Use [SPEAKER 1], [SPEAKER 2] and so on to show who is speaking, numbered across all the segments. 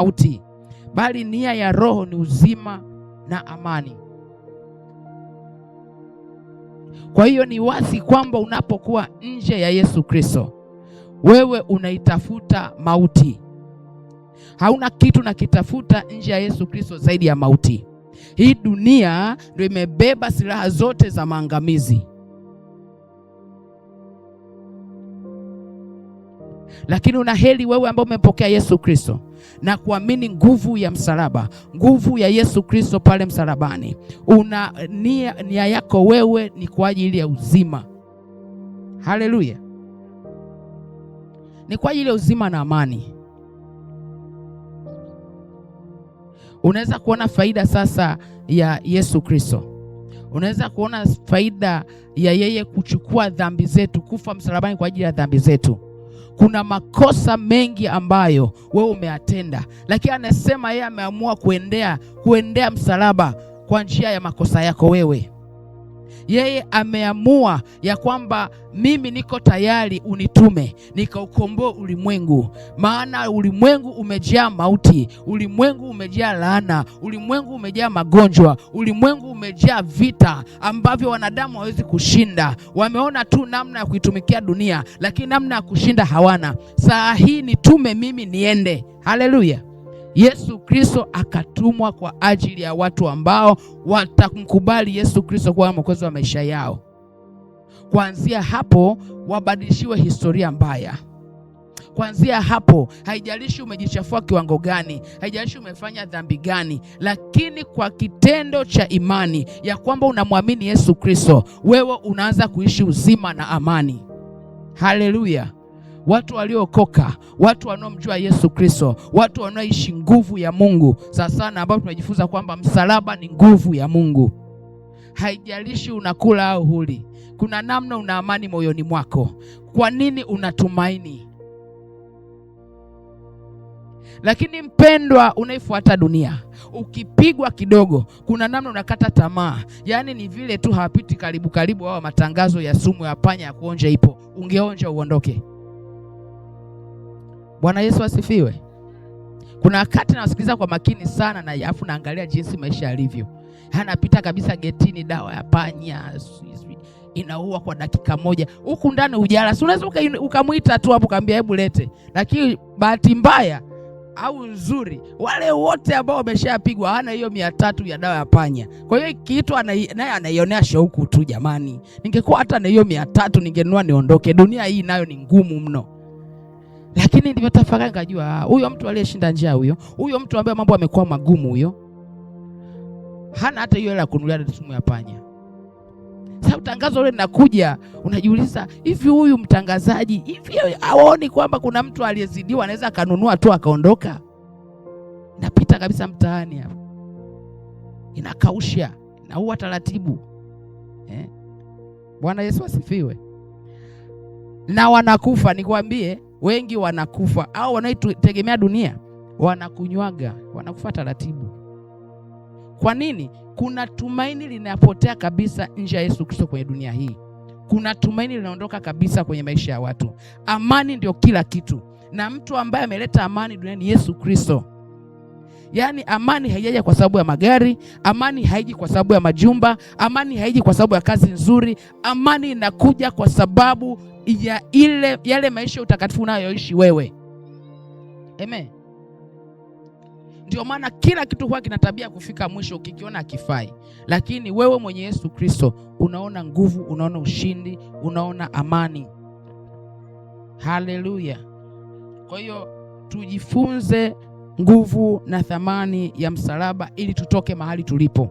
[SPEAKER 1] Mauti, bali nia ya Roho ni uzima na amani. Kwa hiyo ni wazi kwamba unapokuwa nje ya Yesu Kristo, wewe unaitafuta mauti. Hauna kitu nakitafuta nje ya Yesu Kristo zaidi ya mauti. Hii dunia ndio imebeba silaha zote za maangamizi. Lakini una heri wewe ambao umempokea Yesu Kristo na kuamini nguvu ya msalaba, nguvu ya Yesu Kristo pale msalabani. Una nia yako wewe ni kwa ajili ya uzima. Haleluya! Ni kwa ajili ya uzima na amani. Unaweza kuona faida sasa ya Yesu Kristo. Unaweza kuona faida ya yeye kuchukua dhambi zetu, kufa msalabani kwa ajili ya dhambi zetu. Kuna makosa mengi ambayo wewe umeyatenda, lakini anasema yeye ameamua kuendea msalaba kwa njia ya makosa yako wewe. Yeye ameamua ya kwamba mimi niko tayari unitume nikaukomboe ulimwengu, maana ulimwengu umejaa mauti, ulimwengu umejaa laana, ulimwengu umejaa magonjwa, ulimwengu umejaa vita ambavyo wanadamu hawezi kushinda. Wameona tu namna ya kuitumikia dunia, lakini namna ya kushinda hawana. Saa hii nitume mimi niende. Haleluya! Yesu Kristo akatumwa kwa ajili ya watu ambao watamkubali Yesu Kristo kuwa mwokozi wa maisha yao. Kuanzia hapo wabadilishiwe historia mbaya. Kuanzia hapo, haijalishi umejichafua kiwango gani, haijalishi umefanya dhambi gani, lakini kwa kitendo cha imani ya kwamba unamwamini Yesu Kristo, wewe unaanza kuishi uzima na amani. Haleluya! Watu waliookoka, watu wanaomjua Yesu Kristo, watu wanaoishi nguvu ya Mungu. Sasa na ambapo tunajifunza kwamba msalaba ni nguvu ya Mungu. Haijalishi unakula au huli, kuna namna una amani moyoni mwako. Kwa nini unatumaini? Lakini mpendwa, unaifuata dunia, ukipigwa kidogo, kuna namna unakata tamaa. Yaani ni vile tu hawapiti karibu karibu, hao matangazo ya sumu ya panya ya kuonja ipo, ungeonja uondoke. Bwana Yesu asifiwe. Kuna wakati nawasikiliza kwa makini sana na alafu naangalia jinsi maisha yalivyo. Anapita kabisa getini, dawa ya panya inaua kwa dakika moja. Huku ndani ujala, si unaweza ukamwita tu hapo ukamwambia hebu lete. Lakini bahati mbaya au nzuri, wale wote ambao wameshapigwa hawana hiyo 300 ya dawa ya panya. Kwa hiyo ikiitwa naye anaionea shauku tu, jamani, ningekuwa hata na hiyo 300 ningenunua niondoke. Dunia hii nayo ni ngumu mno. Lakini ndivyo tafakari nikajua, huyo mtu aliyeshinda njaa, huyo mtu ambaye mambo yamekuwa magumu, huyo hana hata hiyo hela ya kununulia sumu ya panya. Sasa tangazo lile linakuja, unajiuliza hivi, huyu mtangazaji hivi haoni kwamba kuna mtu aliyezidiwa anaweza akanunua tu akaondoka? Inapita kabisa mtaani hapo, inakausha, inaua taratibu. Bwana Yesu asifiwe. Na wanakufa, nikwambie, wengi wanakufa au wanaoitegemea dunia wanakunywaga, wanakufa taratibu. Kwa nini? Kuna tumaini linapotea kabisa nje ya Yesu Kristo kwenye dunia hii. Kuna tumaini linaondoka kabisa kwenye maisha ya watu. Amani ndio kila kitu, na mtu ambaye ameleta amani duniani ni Yesu Kristo. Yaani amani haijaja kwa sababu ya magari, amani haiji kwa sababu ya majumba, amani haiji kwa sababu ya kazi nzuri. Amani inakuja kwa sababu ya yale maisha ya utakatifu unayoishi wewe. Amen. Ndio maana kila kitu huwa kina tabia kufika mwisho, ukikiona hakifai. Lakini wewe mwenye Yesu Kristo unaona nguvu, unaona ushindi, unaona amani. Haleluya. Kwa hiyo tujifunze nguvu na thamani ya msalaba ili tutoke mahali tulipo.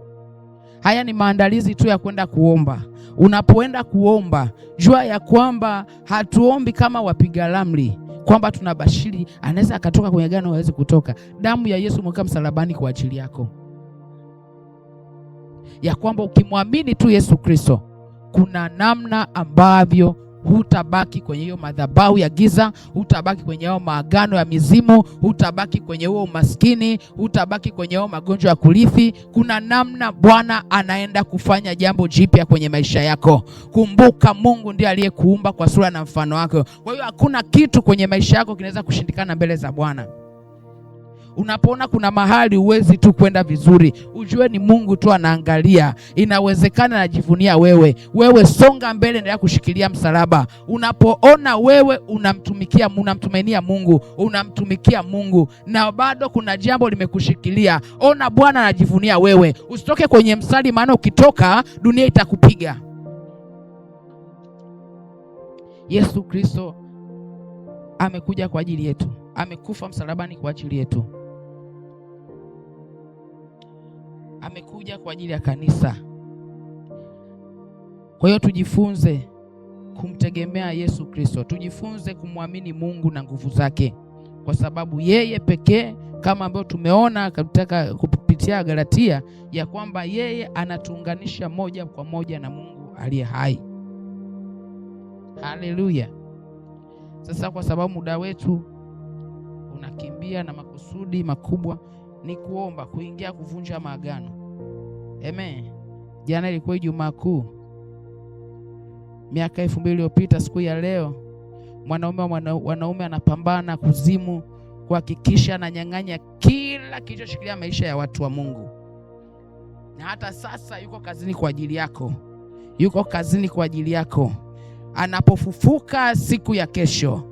[SPEAKER 1] Haya ni maandalizi tu ya kwenda kuomba. Unapoenda kuomba, jua ya kwamba hatuombi kama wapiga ramli, kwamba tunabashiri anaweza akatoka kwenye gano hawezi kutoka. Damu ya Yesu mweka msalabani kwa ajili yako, ya kwamba ukimwamini tu Yesu Kristo kuna namna ambavyo hutabaki kwenye hiyo madhabahu ya giza, hutabaki kwenye hayo maagano ya mizimu, hutabaki kwenye huo umaskini, hutabaki kwenye huo magonjwa ya kurithi. Kuna namna Bwana anaenda kufanya jambo jipya kwenye maisha yako. Kumbuka Mungu ndiye aliyekuumba kwa sura na mfano wake. Kwa hiyo hakuna kitu kwenye maisha yako kinaweza kushindikana mbele za Bwana. Unapoona kuna mahali huwezi tu kwenda vizuri, ujue ni Mungu tu anaangalia. Inawezekana anajivunia wewe. Wewe songa mbele, endelea kushikilia msalaba. Unapoona wewe unamtumikia, unamtumainia Mungu, unamtumikia Mungu na bado kuna jambo limekushikilia, ona Bwana anajivunia wewe. Usitoke kwenye mstari, maana ukitoka dunia itakupiga. Yesu Kristo amekuja kwa ajili yetu, amekufa msalabani kwa ajili yetu, amekuja kwa ajili ya kanisa. Kwa hiyo tujifunze kumtegemea Yesu Kristo, tujifunze kumwamini Mungu na nguvu zake, kwa sababu yeye pekee, kama ambavyo tumeona katika kupitia Galatia, ya kwamba yeye anatuunganisha moja kwa moja na Mungu aliye hai. Haleluya! Sasa kwa sababu muda wetu unakimbia na makusudi makubwa ni kuomba, kuingia, kuvunja maagano. Amen. Jana ilikuwa Ijumaa Kuu, miaka 2000 iliyopita siku ya leo, mwanaume wanaume anapambana kuzimu kuhakikisha ananyang'anya kila kilichoshikilia maisha ya watu wa Mungu, na hata sasa yuko kazini kwa ajili yako, yuko kazini kwa ajili yako. Anapofufuka siku ya kesho,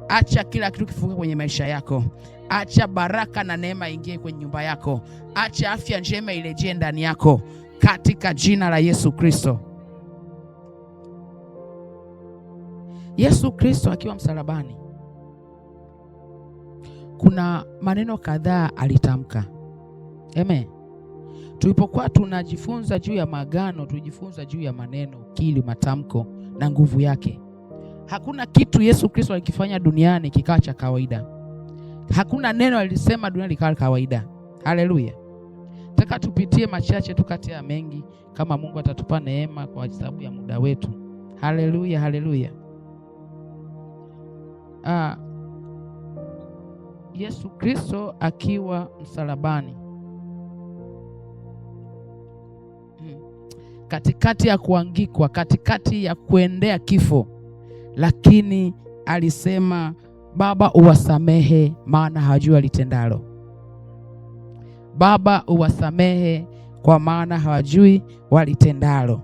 [SPEAKER 1] acha kila kitu kifufuke kwenye maisha yako. Acha baraka na neema ingie kwenye nyumba yako. Acha afya njema irejee ndani yako katika jina la Yesu Kristo. Yesu Kristo akiwa msalabani, kuna maneno kadhaa alitamka. Amen. Tulipokuwa tunajifunza juu ya maagano, tulijifunza juu ya maneno, ukili, matamko na nguvu yake. Hakuna kitu Yesu Kristo alikifanya duniani kikawa cha kawaida. Hakuna neno alisema duniani likawa kawaida. Haleluya. Nataka tupitie machache tu kati ya mengi, kama Mungu atatupa neema kwa sababu ya muda wetu. Haleluya, haleluya. Yesu Kristo akiwa msalabani, katikati ya kuangikwa, katikati ya kuendea kifo, lakini alisema, Baba uwasamehe, maana hawajui walitendalo. Baba uwasamehe, kwa maana hawajui walitendalo.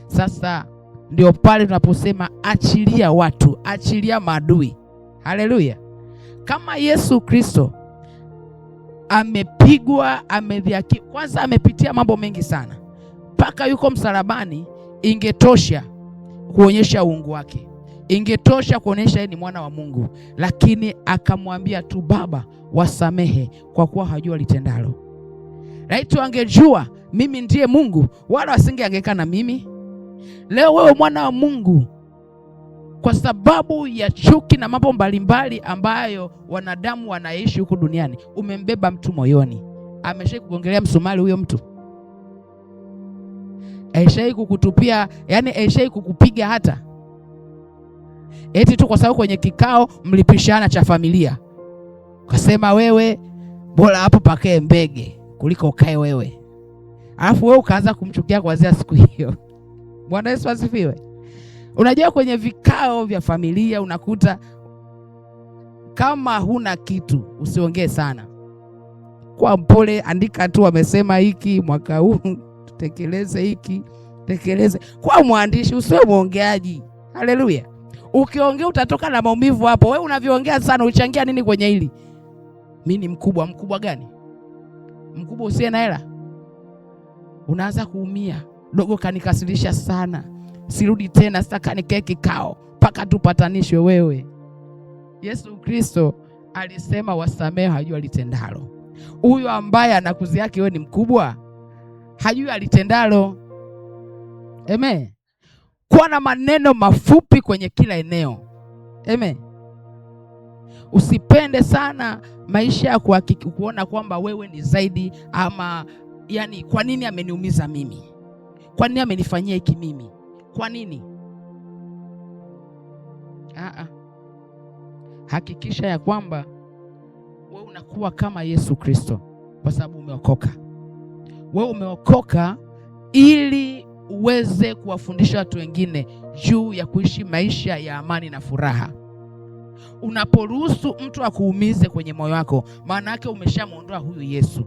[SPEAKER 1] Sasa ndio pale tunaposema achilia watu, achilia maadui. Haleluya. Kama Yesu Kristo amepigwa, amedhihakiwa, kwanza amepitia mambo mengi sana mpaka yuko msalabani, ingetosha kuonyesha uungu wake, ingetosha kuonyesha yeye ni mwana wa Mungu, lakini akamwambia tu, Baba wasamehe, kwa kuwa hawajui walitendalo. Laiti wangejua mimi ndiye Mungu, wala wasingehangaika na mimi. Leo wewe mwana wa Mungu, kwa sababu ya chuki na mambo mbalimbali ambayo wanadamu wanaishi huku duniani, umembeba mtu moyoni. Ameshai kugongelea msumari huyo mtu? Aishai kukutupia, yani aishai kukupiga hata eti tu kwa sababu kwenye kikao mlipishana cha familia, ukasema wewe bora hapo pakae mbege kuliko ukae wewe, alafu wewe ukaanza kumchukia kuanzia siku hiyo. Bwana Yesu asifiwe. Unajua, kwenye vikao vya familia unakuta kama huna kitu usiongee sana, kwa mpole, andika tu, wamesema hiki mwaka huu tutekeleze hiki, tekeleze. Kwa mwandishi, usiwe mwongeaji. Haleluya. Ukiongea utatoka na maumivu hapo. Wewe unavyoongea sana, uchangia nini kwenye hili? Mimi ni mkubwa. Mkubwa gani? Mkubwa usiye na hela? Unaanza kuumia. Dogo kanikasirisha sana, sirudi tena, sitaka nikae kikao mpaka tupatanishwe. Wewe, Yesu Kristo alisema wasamehe, hajui alitendalo. Huyo ambaye anakuzi yake wewe ni mkubwa, hajui alitendalo. Amen. Kuwa na maneno mafupi kwenye kila eneo. Amen. Usipende sana maisha ya kuona kwamba wewe ni zaidi, ama yani, kwa nini ameniumiza mimi? Kwa nini amenifanyia hiki mimi? Kwa nini? Hakikisha ya kwamba wewe unakuwa kama Yesu Kristo, kwa sababu umeokoka. Wewe umeokoka ili uweze kuwafundisha watu wengine juu ya kuishi maisha ya amani na furaha. Unaporuhusu mtu akuumize kwenye moyo wako, maana yake umeshamwondoa huyu Yesu.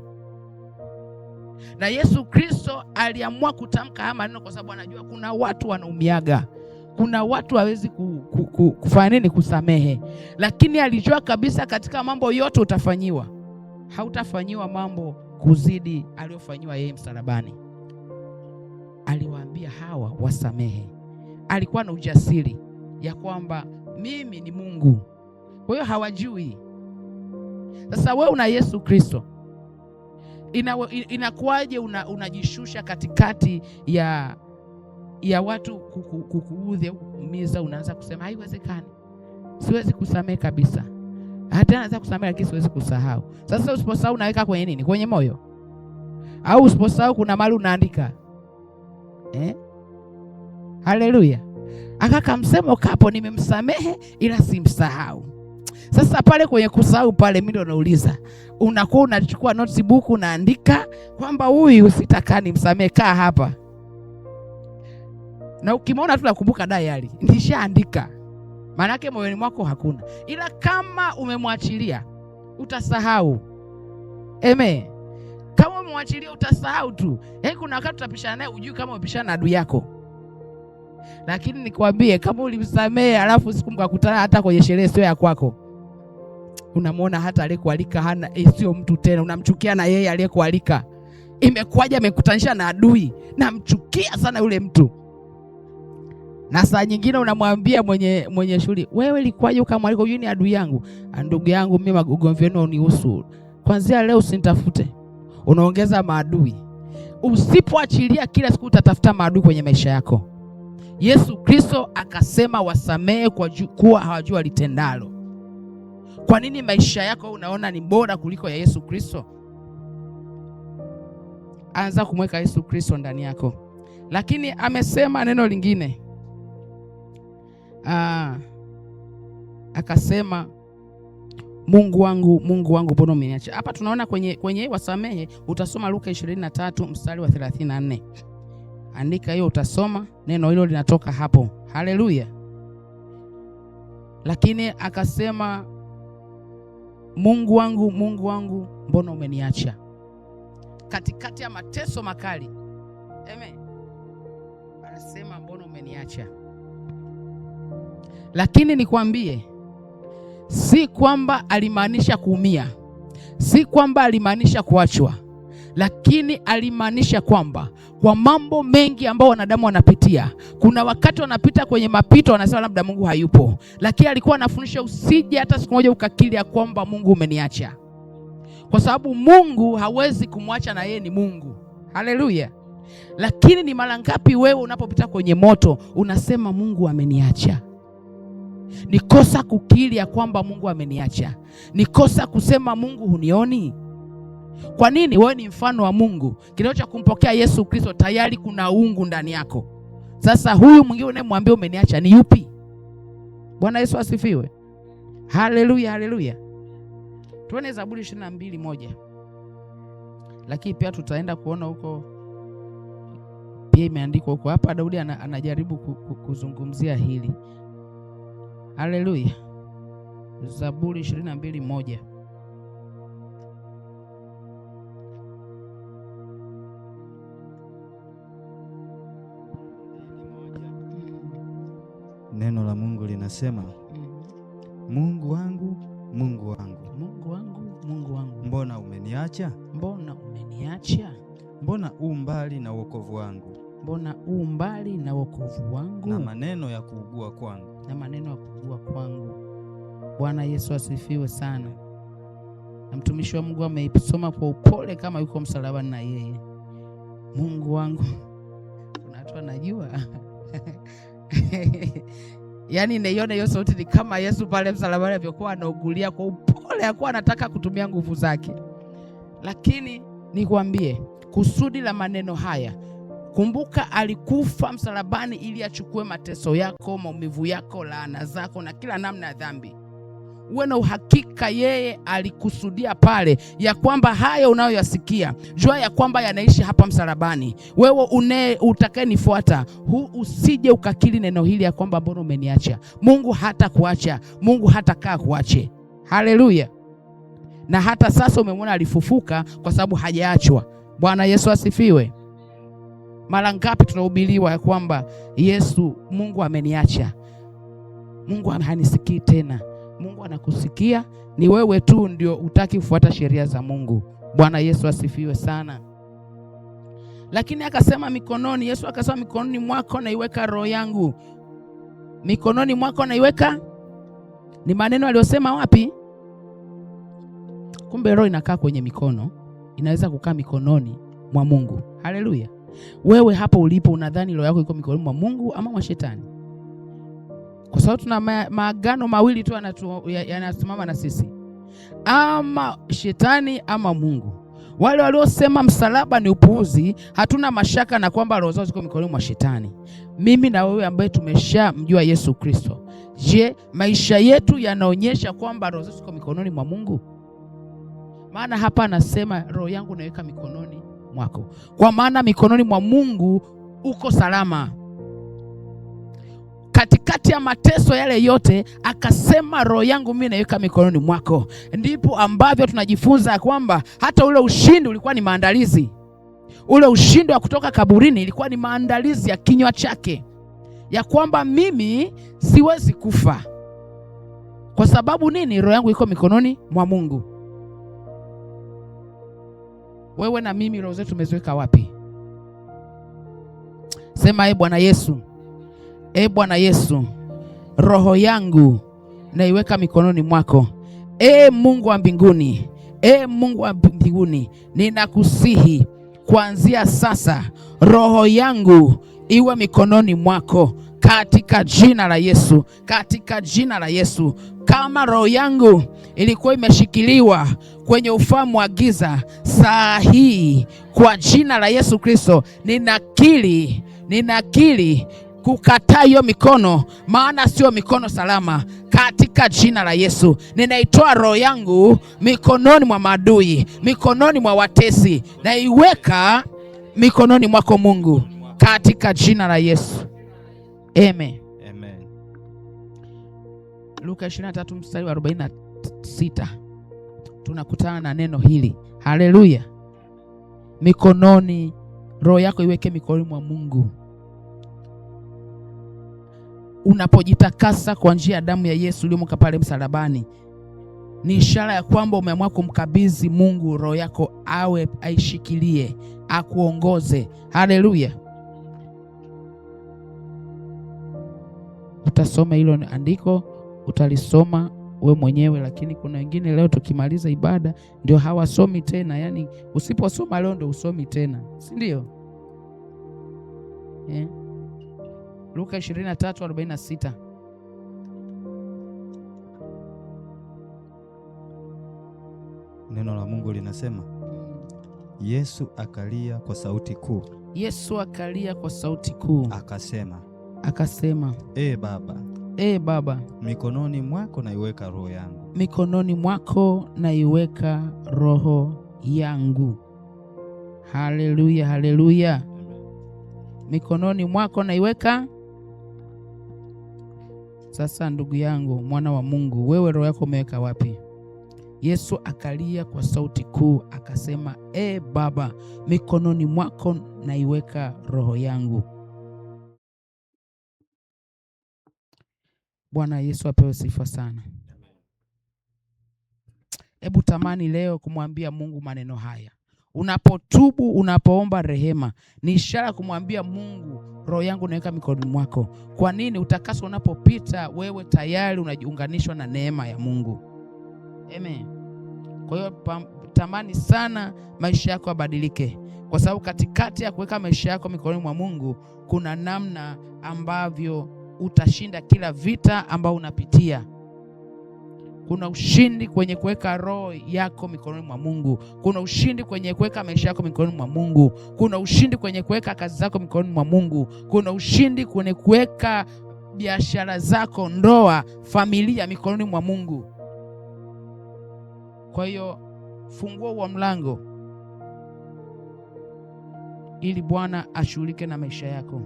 [SPEAKER 1] Na Yesu Kristo aliamua kutamka haya maneno kwa sababu anajua kuna watu wanaumiaga, kuna watu hawezi kufanya nini, kusamehe. Lakini alijua kabisa katika mambo yote utafanyiwa, hautafanyiwa mambo kuzidi aliyofanyiwa yeye msalabani. Aliwaambia hawa wasamehe. Alikuwa na ujasiri ya kwamba mimi ni Mungu, kwa hiyo hawajui. Sasa wewe una Yesu Kristo, inakuwaje unajishusha katikati ya watu kukuudhi au kukuumiza? Unaanza kusema haiwezekani, siwezi kusamehe kabisa. Hata naweza kusamehe lakini siwezi kusahau. Sasa usiposahau unaweka kwenye nini? Kwenye moyo? Au usiposahau kuna mali unaandika? Haleluya. Akaka msemo kapo, nimemsamehe ila simsahau. Sasa pale kwenye kusahau pale, mimi ndo nauliza, unakuwa unachukua notebook unaandika kwamba huyu sitakaa nimsamehe, kaa hapa. Na ukimwona tu nakumbuka diary, nishaandika. Maana yake moyoni mwako hakuna. Ila kama umemwachilia utasahau. Amen. Kama umemwachilia utasahau tu. Yaani kuna wakati utapishana naye hujui kama umepishana na adui yako. Lakini nikwambie, kama ulimsamehe alafu siku mkakutana hata kwenye sherehe sio ya kwako, unamuona hata aliyekualika hana, sio mtu tena, unamchukia na yeye aliyekualika. Imekuwaje amekutanisha na adui? Namchukia sana yule mtu. Na saa nyingine unamwambia mwenye shughuli, wewe ilikuwaje ukamwalika? Huyu ni adui yangu. Ndugu yangu, mimi ugomvi wenu unihusu. Kuanzia leo usinitafute. Unaongeza maadui. Usipoachilia kila siku utatafuta maadui kwenye maisha yako. Yesu Kristo akasema wasamehe kwa kuwa hawajui walitendalo. Kwa nini maisha yako unaona ni bora kuliko ya Yesu Kristo? Anza kumweka Yesu Kristo ndani yako. Lakini amesema neno lingine. Akasema Mungu wangu, Mungu wangu mbona umeniacha? Hapa tunaona kwenye wasamehe, utasoma Luka 23 mstari wa 34. Andika hiyo, utasoma neno hilo linatoka hapo. Haleluya. Lakini akasema Mungu wangu, Mungu wangu mbona umeniacha? Katikati ya mateso makali. Amen. Anasema mbona umeniacha? Lakini nikwambie, si kwamba alimaanisha kuumia, si kwamba alimaanisha kuachwa, lakini alimaanisha kwamba kwa mambo mengi ambayo wanadamu wanapitia, kuna wakati wanapita kwenye mapito wanasema labda Mungu hayupo, lakini alikuwa anafundisha usije hata siku moja ukakiri ya kwamba Mungu umeniacha, kwa sababu Mungu hawezi kumwacha na yeye ni Mungu. Haleluya. Lakini ni mara ngapi wewe unapopita kwenye moto unasema Mungu ameniacha? Ni kosa kukiri ya kwamba Mungu ameniacha. Ni kosa kusema Mungu hunioni. Kwa nini? Wewe ni mfano wa Mungu. Kitendo cha kumpokea Yesu Kristo tayari kuna uungu ndani yako. Sasa huyu mwingine unayemwambia umeniacha ni yupi? Bwana Yesu asifiwe. Haleluya, haleluya. Tuone Zaburi 22:1. Lakini pia tutaenda kuona huko pia imeandikwa huko. Hapa Daudi anajaribu kuzungumzia hili. Haleluya. Zaburi 22:1.
[SPEAKER 2] Neno la Mungu linasema, Mungu wangu, Mungu wangu,
[SPEAKER 1] Mungu wangu, Mungu wangu,
[SPEAKER 2] mbona umeniacha?
[SPEAKER 1] Mbona umeniacha?
[SPEAKER 2] Mbona u mbali na wokovu wangu?
[SPEAKER 1] Mbona u mbali na wokovu wangu?
[SPEAKER 2] Na maneno ya kuugua kwangu.
[SPEAKER 1] Na maneno ya kuugua kwangu. Bwana Yesu asifiwe sana. Na mtumishi wa Mungu ameisoma kwa upole kama yuko msalabani na yeye. Mungu wangu. Kuna watu wanajua. Yaani naiona hiyo sauti ni kama Yesu pale msalabani alivyokuwa anaugulia kwa upole, hakuwa anataka kutumia nguvu zake. Lakini nikwambie kusudi la maneno haya, kumbuka alikufa msalabani ili achukue mateso yako, maumivu yako, laana zako na kila namna ya dhambi. Uwe na uhakika yeye alikusudia pale ya kwamba haya unayoyasikia, jua ya kwamba yanaishi hapa msalabani. Wewe utakayenifuata, usije ukakiri neno hili ya kwamba mbona umeniacha. Mungu hatakuacha, Mungu hatakaa kuache. Haleluya. Na hata sasa umemwona alifufuka kwa sababu hajaachwa. Bwana Yesu asifiwe. Mara ngapi tunahubiriwa ya kwamba Yesu, Mungu ameniacha, Mungu hanisikii tena. Mungu anakusikia, ni wewe tu ndio hutaki kufuata sheria za Mungu. Bwana Yesu asifiwe sana. Lakini akasema mikononi, Yesu akasema mikononi mwako naiweka roho yangu. Mikononi mwako naiweka. Ni maneno aliyosema wapi? Kumbe roho inakaa kwenye mikono, inaweza kukaa mikononi mwa Mungu. Haleluya. Wewe hapo ulipo unadhani roho yako iko mikononi mwa Mungu ama mwa shetani? Kwa sababu tuna maagano mawili tu yanasimama na sisi, ama shetani ama Mungu. Wale waliosema msalaba ni upuuzi, hatuna mashaka na kwamba roho zao ziko mikononi mwa shetani. Mimi na wewe ambaye tumeshamjua Yesu Kristo, je, maisha yetu yanaonyesha kwamba roho zetu ziko mikononi mwa Mungu? Maana hapa anasema roho yangu naiweka mikononi mwako. Kwa maana mikononi mwa Mungu uko salama. Katikati ya mateso yale yote akasema roho yangu mimi naiweka mikononi mwako. Ndipo ambavyo tunajifunza kwamba hata ule ushindi ulikuwa ni maandalizi. Ule ushindi wa kutoka kaburini ilikuwa ni maandalizi ya kinywa chake, ya kwamba mimi siwezi kufa. Kwa sababu nini? Roho yangu iko mikononi mwa Mungu. Wewe na mimi roho zetu tumeziweka wapi? Sema, e Bwana Yesu, e Bwana Yesu, roho yangu naiweka mikononi mwako. E Mungu wa mbinguni, e Mungu wa mbinguni, ninakusihi kuanzia sasa roho yangu iwe mikononi mwako, katika jina la Yesu, katika jina la Yesu. Kama roho yangu ilikuwa imeshikiliwa kwenye ufahamu wa giza, saa hii kwa jina la Yesu Kristo ninakiri kukataa hiyo mikono, maana sio mikono salama. Katika jina la Yesu ninaitoa roho yangu mikononi mwa maadui, mikononi mwa watesi, naiweka mikononi mwako Mungu, katika jina la Yesu. Amen.
[SPEAKER 2] Amen.
[SPEAKER 1] Luka 23 mstari wa 46 tunakutana na neno hili. Haleluya. Mikononi, roho yako iweke mikononi mwa Mungu. Unapojitakasa kwa njia ya damu ya Yesu iliyomwagika pale msalabani, ni ishara ya kwamba umeamua kumkabidhi Mungu roho yako, awe aishikilie, akuongoze. Haleluya. Utasoma hilo andiko, utalisoma we mwenyewe, lakini kuna wengine leo tukimaliza ibada ndio hawasomi tena. Yani usiposoma leo ndio usomi tena, si ndio? Luka 23:46.
[SPEAKER 2] Neno la Mungu linasema, Yesu akalia kwa sauti kuu.
[SPEAKER 1] Yesu akalia kwa sauti kuu.
[SPEAKER 2] Akasema,
[SPEAKER 1] E
[SPEAKER 2] Baba,
[SPEAKER 1] E Baba,
[SPEAKER 2] mikononi mwako naiweka roho yangu.
[SPEAKER 1] Mikononi mwako naiweka roho yangu. Haleluya, haleluya. Mikononi mwako naiweka. Sasa ndugu yangu, mwana wa Mungu, wewe roho yako umeweka wapi? Yesu akalia kwa sauti kuu akasema, E Baba, mikononi mwako naiweka roho yangu. Bwana Yesu apewe sifa sana. Hebu tamani leo kumwambia Mungu maneno haya. Unapotubu, unapoomba rehema, ni ishara kumwambia Mungu, roho yangu naweka mikononi mwako. Kwa nini? Utakaso unapopita, wewe tayari unajiunganishwa na neema ya Mungu. Amen. Kwa hiyo tamani sana maisha yako yabadilike, kwa sababu katikati ya kuweka maisha yako mikononi mwa Mungu kuna namna ambavyo utashinda kila vita ambao unapitia. Kuna ushindi kwenye kuweka roho yako mikononi mwa Mungu. Kuna ushindi kwenye kuweka maisha yako mikononi mwa Mungu. Kuna ushindi kwenye kuweka kazi zako mikononi mwa Mungu. Kuna ushindi kwenye kuweka biashara zako, ndoa, familia mikononi mwa Mungu. Kwa hiyo funguo wa mlango ili Bwana ashughulike na maisha yako.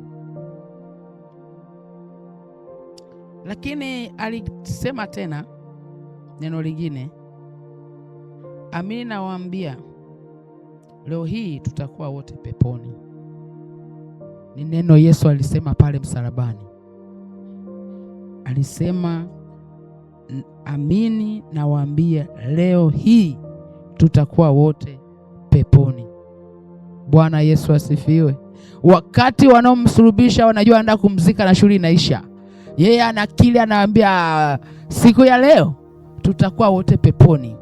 [SPEAKER 1] Lakini alisema tena neno lingine, amini nawaambia leo hii tutakuwa wote peponi. Ni neno Yesu alisema pale msalabani. Alisema amini nawaambia leo hii tutakuwa wote peponi. Bwana Yesu asifiwe. Wakati wanaomsulubisha wanajua anaenda kumzika na shughuli inaisha, yeye anakili, anaambia siku ya leo tutakuwa wote peponi.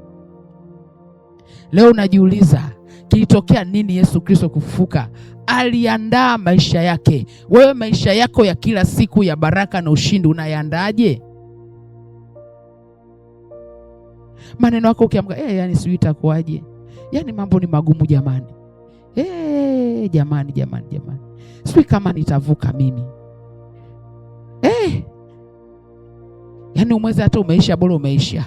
[SPEAKER 1] Leo unajiuliza kilitokea nini Yesu Kristo kufufuka? Aliandaa maisha yake. Wewe maisha yako ya kila siku ya baraka na ushindi unayaandaaje? Maneno yako ukiamka, yani sijui itakuwaje, yani mambo ni magumu jamani, jamani jamani jamani, sijui kama nitavuka mimi, yani umwezi hata umeisha, bora umeisha,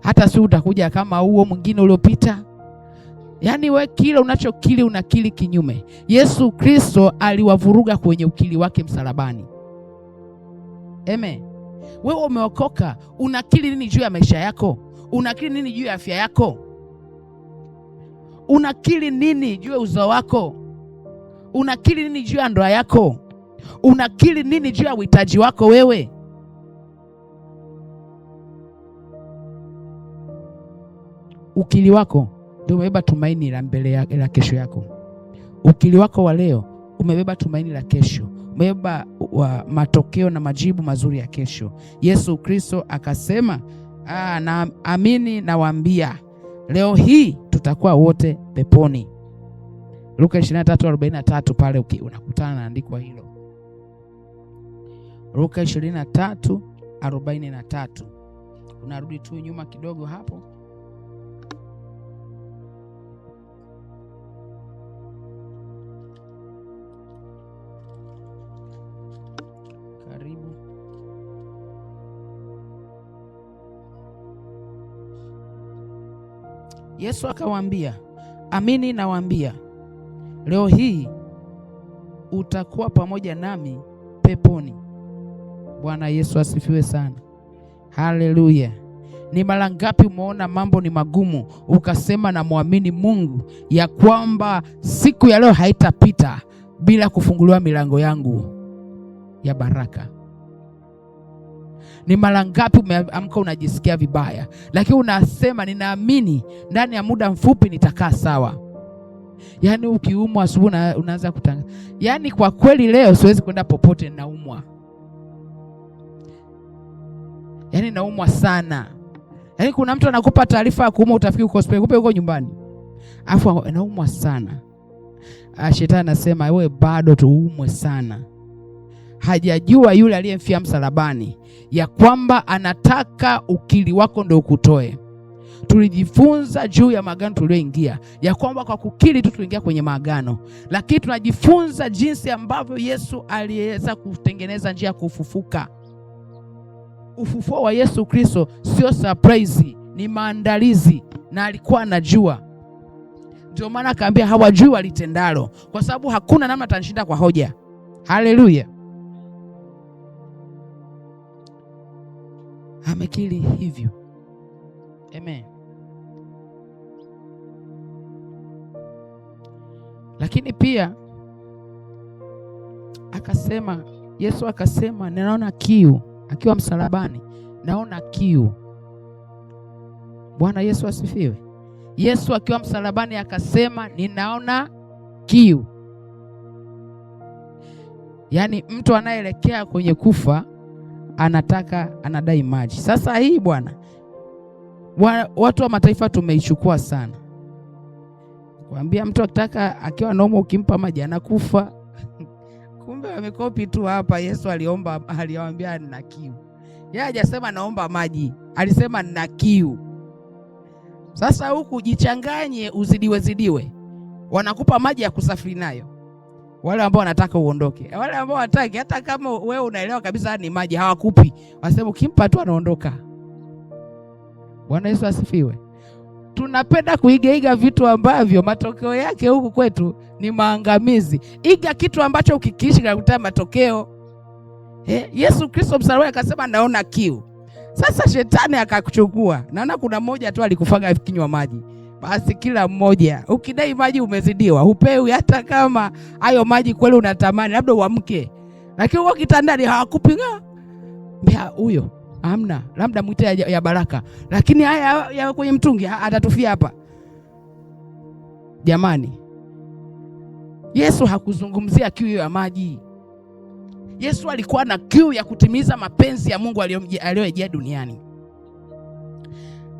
[SPEAKER 1] hata si utakuja kama huo mwingine uliopita. Yaani we kile unachokili unakili kinyume. Yesu Kristo aliwavuruga kwenye ukili wake msalabani. Amen. Wewe umeokoka, unakili nini juu ya maisha yako? Unakili nini juu ya afya yako? Unakili nini juu ya uzao wako? Unakili nini juu ya ndoa yako? Unakili nini juu ya uhitaji wako wewe? Ukili wako ndio umebeba tumaini la mbele la kesho yako. Ukili wako wa leo umebeba tumaini la kesho, umebeba matokeo na majibu mazuri ya kesho. Yesu Kristo akasema, na amini nawaambia leo hii tutakuwa wote peponi. Luka 23:43 pale unakutana na andiko hilo. Luka 23:43. Unarudi tu nyuma kidogo hapo. Karibu. Yesu akawaambia, amini nawaambia leo hii utakuwa pamoja nami peponi. Bwana Yesu asifiwe sana. Haleluya. Ni mara ngapi umeona mambo ni magumu ukasema na muamini Mungu ya kwamba siku ya leo haitapita bila kufunguliwa milango yangu ya baraka? Ni mara ngapi umeamka unajisikia vibaya, lakini unasema ninaamini ndani ya muda mfupi nitakaa sawa. Yaani ukiumwa asubuhi unaanza kutangaza, yaani kwa kweli leo siwezi kwenda popote, naumwa. Yaani naumwa sana. Yaani kuna mtu anakupa taarifa ya kuumwa, utafikiri uko hospitali, kumbe uko nyumbani. Afu naumwa sana. Shetani anasema wewe bado tuumwe sana. Hajajua yule aliyemfia msalabani ya kwamba anataka ukili wako ndio ukutoe. Tulijifunza juu ya maagano tulioingia, ya kwamba kwa kukiri tu tuliingia kwenye maagano, lakini tunajifunza jinsi ambavyo Yesu aliweza kutengeneza njia ya kufufuka. Ufufuo wa Yesu Kristo sio surprise, ni maandalizi, na alikuwa anajua. Ndio maana akaambia hawajui walitendalo, kwa sababu hakuna namna atanishinda kwa hoja. Haleluya. Amekiri hivyo. Amen. Lakini pia akasema, Yesu akasema ninaona kiu, akiwa msalabani, naona kiu. Bwana Yesu asifiwe. Yesu akiwa msalabani akasema ninaona kiu. Yaani mtu anayeelekea kwenye kufa anataka, anadai maji. Sasa hii bwana, watu wa mataifa tumeichukua sana. Kuambia mtu akitaka akiwa naumwa ukimpa maji anakufa. Kumbe wamekopi tu hapa. Yesu aliomba, aliwaambia nina kiu. Yeye hajasema naomba maji, alisema nina kiu. Sasa huku jichanganye, uzidiwe zidiwe. Wanakupa maji ya kusafiri nayo. Wale ambao wanataka uondoke. Wale ambao hawataki, hata kama wewe unaelewa kabisa ni maji hawakupi. Wasema ukimpa tu anaondoka. Bwana Yesu asifiwe. Tunapenda kuigaiga vitu ambavyo matokeo yake huku kwetu ni maangamizi. Iga kitu ambacho ukikiishi kinakuletea matokeo. Yesu Kristo msalabani akasema naona kiu. Sasa shetani akakuchukua. Naona kuna mmoja tu alikufaga kinywa maji. Basi kila mmoja ukidai maji umezidiwa, hupewi hata kama hayo maji kweli unatamani, labda uamke. Lakini uko kitandani hawakupi ng'a. Huyo hamna, labda mwite ya baraka. Lakini haya ya kwenye mtungi atatufia hapa. Jamani, Yesu hakuzungumzia kiu ya maji. Yesu alikuwa na kiu ya kutimiza mapenzi ya Mungu aliyorejea duniani.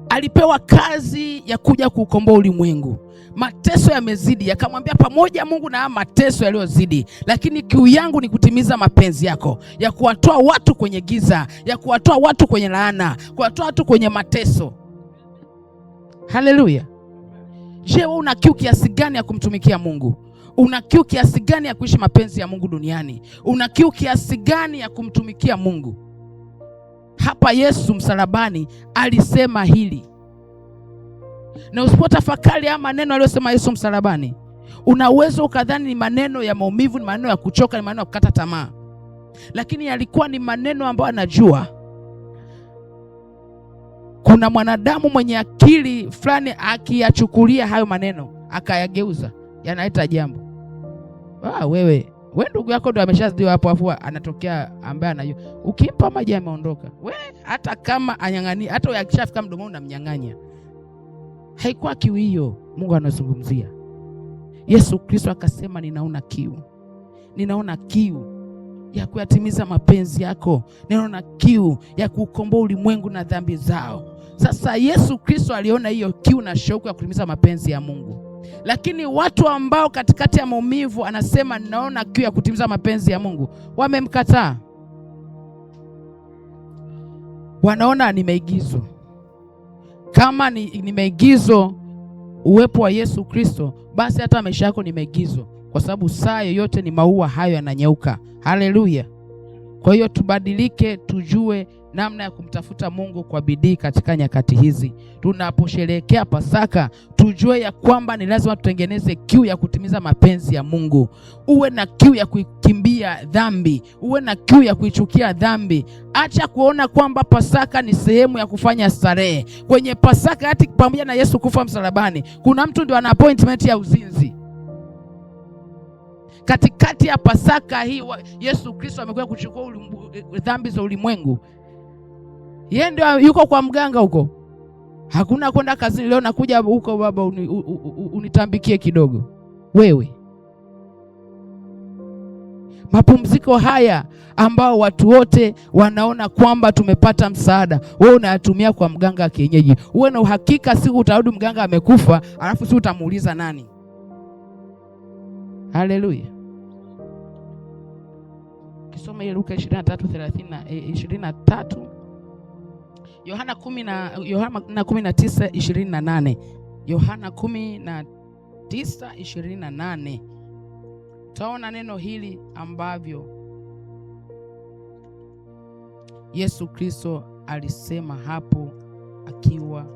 [SPEAKER 1] Alipewa kazi ya kuja kuukomboa ulimwengu. Mateso yamezidi, akamwambia pamoja Mungu na mateso yaliyozidi, lakini kiu yangu ni kutimiza mapenzi yako, ya kuwatoa watu kwenye giza, ya kuwatoa watu kwenye laana, kuwatoa watu kwenye mateso. Haleluya. Je, wewe una kiu kiasi gani ya kumtumikia Mungu? Una kiu kiasi gani ya kuishi mapenzi ya Mungu duniani? Una kiu kiasi gani ya kumtumikia Mungu? Hapa Yesu msalabani alisema hili. Na usipotafakari haya maneno aliyosema Yesu msalabani, unaweza ukadhani ni maneno ya maumivu, ni maneno ya kuchoka, ni maneno ya kukata tamaa. Lakini yalikuwa ni maneno ambayo anajua kuna mwanadamu mwenye akili fulani akiyachukulia hayo maneno akayageuza, yanaleta jambo. Wewe ndugu yako ndo ameshazidiwa hapo, afu anatokea ambaye anajua. Ukimpa maji ameondoka. Wewe hata kama anyang'ani, hata akishafika mdomoni unamnyang'anya. Haikuwa kiu hiyo Mungu anazungumzia. Yesu Kristo akasema ninaona kiu. Ninaona kiu ya kuyatimiza mapenzi yako. Ninaona kiu ya kuukomboa ulimwengu na dhambi zao. Sasa Yesu Kristo aliona hiyo kiu na shauku ya kutimiza mapenzi ya Mungu. Lakini watu ambao katikati ya maumivu anasema ninaona kiu ya kutimiza mapenzi ya Mungu, wamemkataa. Wanaona ni maigizo. Kama ni maigizo uwepo wa Yesu Kristo, basi hata maisha yako ni maigizo, kwa sababu saa yoyote ni maua hayo yananyeuka. Haleluya. Kwa hiyo tubadilike, tujue namna ya kumtafuta Mungu kwa bidii katika nyakati hizi. Tunaposherehekea Pasaka, tujue ya kwamba ni lazima tutengeneze kiu ya kutimiza mapenzi ya Mungu. Uwe na kiu ya kuikimbia dhambi, uwe na kiu ya kuichukia dhambi. Acha kuona kwamba Pasaka ni sehemu ya kufanya starehe. Kwenye Pasaka, hata pamoja na Yesu kufa msalabani, kuna mtu ndio ana appointment ya uzinzi. Katikati ya Pasaka hii Yesu Kristo amekuja kuchukua dhambi za ulimwengu. Yeye ndio yuko kwa mganga huko. Hakuna kwenda kazini leo, nakuja huko baba unitambikie kidogo. Wewe. Mapumziko haya ambao watu wote wanaona kwamba tumepata msaada, wewe unayatumia kwa mganga kienyeji. Uwe na uhakika siku utarudi mganga amekufa, alafu siku utamuuliza nani? Haleluya. Kisoma ile Luka 23:23, Yohana 19:28. Yohana 19:28. Utaona neno hili ambavyo Yesu Kristo alisema hapo akiwa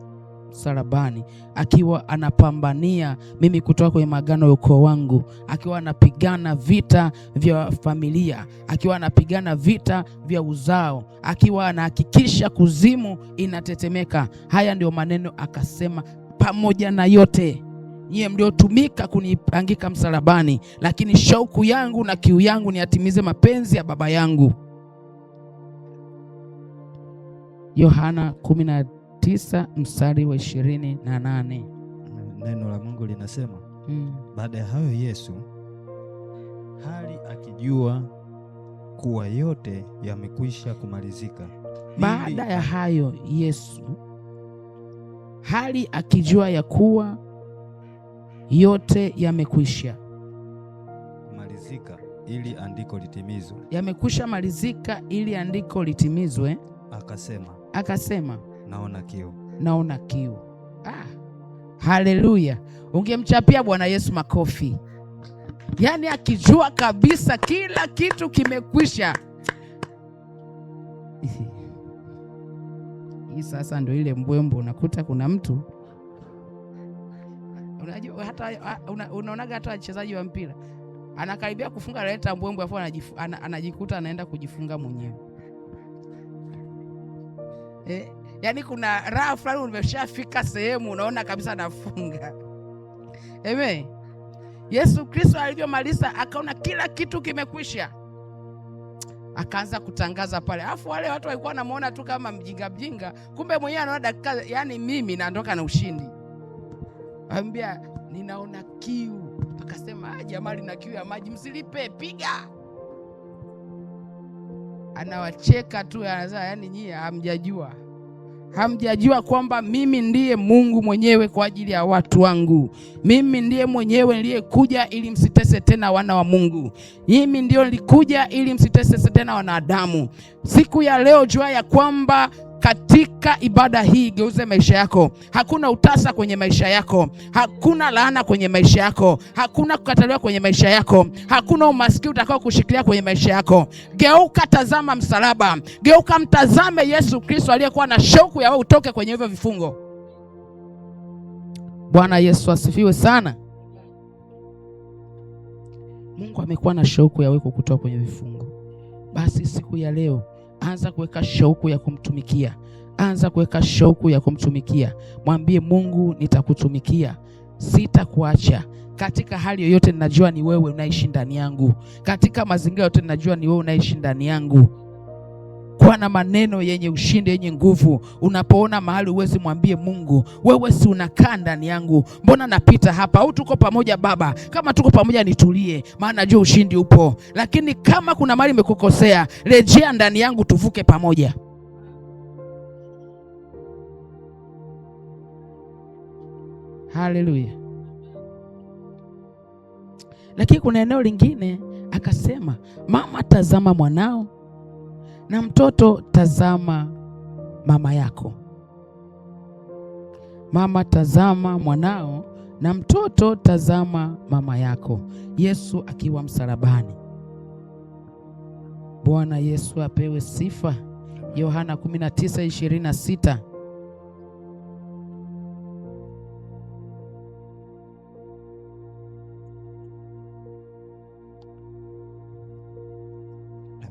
[SPEAKER 1] msalabani, akiwa anapambania mimi kutoka kwenye maagano ya ukoo wangu, akiwa anapigana vita vya familia, akiwa anapigana vita vya uzao, akiwa anahakikisha kuzimu inatetemeka. Haya ndio maneno akasema, pamoja na yote nyie mliotumika kunipangika msalabani, lakini shauku yangu na kiu yangu ni atimize mapenzi ya Baba yangu. Yohana 19 mstari wa 28.
[SPEAKER 2] Neno la Mungu linasema, baada ya hayo Yesu hali akijua kuwa yote yamekwisha kumalizika.
[SPEAKER 1] Baada ya hayo Yesu hali akijua ya kuwa yote yamekwisha
[SPEAKER 2] kumalizika ili andiko litimizwe.
[SPEAKER 1] Yamekwisha malizika ili andiko litimizwe. Akasema
[SPEAKER 2] naona kiu.
[SPEAKER 1] Naona kiu. Haleluya. Ungemchapia Bwana Yesu makofi. Yaani akijua kabisa kila kitu kimekwisha. Hii sasa ndio ile mbwembo unakuta kuna mtu Unajua hata unaonaga hata wachezaji wa mpira anakaribia kufunga analeta mbwembwe afu anajikuta anaenda kujifunga mwenyewe. Yaani kuna raha fulani umeshafika sehemu unaona kabisa anafunga. Amen. Yesu Kristo alivyomaliza akaona kila kitu kimekwisha, akaanza kutangaza pale. Alafu wale watu walikuwa wanamuona tu kama mjinga mjinga, kumbe mwenyewe anaona dakika, yani mimi naondoka na ushindi. Anambia ninaona kiu. Akasema jamaa lina kiu ya maji, msilipe, piga. Anawacheka tu, anasema yani nyie hamjajua. Hamjajua kwamba mimi ndiye Mungu mwenyewe kwa ajili ya watu wangu. Mimi ndiye mwenyewe niliyekuja ili msitese tena wana wa Mungu. Mimi ndiyo nilikuja ili msitese tena wanadamu. Siku ya leo jua ya kwamba katika ibada hii geuze maisha yako. Hakuna utasa kwenye maisha yako, hakuna laana kwenye maisha yako, hakuna kukataliwa kwenye maisha yako, hakuna umaskini utakao kushikilia kwenye maisha yako. Geuka, tazama msalaba. Geuka, mtazame Yesu Kristo aliyekuwa na shauku ya wewe utoke kwenye hivyo vifungo. Bwana Yesu asifiwe sana. Mungu amekuwa na shauku ya wewe kukutoa kwenye vifungo. Basi siku ya leo anza kuweka shauku ya kumtumikia. Anza kuweka shauku ya kumtumikia. Mwambie Mungu, nitakutumikia, sitakuacha. Katika hali yoyote ninajua ni wewe unaishi ndani yangu. Katika mazingira yote ninajua ni wewe unaishi ndani yangu. Kuwa na maneno yenye ushindi, yenye nguvu. Unapoona mahali uwezi, mwambie Mungu, wewe si unakaa ndani yangu, mbona napita hapa? Au tuko pamoja Baba? Kama tuko pamoja nitulie, maana najua ushindi upo. Lakini kama kuna mahali nimekukosea, rejea ndani yangu, tuvuke pamoja. Haleluya. Lakini kuna eneo lingine akasema, mama tazama mwanao, na mtoto tazama mama yako. Mama tazama mwanao, na mtoto tazama mama yako. Yesu akiwa msalabani. Bwana Yesu apewe sifa. Yohana 19:26.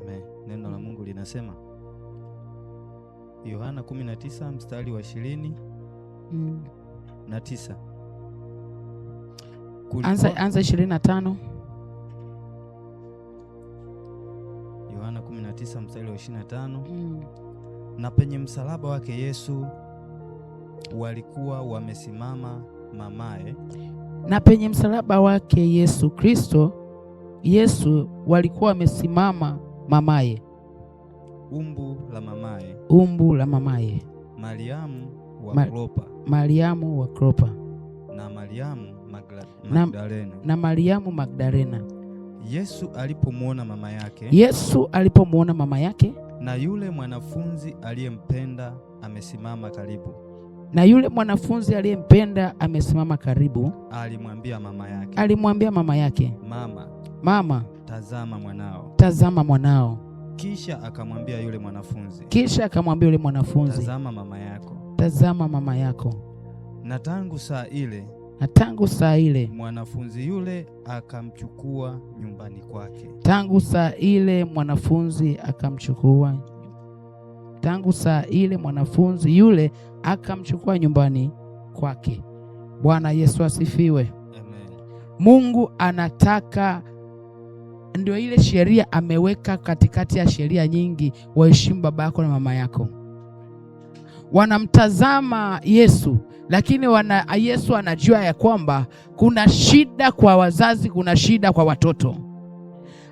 [SPEAKER 2] Amen. Neno la Mungu linasema Yohana 19 mstari wa 29.
[SPEAKER 1] Anza 25.
[SPEAKER 2] Yohana 19 mstari wa 25. Na penye msalaba wake Yesu walikuwa wamesimama mamae.
[SPEAKER 1] Na penye msalaba wake Yesu Kristo, Yesu walikuwa wamesimama mamaye.
[SPEAKER 2] Umbu la mamaye.
[SPEAKER 1] Umbu la mamaye.
[SPEAKER 2] Mariamu wa Klopa.
[SPEAKER 1] Mariamu wa Klopa.
[SPEAKER 2] Na Mariamu Magdalena.
[SPEAKER 1] Na Mariamu Magdalena.
[SPEAKER 2] Yesu alipomuona mama yake.
[SPEAKER 1] Yesu alipomuona mama yake.
[SPEAKER 2] Na yule mwanafunzi aliyempenda amesimama karibu.
[SPEAKER 1] Na yule mwanafunzi aliyempenda amesimama karibu.
[SPEAKER 2] Alimwambia mama yake.
[SPEAKER 1] Alimwambia mama yake.
[SPEAKER 2] Mama.
[SPEAKER 1] Mama,
[SPEAKER 2] tazama mwanao.
[SPEAKER 1] Tazama mwanao.
[SPEAKER 2] Kisha akamwambia yule mwanafunzi.
[SPEAKER 1] Kisha akamwambia yule mwanafunzi.
[SPEAKER 2] Tazama mama yako.
[SPEAKER 1] Tazama mama yako.
[SPEAKER 2] Na tangu saa ile.
[SPEAKER 1] Na tangu saa ile
[SPEAKER 2] mwanafunzi yule akamchukua nyumbani kwake.
[SPEAKER 1] Tangu saa ile mwanafunzi akamchukua. Tangu saa ile mwanafunzi yule akamchukua nyumbani kwake. Bwana Yesu asifiwe.
[SPEAKER 2] Amen.
[SPEAKER 1] Mungu anataka, ndio ile sheria ameweka katikati ya sheria nyingi, waheshimu baba yako na mama yako. Wanamtazama Yesu, lakini Yesu anajua ya kwamba kuna shida kwa wazazi, kuna shida kwa watoto.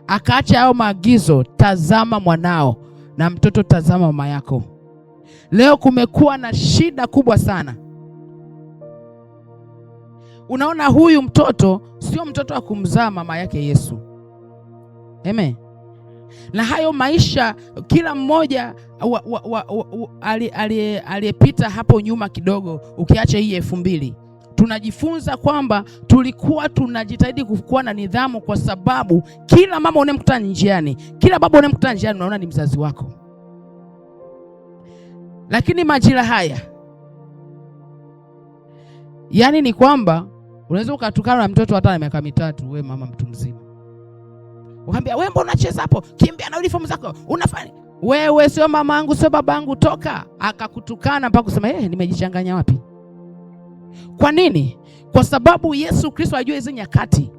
[SPEAKER 1] Akaacha hayo maagizo, tazama mwanao na mtoto tazama mama yako. Leo kumekuwa na shida kubwa sana. Unaona, huyu mtoto sio mtoto wa kumzaa mama yake Yesu. Amen. Na hayo maisha kila mmoja aliyepita hapo nyuma kidogo, ukiacha hii 2000, tunajifunza kwamba tulikuwa tunajitahidi kuwa na nidhamu, kwa sababu kila mama unayemkuta njiani, kila baba unayemkuta njiani, unaona ni mzazi wako. Lakini majira haya, yani ni kwamba Unaweza ukatukana na mtoto hata na miaka 3, we mama mtu mzima. Ukamwambia wewe mbona unacheza hapo? Kimbia na uniform zako. Unafanya wewe sio mamangu, sio babangu, toka. Akakutukana mpaka kusema nimejichanganya wapi? Kwa nini? Kwa sababu Yesu Kristo ajua hizo nyakati.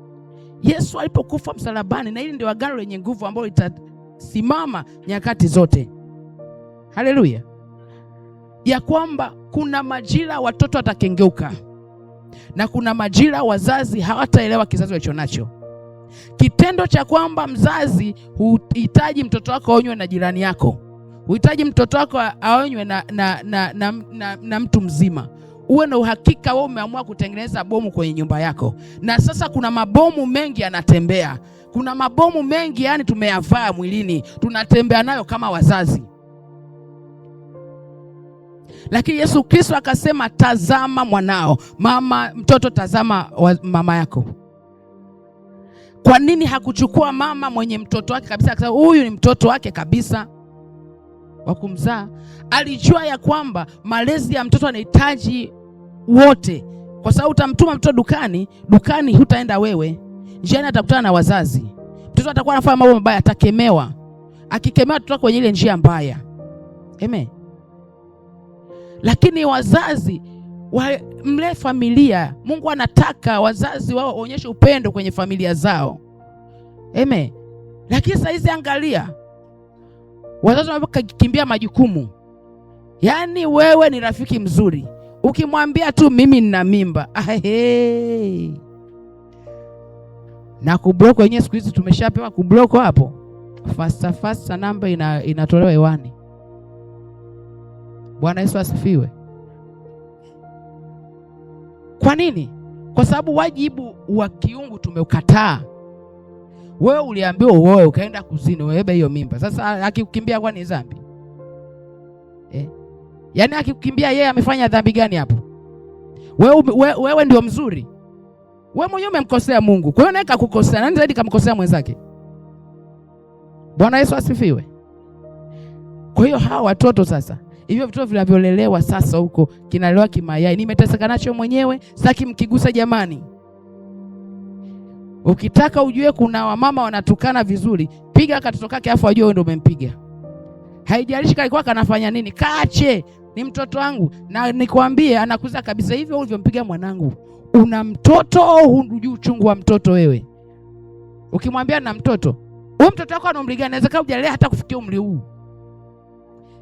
[SPEAKER 1] Yesu alipokufa msalabani, na hili ndio agano lenye nguvu ambalo litasimama nyakati zote. Haleluya. Ya kwamba kuna majira watoto watakengeuka na kuna majira wazazi hawataelewa kizazi walichonacho. Kitendo cha kwamba mzazi huhitaji mtoto wako aonywe na jirani yako, huhitaji mtoto wako aonywe na mtu mzima, uwe na uhakika wewe umeamua kutengeneza bomu kwenye nyumba yako. Na sasa kuna mabomu mengi yanatembea, kuna mabomu mengi yani tumeyavaa mwilini, tunatembea nayo kama wazazi. Lakini Yesu Kristo akasema tazama mwanao, mama mtoto tazama mama yako. Kwa nini hakuchukua mama mwenye mtoto wake kabisa, akasema huyu ni mtoto wake kabisa wa kumzaa? Alijua ya kwamba malezi ya mtoto anahitaji wote, kwa sababu utamtuma mtoto dukani, dukani hutaenda wewe, njiani atakutana na wazazi. Mtoto atakuwa anafanya mambo mabaya, atakemewa. Akikemewa tutoka kwenye ile njia mbaya. Amen. Lakini wazazi mle familia, Mungu anataka wazazi wao waonyeshe upendo kwenye familia zao. Amen. Lakini sasa hizi angalia, wazazi wanapokimbia majukumu. Yaani wewe ni rafiki mzuri, ukimwambia tu mimi nina mimba, hey. Na kublock wenyewe siku hizi tumeshapewa kublock hapo. Faster faster namba inatolewa hewani. Bwana Yesu asifiwe. Kwa nini? Kwa sababu wajibu wa kiungu tumeukataa. Wewe uliambiwa uoe ukaenda kuzini, ubebe hiyo mimba. Sasa akikukimbia kwa ni dhambi? Yaani akikukimbia yeye amefanya dhambi gani hapo? Wewe ndio mzuri. Wewe mwenyewe umemkosea Mungu. Kwa hiyo naye kakukosea. Nani zaidi kamkosea mwenzake? Bwana Yesu asifiwe. Kwa hiyo hawa watoto sasa, hivyo vitoto vinavyolelewa sasa huko kinalelewa kimayai. Nimeteseka nacho mwenyewe, sitaki mkigusa jamani. Ukitaka ujue kuna wamama wanatukana vizuri, piga katoto kake afu ajue wewe ndio umempiga. Haijalishi kalikuwa kanafanya nini, kaache, ni mtoto wangu. Na nikwambie anakuza kabisa hivyo ulivyompiga mwanangu. Una mtoto au hujui uchungu wa mtoto wewe? Ukimwambia na mtoto, huyo mtoto wako ana umri gani? Anaweza kama hujalea hata kufikia umri huu.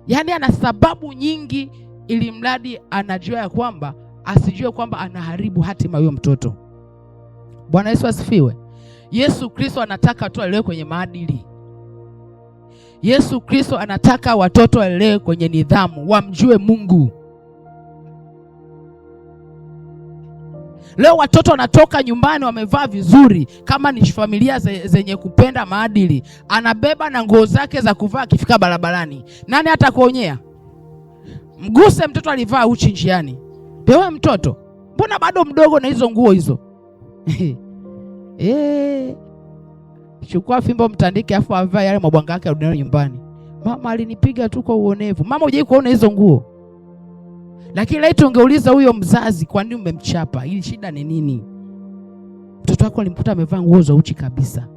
[SPEAKER 1] Yaani ana sababu nyingi ili mradi anajua ya kwamba asijue kwamba anaharibu hatima huyo mtoto. Bwana Yesu asifiwe. Yesu Kristo anataka watoto walelewe kwenye maadili. Yesu Kristo anataka watoto walelewe kwenye nidhamu, wamjue Mungu. Leo watoto wanatoka nyumbani wamevaa vizuri, kama ni familia zenye kupenda maadili, anabeba na nguo zake za kuvaa akifika barabarani. Nani atakuonyea? Mguse mtoto alivaa uchi njiani. Pewe mtoto, mbona bado mdogo na hizo nguo hizo? Chukua fimbo mtandike afu avae yale mabwanga yake arudi nayo nyumbani. Mama alinipiga tu kwa uonevu. Mama hujai kuona hizo nguo. Lakini laiti ungeuliza huyo mzazi, kwa nini umemchapa? Hii shida ni nini? Mtoto wako alimkuta amevaa nguo za uchi kabisa.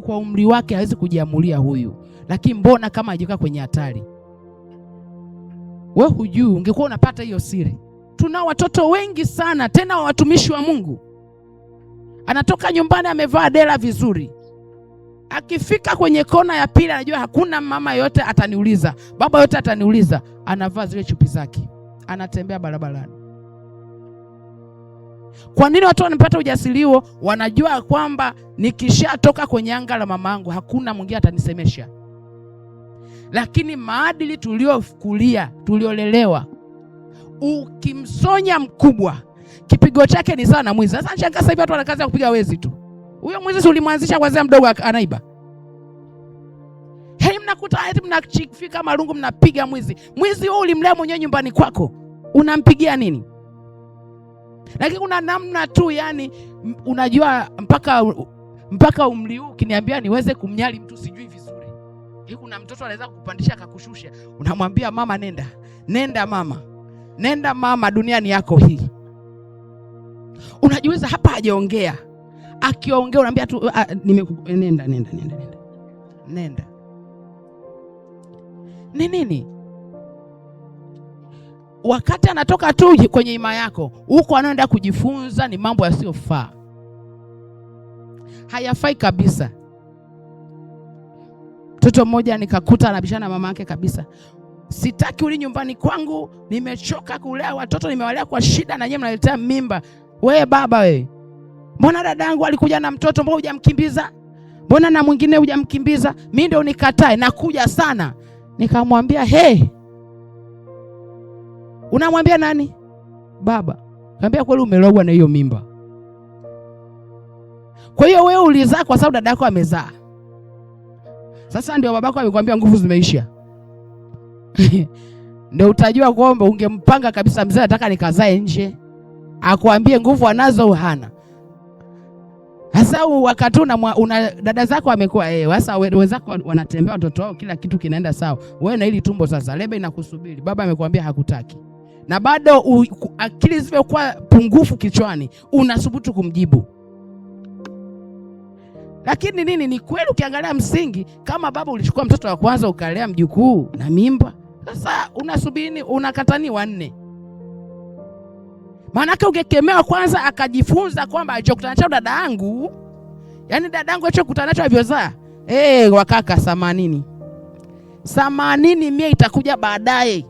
[SPEAKER 1] Kwa umri wake hawezi kujiamulia huyu. Lakini mbona kama hajiweka kwenye hatari? Wewe hujui, ungekuwa unapata hiyo siri. Tuna watoto wengi sana tena watumishi wa Mungu. Anatoka nyumbani amevaa dera vizuri. Akifika kwenye kona ya pili anajua hakuna mama yote ataniuliza, baba yote ataniuliza. Anavaa zile chupi zake, anatembea barabarani. Kwa nini watu wanapata ujasiri huo? Wanajua kwamba nikishatoka kwenye anga la mamangu hakuna mwingine atanisemesha. Lakini maadili tuliokulia, tuliolelewa, ukimsonya mkubwa kipigo chake ni sawa na mwizi. Sasa nishangaa sasa hivi watu wana kazi ya kupiga wezi tu. Huyo mwizi si ulimwanzisha kwanza mdogo anaiba. Hey, mnakuta eti mnafika marungu mnapiga mwizi. Mwizi huo ulimlea mwenyewe nyumbani kwako. Unampigia nini? Lakini kuna namna tu, yani unajua mpaka umri huu ukiniambia niweze kumnyali mtu sijui vizuri. Hii kuna mtoto anaweza kukupandisha akakushusha. Unamwambia mama nenda. Nenda mama. Nenda mama, dunia ni yako hii. Unajiuliza hapa hajaongea. Akiongea unaambia tu nenda nenda nenda nenda. Nenda. Ni nini? Wakati anatoka tu kwenye ima yako, huko anaenda kujifunza ni mambo yasiyofaa. Hayafai kabisa. Mtoto mmoja nikakuta anabishana na mama yake kabisa. Sitaki uli nyumbani kwangu, nimechoka kulea watoto, nimewalea kwa shida na nyinyi mnaletea mimba. Wewe baba wewe. Mbona dadangu alikuja na mtoto, mbona hujamkimbiza? Mbona na mwingine hujamkimbiza? Mimi ndio nikatae, nakuja sana. Nikamwambia, "Hey, unamwambia nani?" Baba. Nikamwambia, kweli umelogwa na hiyo mimba. Kwa hiyo wewe ulizaa kwa sababu dadako amezaa. Sasa ndio babako amekwambia nguvu zimeisha. Ndio utajua kwamba ungempanga kabisa, mzee nataka nikazae nje. Akwambie nguvu anazo hana. Sasa wakati una dada zako amekuwa sasa wenzako wanatembea watoto wao kila kitu kinaenda sawa. Wewe na hili tumbo sasa lebe inakusubiri. Baba amekwambia hakutaki. Na bado akili zimekuwa pungufu kichwani, unasubutu kumjibu. Lakini nini, ni kweli ukiangalia msingi, kama baba ulichukua mtoto wa kwanza ukalea mjukuu na mimba, sasa unasubiri unakatani wanne. Maana yake ungekemewa kwanza akajifunza kwamba alichokutana nacho dadangu, yani dadangu alichokutana nacho alivyozaa, wakaka 80. 80 mia itakuja baadaye.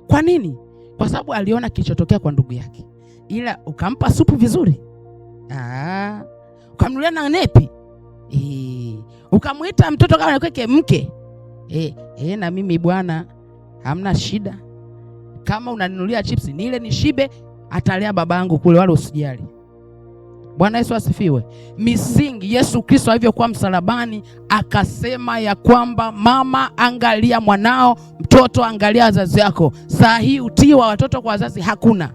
[SPEAKER 1] Kwa nini? Kwa sababu aliona kilichotokea kwa ndugu yake. Ila ukampa supu vizuri. Ukamnulia na nepi. Ukamuita mtoto kama anakweke mke. Na mimi bwana hamna shida. Kama unaninulia chips nile nishibe, atalea babangu kule, wala usijali. Bwana Yesu asifiwe. Misingi Yesu Kristo alivyokuwa msalabani akasema ya kwamba mama angalia mwanao, mtoto angalia wazazi wako. Saa hii utii wa watoto kwa wazazi hakuna.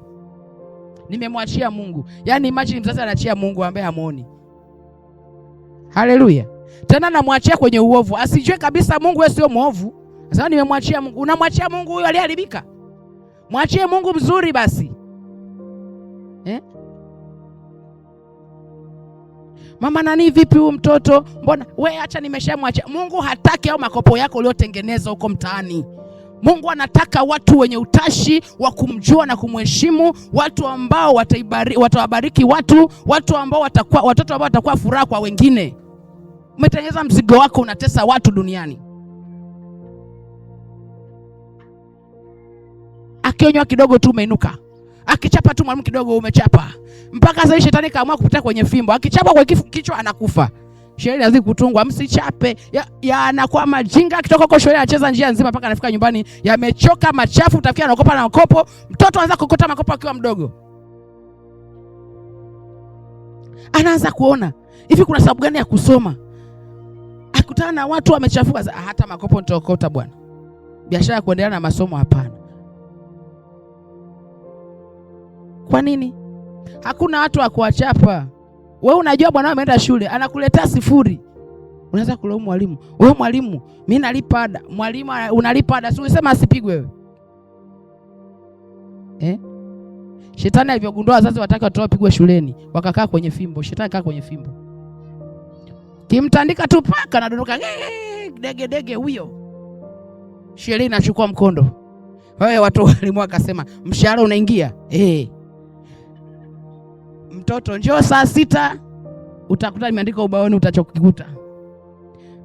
[SPEAKER 1] Nimemwachia Mungu. Yaani imagine mzazi anaachia Mungu ambaye hamuoni. Haleluya. Tena namwachia kwenye uovu. Asijue kabisa Mungu wewe sio muovu. Sasa nimemwachia Mungu. Unamwachia Mungu huyo aliyeharibika? Mwachie Mungu mzuri basi. Mama nani vipi huyu mtoto? Mbona wewe acha nimeshamwachia. Mungu hataki au makopo yako uliotengeneza huko mtaani. Mungu anataka watu wenye utashi wa kumjua na kumheshimu, watu ambao watawabariki watu, watu ambao watakuwa watoto ambao watakuwa furaha kwa wengine. Umetengeneza mzigo wako unatesa watu duniani. Akionywa kidogo tu umeinuka. Akichapa tu mwalimu kidogo umechapa. Mpaka sasa shetani kaamua kupita kwenye fimbo. Akichapa kwa kichwa anakufa. Sheria hazikutungwa, msichape. Ya anakuwa majinga akitoka huko shule anacheza njia nzima mpaka anafika nyumbani, yamechoka machafu, utafikia anakopa na makopo. Mtoto anaanza kukota makopo akiwa mdogo. Anaanza kuona hivi kuna sababu gani ya kusoma? Akutana na watu wamechafuka, hata makopo nitaokota bwana. Biashara ya kuendelea na masomo hapana. Kwa nini? Hakuna watu wa kuwachapa. Wewe unajua bwana ameenda shule, anakuletea 0. Unaanza kulaumu mwalimu. Wewe mwalimu, mimi nalipa ada. Mwalimu unalipa ada, si unasema asipigwe wewe. Shetani alivyogundua wazazi wataka watoto wapigwe shuleni, wakakaa kwenye fimbo. Shetani kaa kwenye fimbo. Kimtandika tu paka anadondoka dege dege huyo. Sheria inachukua mkondo. Wewe watu walimu akasema mshahara unaingia. Mtoto njoo saa 6 utakuta nimeandika ubaoni utachokikuta.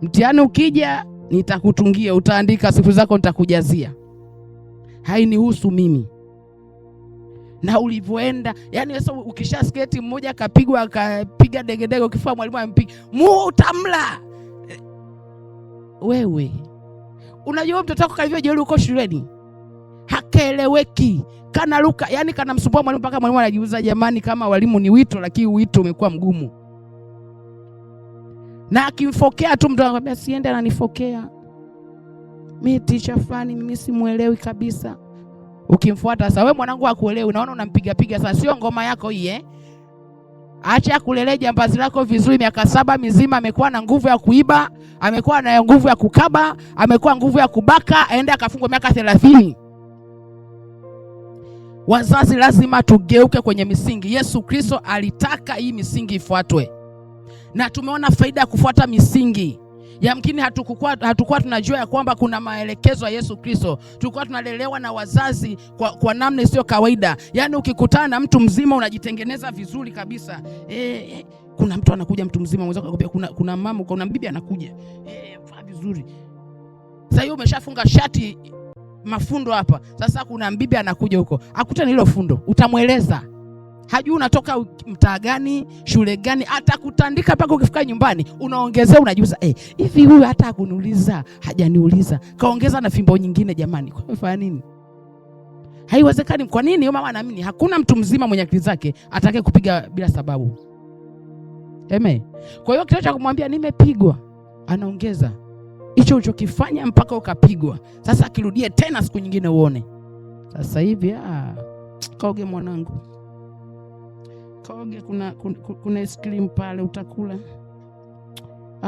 [SPEAKER 1] Mtihani ukija nitakutungia, utaandika siku zako nitakujazia. Hainihusu mimi. Na ulivyoenda, yani sasa ukisha sketi mmoja akapigwa akapiga degedege, ukifua mwalimu ampiga, mu utamla. Wewe unajua mtoto wako kalivyo jeuri huko shuleni. Hakeleweki. Kana luka, yani kana msumbua mwalimu mpaka mwalimu anajiuliza jamani kama walimu ni wito, lakini wito umekuwa mgumu. Na akimfokea tu mtu anakuambia siende, ananifokea. Mimi teacher fulani mimi simuelewi kabisa. Ukimfuata sasa, wewe mwanangu hakuelewi, unaona unampiga piga sasa, sio ngoma yako hii Acha kulelea jambazi lako vizuri. Miaka 7 mizima amekuwa na nguvu ya kuiba, amekuwa na nguvu ya kukaba, amekuwa nguvu ya kubaka, aende akafungwa miaka 30. Wazazi lazima tugeuke kwenye misingi. Yesu Kristo alitaka hii misingi ifuatwe, na tumeona faida ya kufuata misingi. Yamkini hatukuwa tunajua ya kwamba kuna maelekezo ya Yesu Kristo. Tulikuwa tunalelewa na wazazi kwa namna isiyo kawaida. Yaani ukikutana na mtu mzima unajitengeneza vizuri kabisa. Kuna mtu anakuja, mtu mzima mwenzako anakuambia kuna mama, kuna bibi anakuja. Vaa vizuri. Sasa hiyo umeshafunga shati mafundo hapa. Sasa kuna mbibi anakuja huko, akuta ni hilo fundo, utamweleza. Hajui unatoka mtaa gani, shule gani, atakutandika mpaka ukifika nyumbani unaongezea, unajiuliza, hivi huyu hata hakuniuliza, hajaniuliza. Kaongeza na fimbo nyingine jamani. Kwa nini nini? Haiwezekani. Kwa nini huyo mama anaamini hakuna mtu mzima mwenye akili zake atakaye kupiga bila sababu? Amen. Kwa hiyo kitendo cha kumwambia nimepigwa, anaongeza hicho ulichokifanya mpaka ukapigwa. Sasa akirudie tena siku nyingine uone. Sasa hivi kaoge mwanangu. Kaoge, kuna ice cream pale utakula.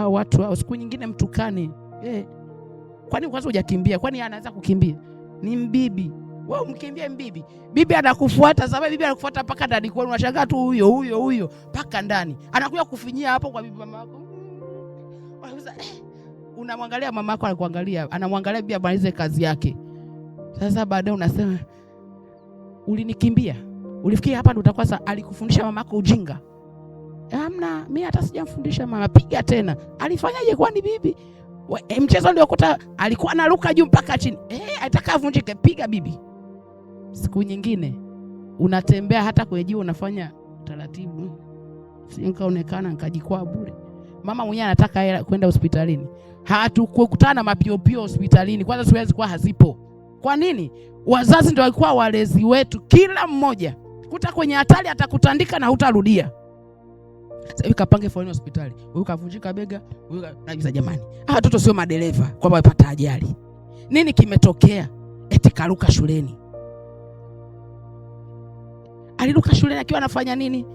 [SPEAKER 1] Watu hao siku nyingine mtukane. Kwani kwanza hujakimbia? Kwani anaanza kukimbia? Ni mbibi. Wewe umkimbie mbibi. Bibi anakufuata, sababu bibi anakufuata mpaka ndani kwenu. Unashangaa tu huyo huyo huyo mpaka ndani. Anakuja kufinyia hapo kwa bibi mama yako. Unamwangalia mama yako anakuangalia, anamwangalia bibi amalize kazi yake. Sasa baadaye unasema ulinikimbia. Ulifikia hapa ndo utakuwa sasa alikufundisha mama yako ujinga. Hamna, mimi hata sijamfundisha mama. Piga tena. Alifanyaje kwani bibi? Mchezo uliokuta alikuwa anaruka juu mpaka chini. Alitaka avunjike, piga bibi. Siku nyingine unatembea hata kwenye jiwe unafanya taratibu. Si nikaonekana nikajikwaa bure. Mama mwenyewe anataka hela kwenda hospitalini. Hatukukutana mapiopio hospitalini. Kwanza siwezi kuwa hazipo. Kwa nini? Wazazi ndio walikuwa walezi wetu, kila mmoja. Kuta kwenye hatari atakutandika na hutarudia. Sasa hivi kapange foleni hospitali. Huyu kavunjika bega, huyu najiuliza jamani, hawa watoto sio madereva kwamba wamepata ajali. Nini kimetokea? Eti karuka shuleni. Aliruka shuleni akiwa anafanya nini?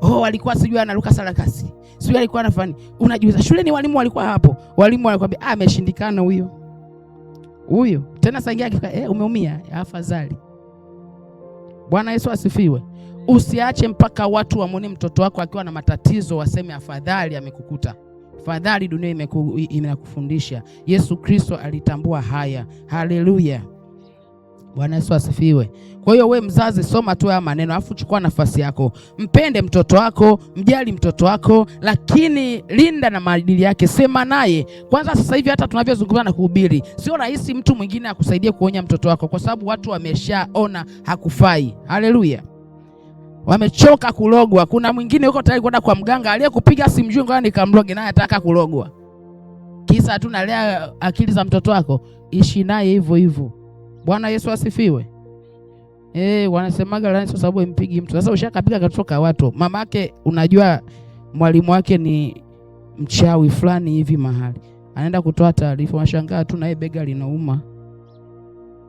[SPEAKER 1] Oh, alikuwa sijui anaruka sarakasi. Sijui alikuwa anafanya. Unajiuliza shuleni walimu walikuwa hapo. Walimu walikwambia ameshindikana huyo. Huyo. Tena saa ingine akifika, umeumia, afadhali. Bwana Yesu asifiwe. Usiache mpaka watu wamuone mtoto wako akiwa na matatizo waseme afadhali amekukuta. Afadhali dunia imekufundisha. Yesu Kristo alitambua haya. Haleluya. Bwana Yesu asifiwe. Kwa hiyo we mzazi, soma tu haya maneno afu chukua nafasi yako. Mpende mtoto wako, mjali mtoto wako, lakini linda na maadili yake. Sema naye. Kwanza sasa hivi hata tunavyozungumza na kuhubiri, sio rahisi mtu mwingine akusaidie kuonya mtoto wako kwa sababu watu wameshaona hakufai. Haleluya. Wamechoka kulogwa. Kuna mwingine yuko tayari kwenda kwa mganga aliyekupiga simjui, ngoja nikamloge naye ataka kulogwa. Kisa tu nalea akili za mtoto wako, ishi naye hivyo hivyo. Bwana Yesu asifiwe. Wanasemaga laana sio sababu impigi mtu. Sasa ushakapiga katoka watu. Mamake unajua mwalimu wake ni mchawi fulani hivi mahali. Anaenda kutoa taarifa, unashangaa tu naye bega linauma.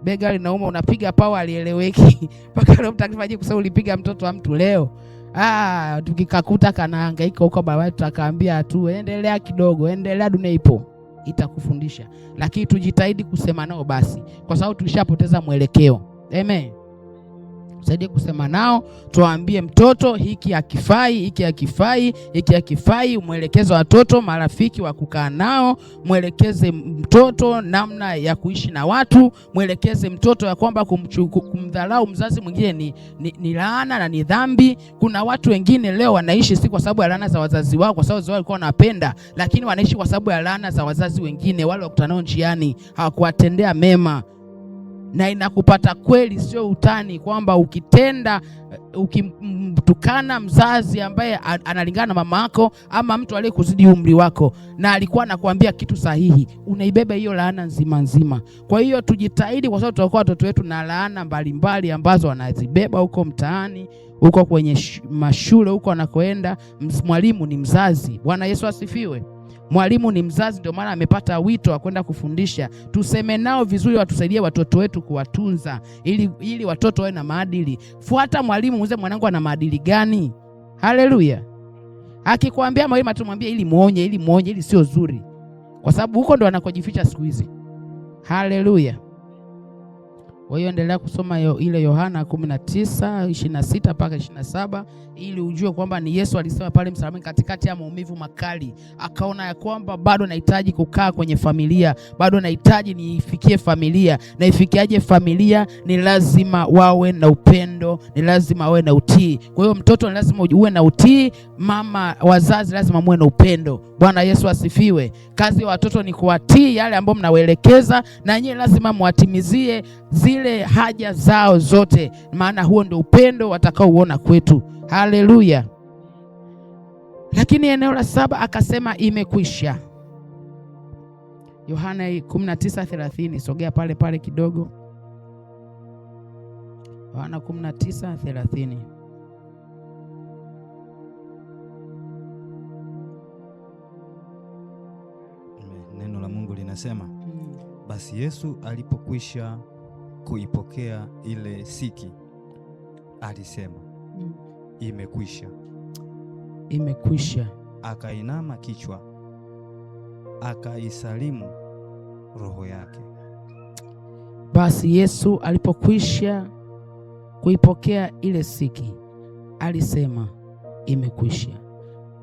[SPEAKER 1] Bega linauma, unapiga pawa alieleweki. Mpaka leo mtakifanyia kwa sababu ulipiga mtoto wa mtu leo. Tukikakuta kanahangaika huko baba tutakaambia tu endelea kidogo, endelea, dunia ipo. Itakufundisha. Lakini tujitahidi kusema nao basi, kwa sababu tulishapoteza mwelekeo. Amen. Tusaidie kusema nao, tuambie mtoto hiki hakifai, hiki hakifai, hiki hakifai. Mwelekeze watoto marafiki wa kukaa nao, mwelekeze mtoto namna ya kuishi na watu, mwelekeze mtoto ya kwamba kumdharau mzazi mwingine ni laana na ni dhambi. Kuna watu wengine leo wanaishi si kwa sababu ya laana za wazazi wao, kwa sababu wazazi wao walikuwa wanapenda, lakini wanaishi kwa sababu ya laana za wazazi wengine, wale wakutanao njiani hawakuwatendea mema. Na inakupata kweli, sio utani, kwamba ukitenda, ukimtukana mzazi ambaye analingana na mama yako ama mtu aliyekuzidi umri wako na alikuwa anakuambia kitu sahihi, unaibeba hiyo laana nzima nzima. Kwa hiyo tujitahidi, kwa sababu tutakuwa watoto wetu na laana mbalimbali ambazo wanazibeba huko mtaani, huko kwenye mashule, huko wanakoenda. Mwalimu ni mzazi. Bwana Yesu asifiwe. Mwalimu ni mzazi, ndio maana amepata wito wa kwenda kufundisha. Tuseme nao vizuri, watusaidie watoto wetu kuwatunza ili watoto wawe na maadili. Fuata mwalimu, muulize mwanangu ana maadili gani? Haleluya. Akikwambia mwalimu atumwambie ili muonye, ili muonye, ili sio zuri. Kwa sababu huko ndo anakojificha siku hizi. Haleluya. Kwa hiyo endelea kusoma ile Yohana 19:26 mpaka 27 ili ujue kwamba ni Yesu alisema pale msalabani katikati ya maumivu makali, akaona ya kwamba bado nahitaji kukaa kwenye familia, bado nahitaji niifikie familia. Na ifikiaje familia? Ni lazima wawe na upendo, ni lazima wawe na utii. Kwa hiyo mtoto ni lazima uwe na utii, mama wazazi lazima muwe na upendo. Bwana Yesu asifiwe. Kazi ya watoto ni kuwatii yale ambayo mnawaelekeza, na nyinyi lazima muwatimizie zile haja zao zote, maana huo ndio upendo watakaouona kwetu. Haleluya. Lakini eneo la 7 akasema imekwisha. Yohana 19:30, sogea pale pale kidogo. Yohana 19:30.
[SPEAKER 2] Neno la Mungu linasema, basi Yesu alipokwisha kuipokea ile siki alisema, imekwisha.
[SPEAKER 1] Imekwisha.
[SPEAKER 2] Akainama kichwa, akaisalimu roho yake.
[SPEAKER 1] Basi Yesu alipokwisha kuipokea ile siki alisema imekwisha,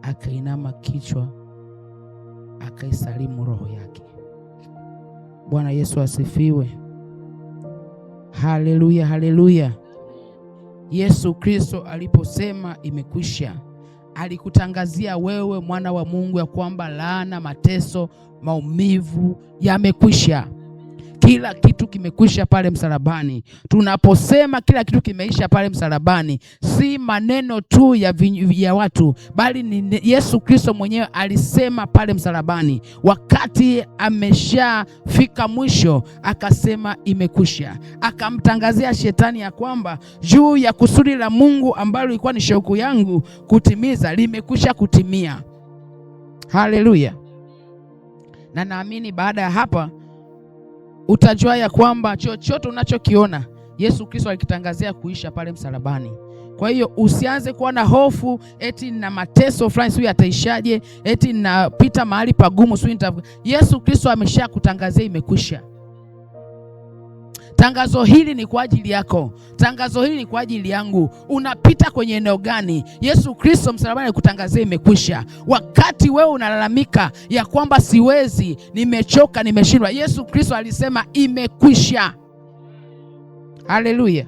[SPEAKER 1] akainama kichwa, akaisalimu roho yake. Bwana Yesu asifiwe. Haleluya, haleluya. Yesu Kristo aliposema imekwisha, alikutangazia wewe mwana wa Mungu ya kwamba laana, mateso, maumivu yamekwisha. Kila kitu kimekwisha pale msalabani. Tunaposema kila kitu kimeisha pale msalabani, si maneno tu ya watu, bali ni Yesu Kristo mwenyewe alisema pale msalabani. Wakati ameshafika mwisho, akasema imekwisha. Akamtangazia shetani ya kwamba juu ya kusudi la Mungu ambalo ilikuwa ni shauku yangu kutimiza, limekwisha kutimia. Haleluya. Na naamini baada ya hapa utajua ya kwamba chochote unachokiona Yesu Kristo alikitangazia kuisha pale msalabani. Kwa hiyo usianze kuwa na hofu eti na mateso fulani sio yataishaje, eti napita mahali pagumu sio nita. Yesu Kristo ameshakutangazia imekwisha. Tangazo hili ni kwa ajili yako. Tangazo hili ni kwa ajili yangu. Unapita kwenye eneo gani? Yesu Kristo msalabani alikutangazia imekwisha. Wakati wewe unalalamika ya kwamba siwezi, nimechoka, nimeshindwa, Yesu Kristo alisema imekwisha. Haleluya.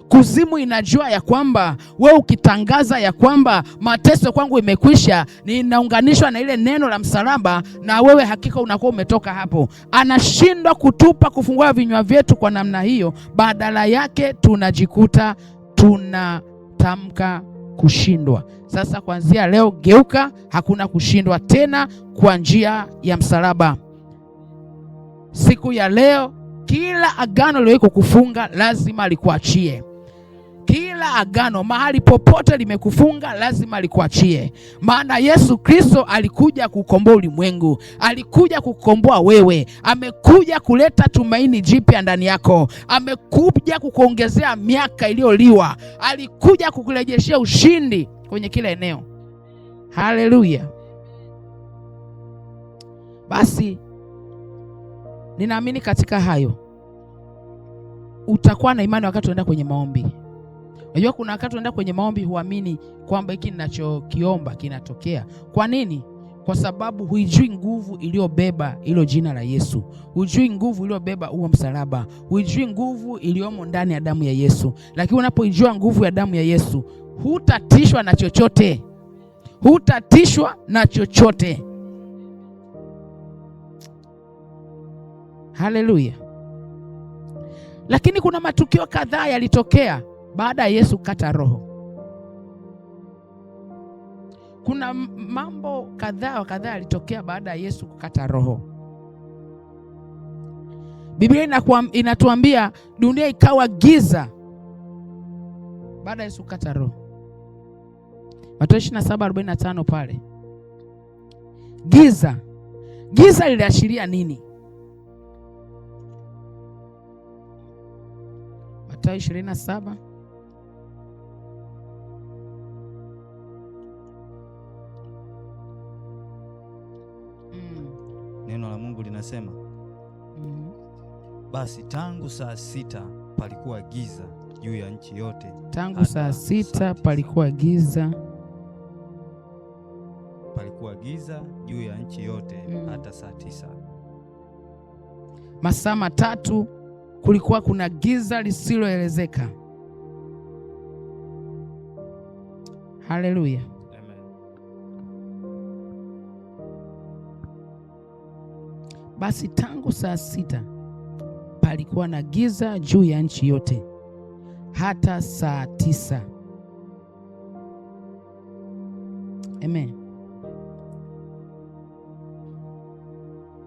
[SPEAKER 1] Kuzimu inajua ya kwamba wewe ukitangaza ya kwamba mateso kwangu imekwisha, ninaunganishwa na ile neno la msalaba, na wewe hakika unakuwa umetoka hapo. Anashindwa kutupa kufungua vinywa vyetu kwa namna hiyo, badala yake tunajikuta tunatamka kushindwa. Sasa kuanzia leo geuka, hakuna kushindwa tena kwa njia ya msalaba. Siku ya leo kila agano lililowekwa kukufunga lazima likuachie. Kila agano mahali popote limekufunga lazima likuachie. Maana Yesu Kristo alikuja kukomboa ulimwengu, alikuja kukomboa wewe, amekuja kuleta tumaini jipya ndani yako, amekuja kukuongezea miaka iliyoliwa, alikuja kukurejeshea ushindi kwenye kila eneo. Haleluya. Basi ninaamini katika hayo utakuwa na imani wakati unaenda kwenye maombi. Unajua kuna wakati unaenda kwenye maombi huamini kwamba hiki ninachokiomba kinatokea. Kwa nini? Kwa sababu huijui nguvu iliyobeba hilo jina la Yesu. Hujui nguvu iliyobeba huo msalaba. Hujui nguvu iliyomo ndani ya damu ya Yesu. Lakini unapoijua nguvu ya damu ya Yesu, hutatishwa na chochote. Hutatishwa na chochote. Haleluya. Lakini kuna matukio kadhaa yalitokea baada ya Yesu kukata roho. Kuna mambo kadhaa kadhaa yalitokea baada ya Yesu kukata roho. Biblia inatuambia dunia ikawa giza baada ya Yesu kukata roho. Mathayo 27:45 pale. Giza. Giza liliashiria nini? Mathayo 27
[SPEAKER 2] Neno la Mungu linasema, Basi tangu saa 6 palikuwa giza juu ya nchi yote.
[SPEAKER 1] Tangu saa 6 palikuwa giza.
[SPEAKER 2] Palikuwa giza juu ya nchi yote hata saa 9.
[SPEAKER 1] Masaa 3 kulikuwa kuna giza lisiloelezeka. Haleluya.
[SPEAKER 2] Amen.
[SPEAKER 1] Basi tangu saa 6 palikuwa na giza juu ya nchi yote hata saa 9. Amen.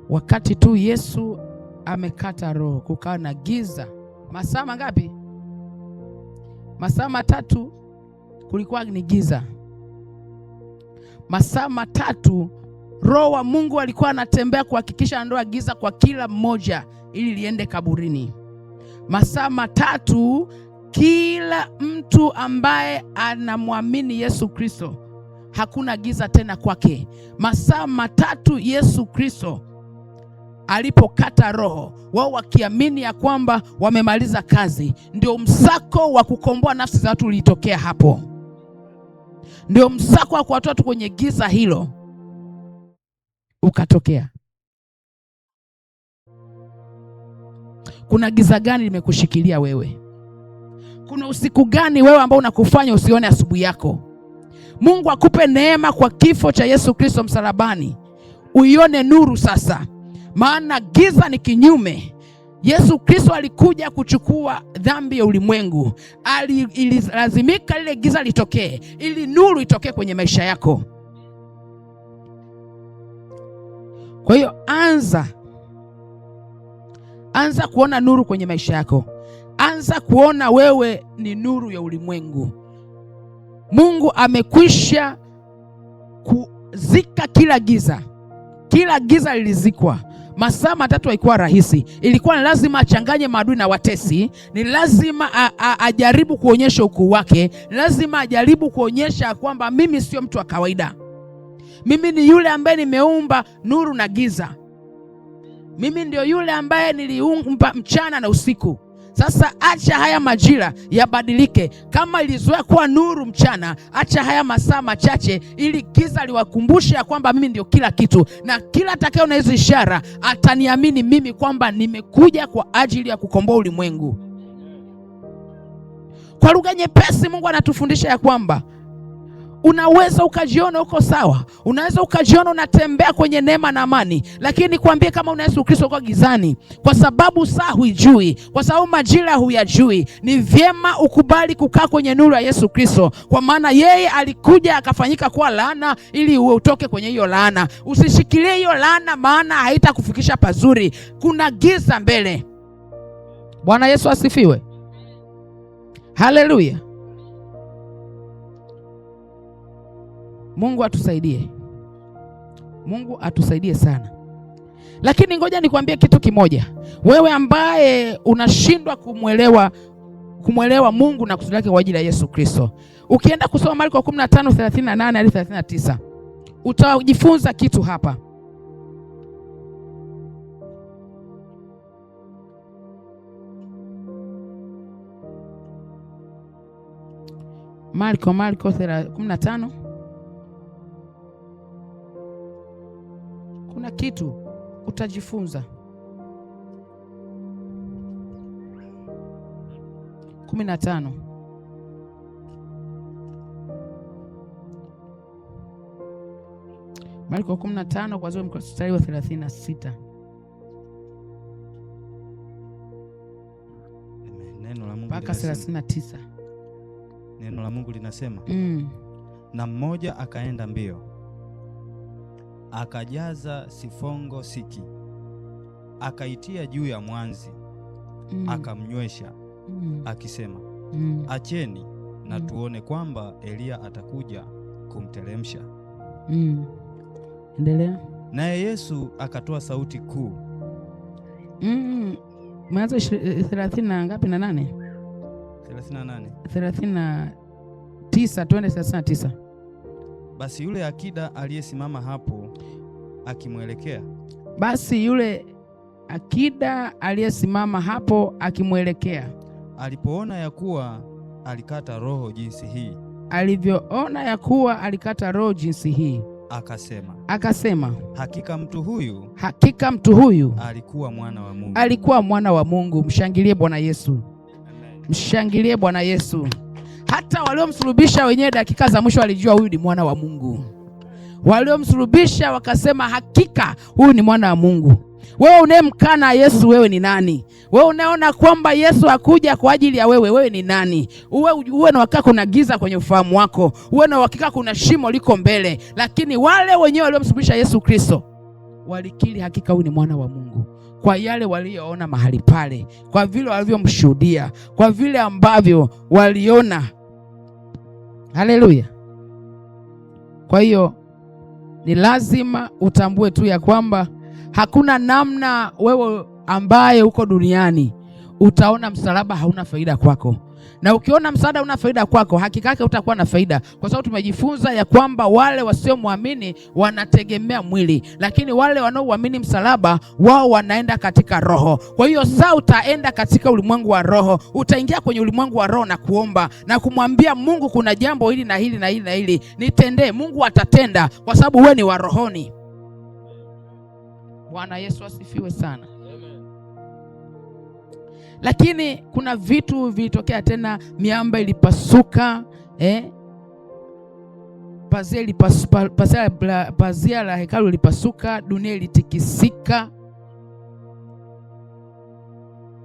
[SPEAKER 1] Wakati tu Yesu amekata roho, kukawa na giza. Masaa mangapi? Masaa 3 kulikuwa ni giza. Masaa 3 Roho wa Mungu alikuwa anatembea kuhakikisha andoa giza kwa kila mmoja ili liende kaburini. Masaa 3 kila mtu ambaye anamwamini Yesu Kristo hakuna giza tena kwake. Masaa 3 Yesu Kristo alipokata roho, wao wakiamini ya kwamba wamemaliza kazi, ndio msako wa kukomboa nafsi za watu ulitokea hapo. Ndio msako wa kuwatoa watu kwenye giza hilo ukatokea. Kuna giza gani limekushikilia wewe? Kuna usiku gani wewe ambao unakufanya usione asubuhi yako? Mungu akupe neema kwa kifo cha Yesu Kristo msalabani, uione nuru sasa. Maana giza ni kinyume. Yesu Kristo alikuja kuchukua dhambi ya ulimwengu. Ililazimika lile giza litokee ili nuru itokee kwenye maisha yako. Kwa hiyo anza kuona nuru kwenye maisha yako. Anza kuona wewe ni nuru ya ulimwengu. Mungu amekwisha kuzika kila giza. Kila giza lilizikwa. Masaa 3 haikuwa rahisi. Ilikuwa ni lazima achanganye maadui na watesi. Ni lazima ajaribu kuonyesha ukuu wake. Ni lazima ajaribu kuonyesha kwamba mimi sio mtu wa kawaida. Mimi ni yule ambaye nimeumba nuru na giza. Mimi ndio yule ambaye niliumba mchana na usiku. Sasa acha haya majira yabadilike. Kama ilizoea kuwa nuru mchana, acha haya masaa machache ili giza liwakumbushe ya kwamba mimi ndio kila kitu, na kila atakayeona hizo ishara ataniamini mimi kwamba nimekuja kwa ajili ya kukomboa ulimwengu. Kwa lugha nyepesi, Mungu anatufundisha ya kwamba unaweza ukajiona uko sawa, unaweza ukajiona unatembea kwenye neema na amani, lakini nikwambie kama una Yesu Kristo uko gizani, kwa sababu saa huijui, kwa sababu majira huyajui. Ni vyema ukubali kukaa kwenye nuru ya Yesu Kristo, kwa maana yeye alikuja akafanyika kuwa laana ili uwe utoke kwenye hiyo laana. Usishikilie hiyo laana, maana haitakufikisha pazuri. Kuna giza mbele. Bwana Yesu asifiwe. Haleluya. Mungu atusaidie. Mungu atusaidie sana. Lakini ngoja nikwambie kitu kimoja. Wewe ambaye unashindwa kumwelewa Mungu na kusudi lake kwa ajili ya Yesu Kristo, ukienda kusoma Marko 15:38 hadi 39, utajifunza kitu hapa. Marko 15. Kuna kitu utajifunza. 15. Marko 15 kuanzia mstari wa 36.
[SPEAKER 2] Neno la Mungu
[SPEAKER 1] mpaka 39.
[SPEAKER 2] Neno la Mungu linasema, na mmoja akaenda mbio akajaza sifongo siki, akaitia juu ya mwanzi, akamnywesha, akisema, acheni na tuone kwamba Eliya atakuja kumteremsha.
[SPEAKER 1] Endelea.
[SPEAKER 2] Naye Yesu akatoa sauti kuu.
[SPEAKER 1] Mwanzo 30 na ngapi na 8?
[SPEAKER 2] 38.
[SPEAKER 1] 39, twende 39.
[SPEAKER 2] Basi yule akida aliyesimama hapo akimwelekea.
[SPEAKER 1] Basi yule Akida aliyesimama hapo akimwelekea,
[SPEAKER 2] alipoona ya kuwa alikata roho jinsi hii,
[SPEAKER 1] alivyoona ya kuwa alikata roho jinsi hii, akasema,
[SPEAKER 2] hakika mtu huyu,
[SPEAKER 1] hakika mtu huyu
[SPEAKER 2] alikuwa mwana wa Mungu,
[SPEAKER 1] alikuwa mwana wa Mungu. Mshangilie Bwana Yesu. Amen. Mshangilie Bwana Yesu. Hata waliomsulubisha wenyewe dakika za mwisho walijua huyu ni mwana wa Mungu. Waliomsulubisha wakasema hakika huyu ni mwana wa Mungu. Wewe unayemkana Yesu, wewe ni nani? Wewe unaona kwamba Yesu hakuja kwa ajili ya wewe, wewe ni nani? Uwe na uhakika kuna giza kwenye ufahamu wako, uwe na uhakika kuna shimo liko mbele. Lakini wale wenyewe waliomsulubisha Yesu Kristo walikiri hakika huyu ni mwana wa Mungu, kwa yale walioona mahali pale, kwa vile walivyomshuhudia, kwa vile ambavyo waliona. Haleluya. Kwa hiyo ni lazima utambue tu ya kwamba hakuna namna wewe ambaye uko duniani utaona msalaba hauna faida kwako. Na ukiona msaada una faida kwako, hakika yake utakuwa na faida, kwa sababu tumejifunza ya kwamba wale wasiomwamini wanategemea mwili, lakini wale wanaoamini msalaba wao wanaenda katika roho. Kwa hiyo saa utaenda katika ulimwengu wa roho, utaingia kwenye ulimwengu wa roho na kuomba na kumwambia Mungu, kuna jambo hili na hili na hili na hili nitendee. Mungu atatenda, kwa sababu wewe ni wa rohoni. Bwana Yesu asifiwe sana. Lakini kuna vitu vilitokea tena, miamba ilipasuka, pazia la hekalu lilipasuka, dunia ilitikisika.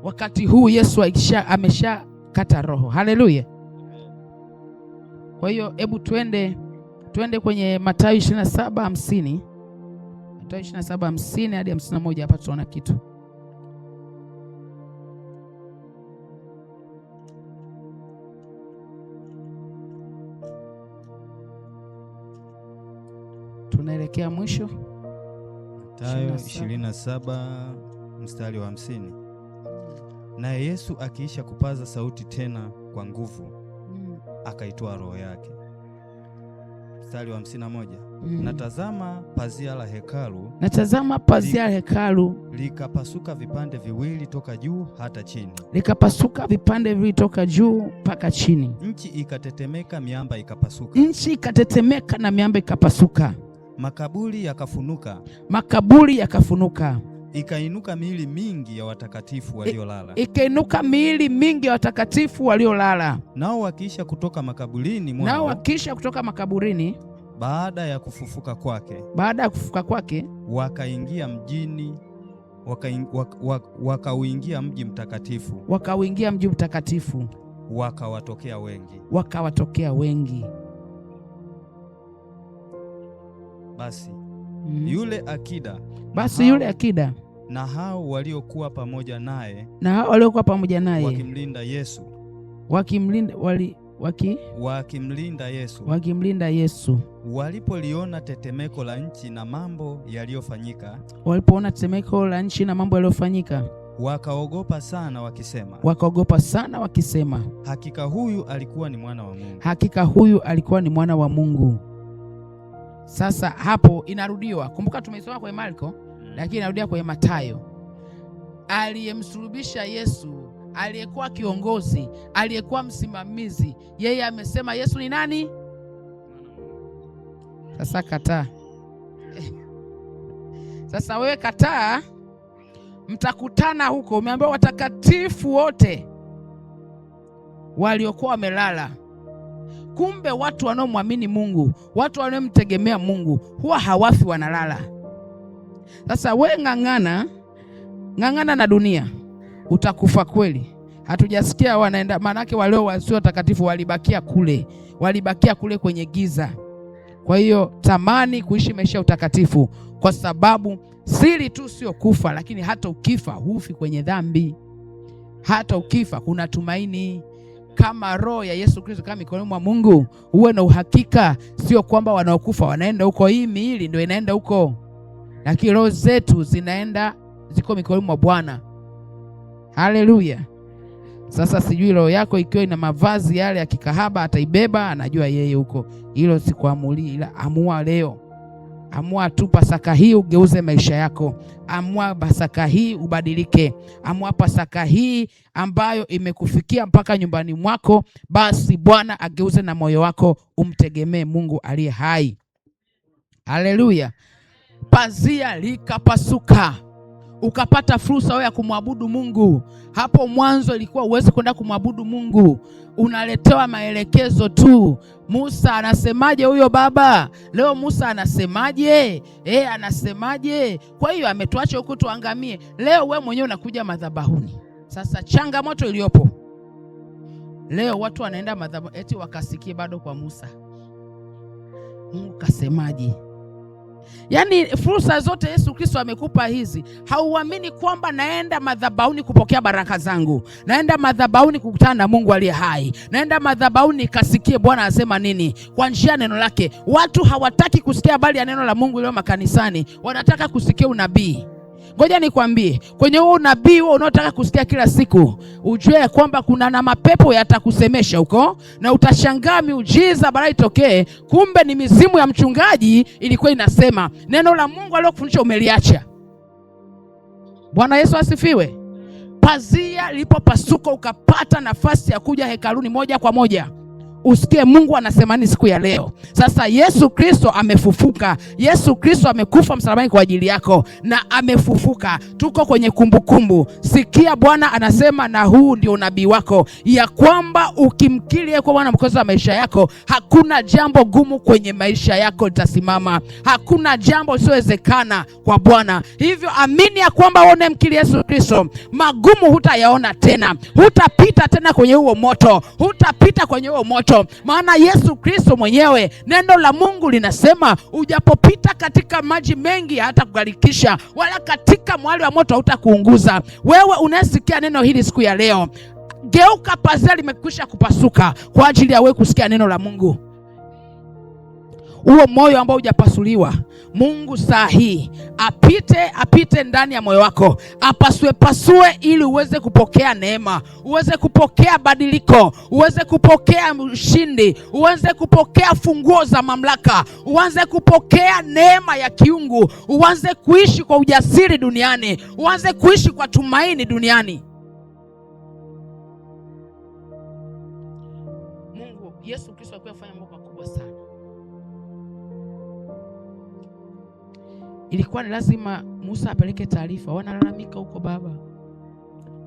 [SPEAKER 1] Wakati huu Yesu ameshakata roho. Haleluya. Kwa hiyo hebu twende kwenye Mathayo 27:50. Mathayo 27:50 hadi 51, hapa tutaona kitu. Tunaelekea mwisho.
[SPEAKER 2] Mathayo 27 mstari wa 50. Naye Yesu akiisha kupaza sauti tena kwa nguvu, akaitoa roho yake. Mstari wa 51. Natazama pazia la hekalu,
[SPEAKER 1] natazama pazia la hekalu
[SPEAKER 2] likapasuka vipande viwili toka juu hata chini,
[SPEAKER 1] likapasuka vipande viwili toka juu mpaka chini.
[SPEAKER 2] Nchi ikatetemeka, miamba ikapasuka.
[SPEAKER 1] Nchi ikatetemeka na miamba ikapasuka.
[SPEAKER 2] Makaburi yakafunuka,
[SPEAKER 1] makaburi yakafunuka.
[SPEAKER 2] Ikainuka miili mingi ya watakatifu waliolala,
[SPEAKER 1] ikainuka miili mingi ya watakatifu waliolala.
[SPEAKER 2] Nao wakiisha kutoka makaburini mwao,
[SPEAKER 1] nao wakiisha kutoka makaburini,
[SPEAKER 2] baada ya kufufuka kwake,
[SPEAKER 1] baada ya kufufuka kwake,
[SPEAKER 2] wakaingia mjini, wakauingia mji mtakatifu,
[SPEAKER 1] wakauingia mji mtakatifu,
[SPEAKER 2] wakawatokea wengi,
[SPEAKER 1] wakawatokea wengi.
[SPEAKER 2] Basi yule akida,
[SPEAKER 1] basi yule akida
[SPEAKER 2] na hao waliokuwa pamoja naye,
[SPEAKER 1] na hao waliokuwa pamoja naye
[SPEAKER 2] wakimlinda Yesu,
[SPEAKER 1] wakimlinda
[SPEAKER 2] Yesu,
[SPEAKER 1] wakimlinda Yesu,
[SPEAKER 2] walipoliona tetemeko la nchi na mambo yaliyofanyika,
[SPEAKER 1] walipoona tetemeko la nchi na mambo yaliyofanyika,
[SPEAKER 2] wakaogopa sana wakisema,
[SPEAKER 1] wakaogopa sana wakisema,
[SPEAKER 2] hakika huyu alikuwa ni mwana wa Mungu,
[SPEAKER 1] hakika huyu alikuwa ni mwana wa Mungu. Sasa hapo inarudiwa. Kumbuka tumeisoma kwenye Marko, lakini inarudia kwenye Mathayo. Aliyemsulubisha Yesu, aliyekuwa kiongozi, aliyekuwa msimamizi, yeye amesema Yesu ni nani? Sasa kataa. Sasa wewe kataa, mtakutana huko. Umeambiwa watakatifu wote waliokuwa wamelala. Kumbe watu wanaomwamini Mungu, watu wanaomtegemea Mungu huwa hawafi, wanalala. Sasa we ng'ang'ana, ng'ang'ana na dunia, utakufa kweli. Hatujasikia wanaenda, maanake wale wasio watakatifu walibakia kule, walibakia kule kwenye giza. Kwa hiyo tamani kuishi maisha ya utakatifu, kwa sababu siri tu sio kufa, lakini hata ukifa hufi kwenye dhambi. Hata ukifa kuna tumaini. Kama roho ya Yesu Kristo kama mikononi mwa Mungu, uwe na uhakika, sio kwamba wanaokufa wanaenda huko, hii miili ndio inaenda huko, lakini roho zetu zinaenda, ziko mikononi mwa Bwana. Haleluya. Sasa sijui roho yako ikiwa ina mavazi yale ya kikahaba ataibeba, anajua yeye huko. Hilo sikuamuli, ila amua leo. Amua tu Pasaka hii ugeuze maisha yako. Amua Pasaka hii ubadilike. Amua Pasaka hii ambayo imekufikia mpaka nyumbani mwako, basi Bwana ageuze na moyo wako, umtegemee Mungu aliye hai. Haleluya! Pazia likapasuka, ukapata fursa wewe ya kumwabudu Mungu. Hapo mwanzo ilikuwa uwezi kwenda kumwabudu Mungu, unaletewa maelekezo tu. Musa anasemaje huyo baba? Leo Musa anasemaje? Anasemaje? Kwa hiyo ametuacha huku tuangamie. Leo we mwenyewe unakuja madhabahuni. Sasa changamoto iliyopo leo, watu wanaenda madhabahuni eti wakasikie bado kwa Musa. Mungu kasemaje? Yaani fursa zote Yesu Kristo amekupa hizi, hauamini kwamba naenda madhabahuni kupokea baraka zangu, naenda madhabahuni kukutana na Mungu aliye hai, naenda madhabahuni kasikie Bwana anasema nini kwa njia ya neno lake. Watu hawataki kusikia habari ya neno la Mungu leo makanisani, wanataka kusikia unabii. Ngoja nikwambie, kwenye huo unabii huo unaotaka kusikia kila siku, ujue kwamba kuna na mapepo yatakusemesha huko, na utashangaa miujiza baadaye itokee, kumbe ni mizimu ya mchungaji ilikuwa inasema. Neno la Mungu alilokufundisha umeliacha. Bwana Yesu asifiwe. Pazia lilipopasuka ukapata nafasi ya kuja hekaluni moja kwa moja, usikie Mungu anasema nini siku ya leo. Sasa Yesu Kristo amefufuka. Yesu Kristo amekufa msalabani kwa ajili yako na amefufuka. Tuko kwenye kumbukumbu. Sikia Bwana anasema, na huu ndio unabii wako, ya kwamba ukimkiri yeye kuwa Bwana Mwokozi wa maisha yako, hakuna jambo gumu kwenye maisha yako litasimama. Hakuna jambo lisiowezekana kwa Bwana. Hivyo amini ya kwamba wewe unayemkiri Yesu Kristo, magumu hutayaona tena. Hutapita tena kwenye huo moto. Hutapita kwenye huo moto. Maana Yesu Kristo mwenyewe, neno la Mungu linasema, ujapopita katika maji mengi hatakugharikisha, wala katika mwali wa moto hautakuunguza. Wewe unayesikia neno hili siku ya leo, geuka, pazia limekwisha kupasuka kwa ajili ya wewe kusikia neno la Mungu. Huo moyo ambao hujapasuliwa, Mungu saa hii apite ndani ya moyo wako, apasue pasue, ili uweze kupokea neema, uweze kupokea badiliko, uweze kupokea ushindi, uweze kupokea funguo za mamlaka, uanze kupokea neema ya kiungu, uanze kuishi kwa ujasiri duniani, uanze kuishi kwa tumaini duniani. Mungu, Yesu Kristo alikuwa afanya mambo makubwa sana. Ilikuwa ni lazima Musa apeleke taarifa. Wanalalamika huko baba,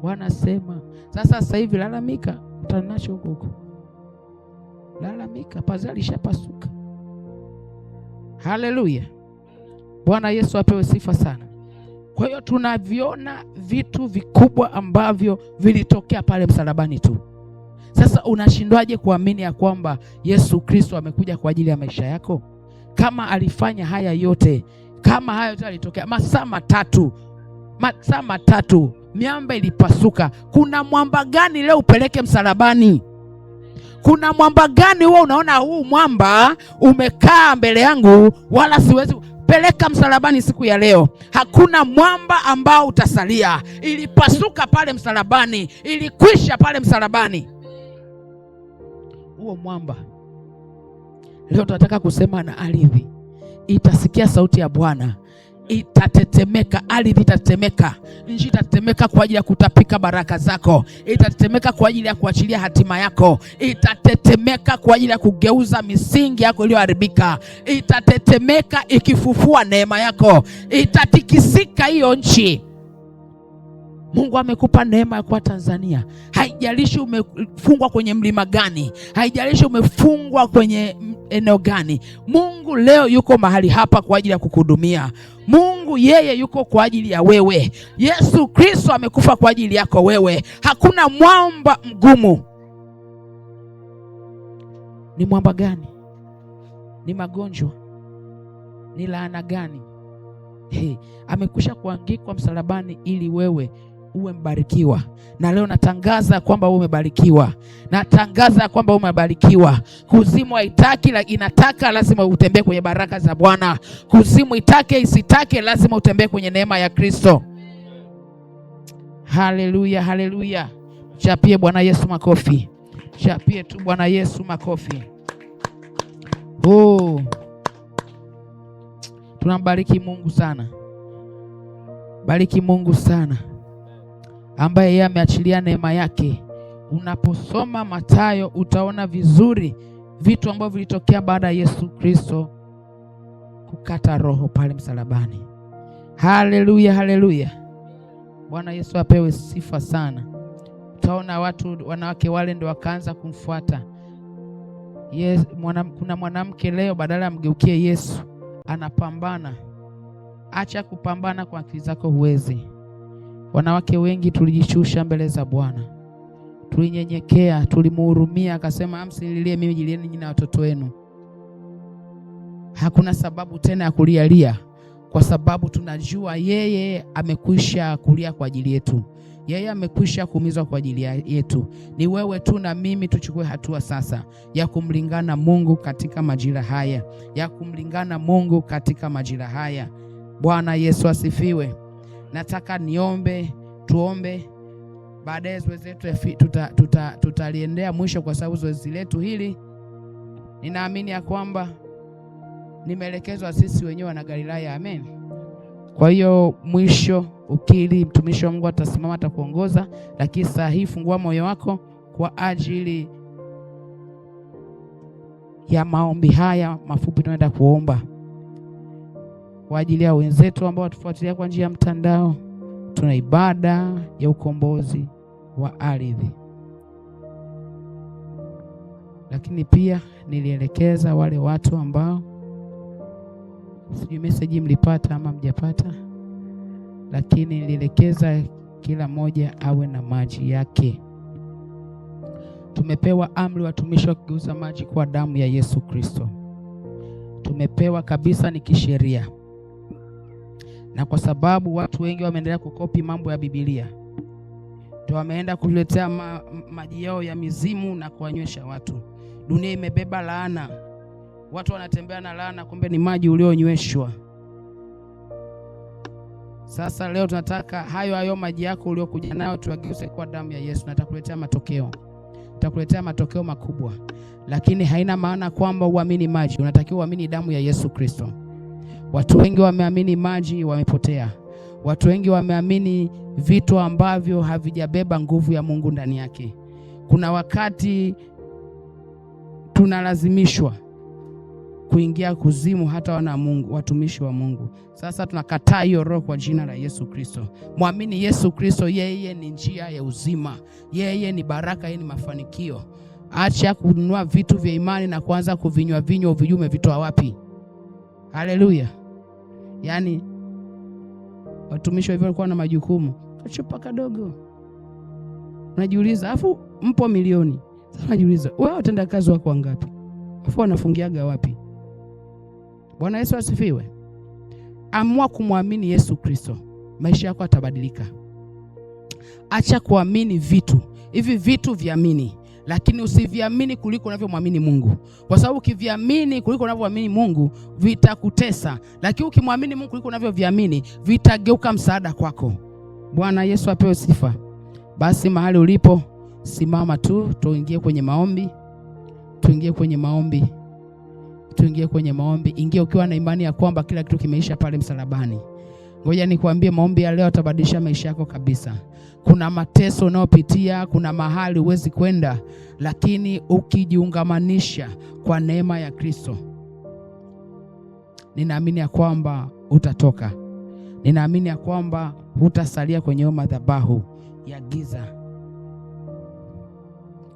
[SPEAKER 1] wanasema. Sasa hivi lalamika, utanacho huko huko. Lalamika, pazia lishapasuka. Haleluya. Bwana Yesu apewe sifa sana. Kwa hiyo tunaviona vitu vikubwa ambavyo vilitokea pale msalabani tu. Sasa unashindwaje kuamini ya kwamba Yesu Kristo amekuja kwa ajili ya maisha yako? Kama alifanya haya yote, kama hayo yote yalitokea masaa matatu miamba ilipasuka. Kuna mwamba gani leo upeleke msalabani? Kuna mwamba gani huo unaona huu mwamba umekaa mbele yangu wala siwezi peleka msalabani siku ya leo? Hakuna mwamba ambao utasalia. Ilipasuka pale msalabani, ilikwisha pale msalabani. Huo mwamba leo tunataka kusema na ardhi itasikia sauti ya Bwana, itatetemeka. Ardhi itatetemeka, nchi itatetemeka kwa ajili ya kutapika baraka zako, itatetemeka kwa ajili ya kuachilia hatima yako, itatetemeka kwa ajili ya kugeuza misingi yako iliyoharibika, itatetemeka ikifufua neema yako, itatikisika hiyo nchi. Mungu amekupa neema ya kuwa Tanzania. Haijalishi umefungwa kwenye mlima gani, haijalishi umefungwa kwenye eneo gani, Mungu leo yuko mahali hapa kwa ajili ya kukuhudumia. Mungu yeye yuko kwa ajili ya wewe. Yesu Kristo amekufa kwa ajili yako wewe. Hakuna mwamba mgumu. Ni mwamba gani? Ni magonjwa? Ni laana gani? Hey, amekwisha kuangikwa msalabani ili wewe uwe mbarikiwa. Na leo natangaza kwamba wewe umebarikiwa. Natangaza kwamba umebarikiwa. Kuzimu haitaki, inataka lazima utembee kwenye baraka za Bwana. Kuzimu itake isitake, lazima utembee kwenye neema ya Kristo. Haleluya, haleluya. Chapie Bwana Yesu makofi. Chapie tu Bwana Yesu makofi. Oh. Tunambariki Mungu sana. Bariki Mungu sana, ambaye yeye ameachilia neema yake. Unaposoma Mathayo utaona vizuri vitu ambavyo vilitokea baada ya Yesu Kristo kukata roho pale msalabani. Haleluya, haleluya. Bwana Yesu apewe sifa sana. Utaona watu, wanawake wale ndio wakaanza kumfuata. Yes, kuna mwanamke leo badala amgeukie Yesu anapambana. Acha kupambana kwa akili zako, huwezi. Wanawake wengi tulijishusha mbele za Bwana, tulinyenyekea, tulimuhurumia, akasema msililie mimi, jilieni nyinyi na watoto wenu. Hakuna sababu tena ya kulialia, kwa sababu tunajua yeye amekwisha kulia kwa ajili yetu, yeye amekwisha kuumizwa kwa ajili yetu. Ni wewe tu na mimi tuchukue hatua sasa ya kumlingana Mungu katika majira haya, ya kumlingana Mungu katika majira haya. Bwana Yesu asifiwe. Nataka niombe, tuombe. Baadaye zoezi letu tutaliendea mwisho, kwa sababu zoezi letu hili ninaamini ya kwamba nimeelekezwa sisi wenyewe na Galilaya. Amen. Kwa hiyo mwisho ukili, mtumishi wa Mungu atasimama atakuongoza, lakini saa hii fungua moyo wako kwa ajili ya maombi haya mafupi tunaenda kuomba kwa ajili ya wenzetu ambao watufuatilia kwa njia ya mtandao. Tuna ibada ya ukombozi wa ardhi, lakini pia nilielekeza wale watu ambao sijui message mlipata ama mjapata, lakini nilielekeza kila mmoja awe na maji yake. Tumepewa amri watumishi wa kugeuza maji kwa damu ya Yesu Kristo. Tumepewa kabisa, ni kisheria. Na kwa sababu watu wengi wameendelea kukopi mambo ya Biblia, ndio wameenda kuletea maji yao ya mizimu na kuwanywesha watu. Dunia imebeba laana. Watu wanatembea na laana, kumbe ni maji ulionyweshwa. Sasa leo tunataka hayo hayo maji yako uliokuja nayo tuageuze kwa damu ya Yesu, na atakuletea matokeo. Atakuletea matokeo makubwa. Lakini haina maana kwamba uamini maji, unatakiwa uamini damu ya Yesu Kristo. Watu wengi wameamini maji, wamepotea. Watu wengi wameamini vitu ambavyo havijabeba nguvu ya Mungu ndani yake. Kuna wakati tunalazimishwa kuingia kuzimu hata wana Mungu, watumishi wa Mungu. Sasa tunakataa hiyo roho kwa jina la Yesu Kristo. Muamini Yesu Kristo, yeye ni njia ya uzima, yeye ni baraka, yeye ni mafanikio. Acha kununua vitu vya imani na kuanza kuvinywa vinywa, uvijue umevitoa wapi. Haleluya. Yaani watumishi wa hivyo walikuwa na majukumu, kachupa kadogo. Unajiuliza, afu mpo milioni. Sasa unajiuliza, wewe watenda kazi wako wangapi? Afu wanafungiaga wapi? Bwana Yesu asifiwe. Amua kumwamini Yesu Kristo, maisha yako yatabadilika. Acha kuamini vitu hivi, vitu viamini, lakini usiviamini kuliko unavyomwamini Mungu, kwa sababu ukiviamini kuliko unavyoamini Mungu vitakutesa, lakini ukimwamini Mungu kuliko unavyoviamini vitageuka msaada kwako. Bwana Yesu apewe sifa. Basi mahali ulipo simama tu, tuingie kwenye maombi, tuingie kwenye maombi, tuingie kwenye maombi. Ingia ukiwa na imani ya kwamba kila kitu kimeisha pale msalabani. Ngoja nikwambie, maombi ya leo yatabadilisha maisha yako kabisa. Kuna mateso unayopitia, kuna mahali huwezi kwenda, lakini ukijiungamanisha kwa neema ya Kristo, ninaamini ya kwamba utatoka. Ninaamini ya kwamba hutasalia kwenye madhabahu ya giza.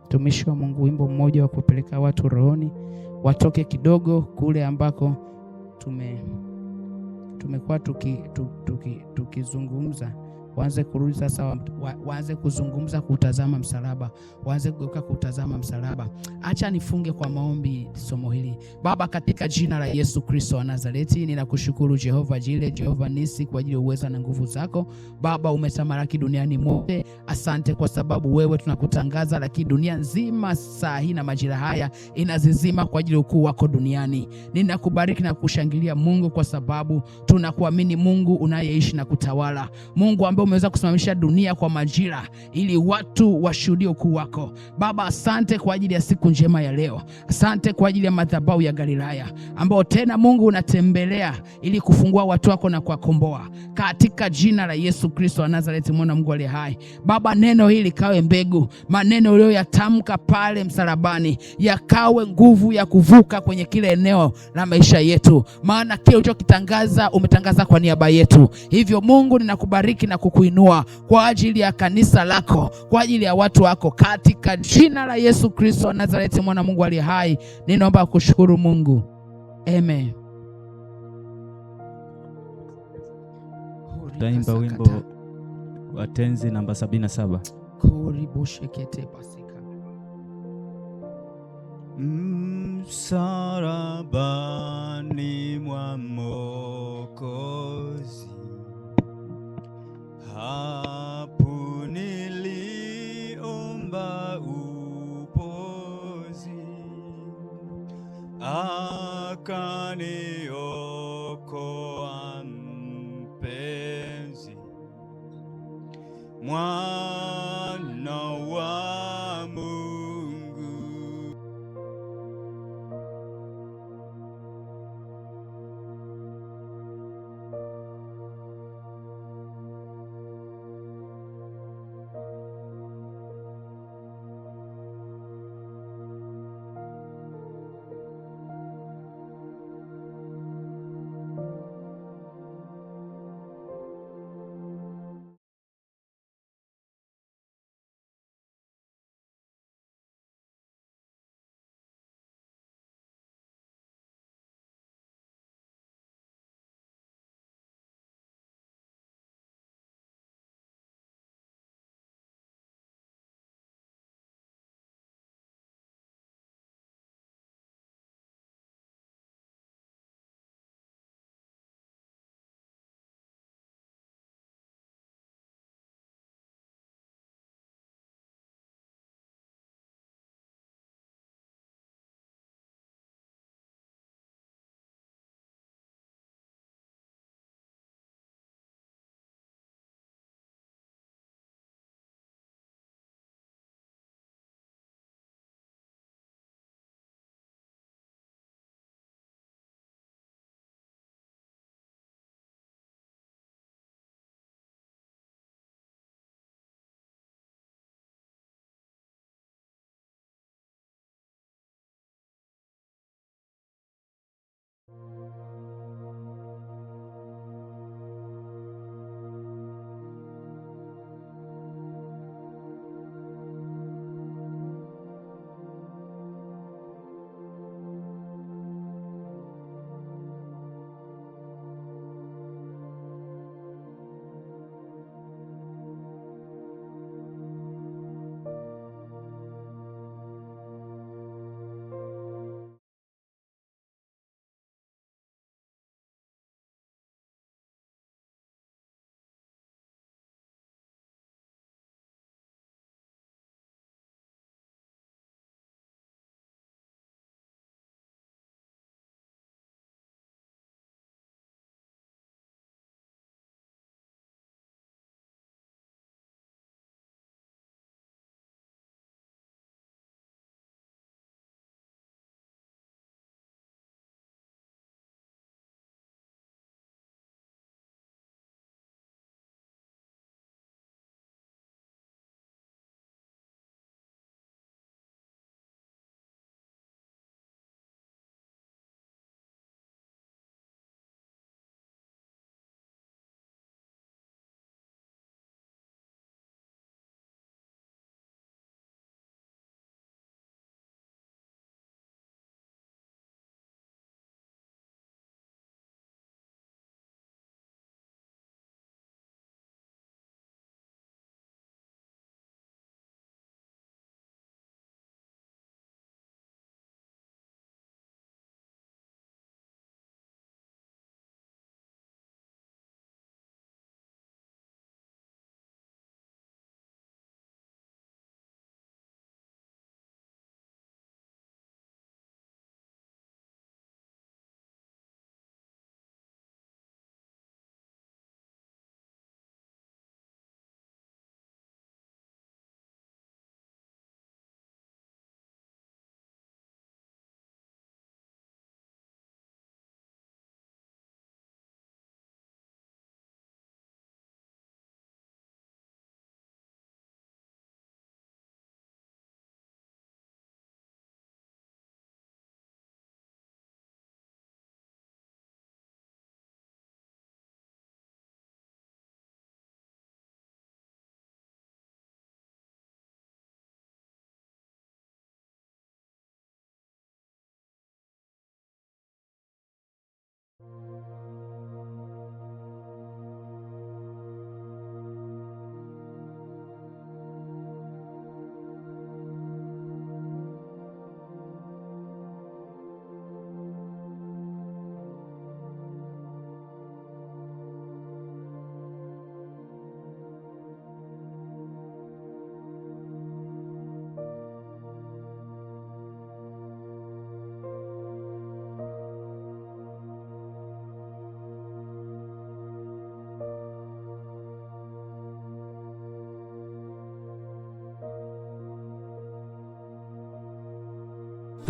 [SPEAKER 1] Mtumishi wa Mungu, wimbo mmoja wa kupeleka watu rohoni watoke kidogo kule ambako tumekuwa tukizungumza, waanze kurudi sasa, waanze kuzungumza kutazama msalaba, waanze kugeuka kutazama msalaba. Acha nifunge kwa maombi somo hili. Baba, katika jina la Yesu Kristo wa Nazareti, ninakushukuru Jehova Jile, Jehova Nisi, kwa ajili ya uweza na nguvu zako. Baba, umetamalaki duniani mote. Asante kwa sababu wewe tunakutangaza, lakini dunia nzima saa hii na majira haya inazizima kwa ajili ya ukuu wako duniani. Ninakubariki na kushangilia Mungu, kwa sababu tunakuamini Mungu unayeishi na kutawala, Mungu ambaye ambaye umeweza kusimamisha dunia kwa majira ili watu washuhudie ukuu wako. Baba, asante kwa ajili ya siku njema ya leo. Asante kwa ajili ya madhabahu ya Galilaya ambao tena Mungu unatembelea ili kufungua watu wako na kuwakomboa, katika jina la Yesu Kristo wa Nazareti, mwana Mungu aliye hai. Baba, neno hili likawe mbegu, maneno uliyoyatamka pale msalabani yakawe nguvu ya kuvuka kwenye kila eneo la maisha yetu, maana kile ulichokitangaza umetangaza kwa niaba yetu. Hivyo Mungu, ninakubariki na kukuinua kwa ajili ya kanisa lako, kwa ajili ya watu wako, katika jina la Yesu Kristo wa Nazareti, mwana Mungu aliye hai, ninaomba kushukuru Mungu. Amen.
[SPEAKER 2] Tutaimba wimbo wa tenzi namba 77.
[SPEAKER 1] Koriboshekete basika.
[SPEAKER 2] Msalabani mwa Mwokozi, hapo niliomba upozi, akaniokoa mpenzi, mwana wa Mungu.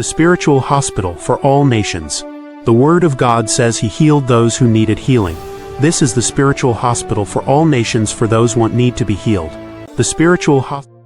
[SPEAKER 3] The spiritual hospital for all nations. The Word of God says he healed those who needed healing. This is the spiritual hospital for all nations, for those who need to be healed. The spiritual hospital.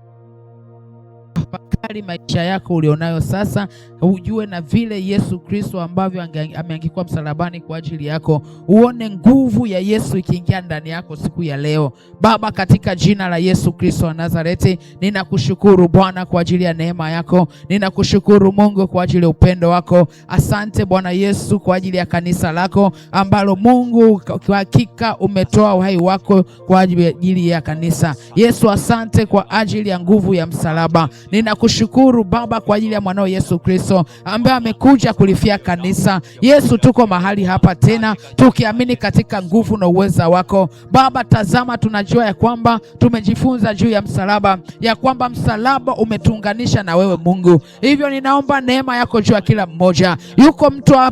[SPEAKER 1] Tafakari maisha yako ulionayo sasa, ujue na vile Yesu Kristo ambavyo ameangikwa msalabani kwa ajili yako, uone nguvu ya Yesu ikiingia ndani yako siku ya leo. Baba, katika jina la Yesu Kristo wa Nazareti, ninakushukuru Bwana kwa ajili ya neema yako, ninakushukuru Mungu kwa ajili ya upendo wako. Asante Bwana Yesu kwa ajili ya kanisa lako ambalo Mungu kwa hakika umetoa uhai wako kwa ajili ya kanisa. Yesu, asante kwa ajili ya nguvu ya msalaba. Ninakushukuru Baba kwa ajili ya mwanao Yesu Kristo ambaye amekuja kulifia kanisa. Yesu, tuko mahali hapa tena tukiamini katika nguvu na uweza wako Baba. Tazama, tunajua ya kwamba tumejifunza juu ya msalaba, ya kwamba msalaba umetuunganisha na wewe Mungu. Hivyo ninaomba neema yako juu ya kila mmoja. Yuko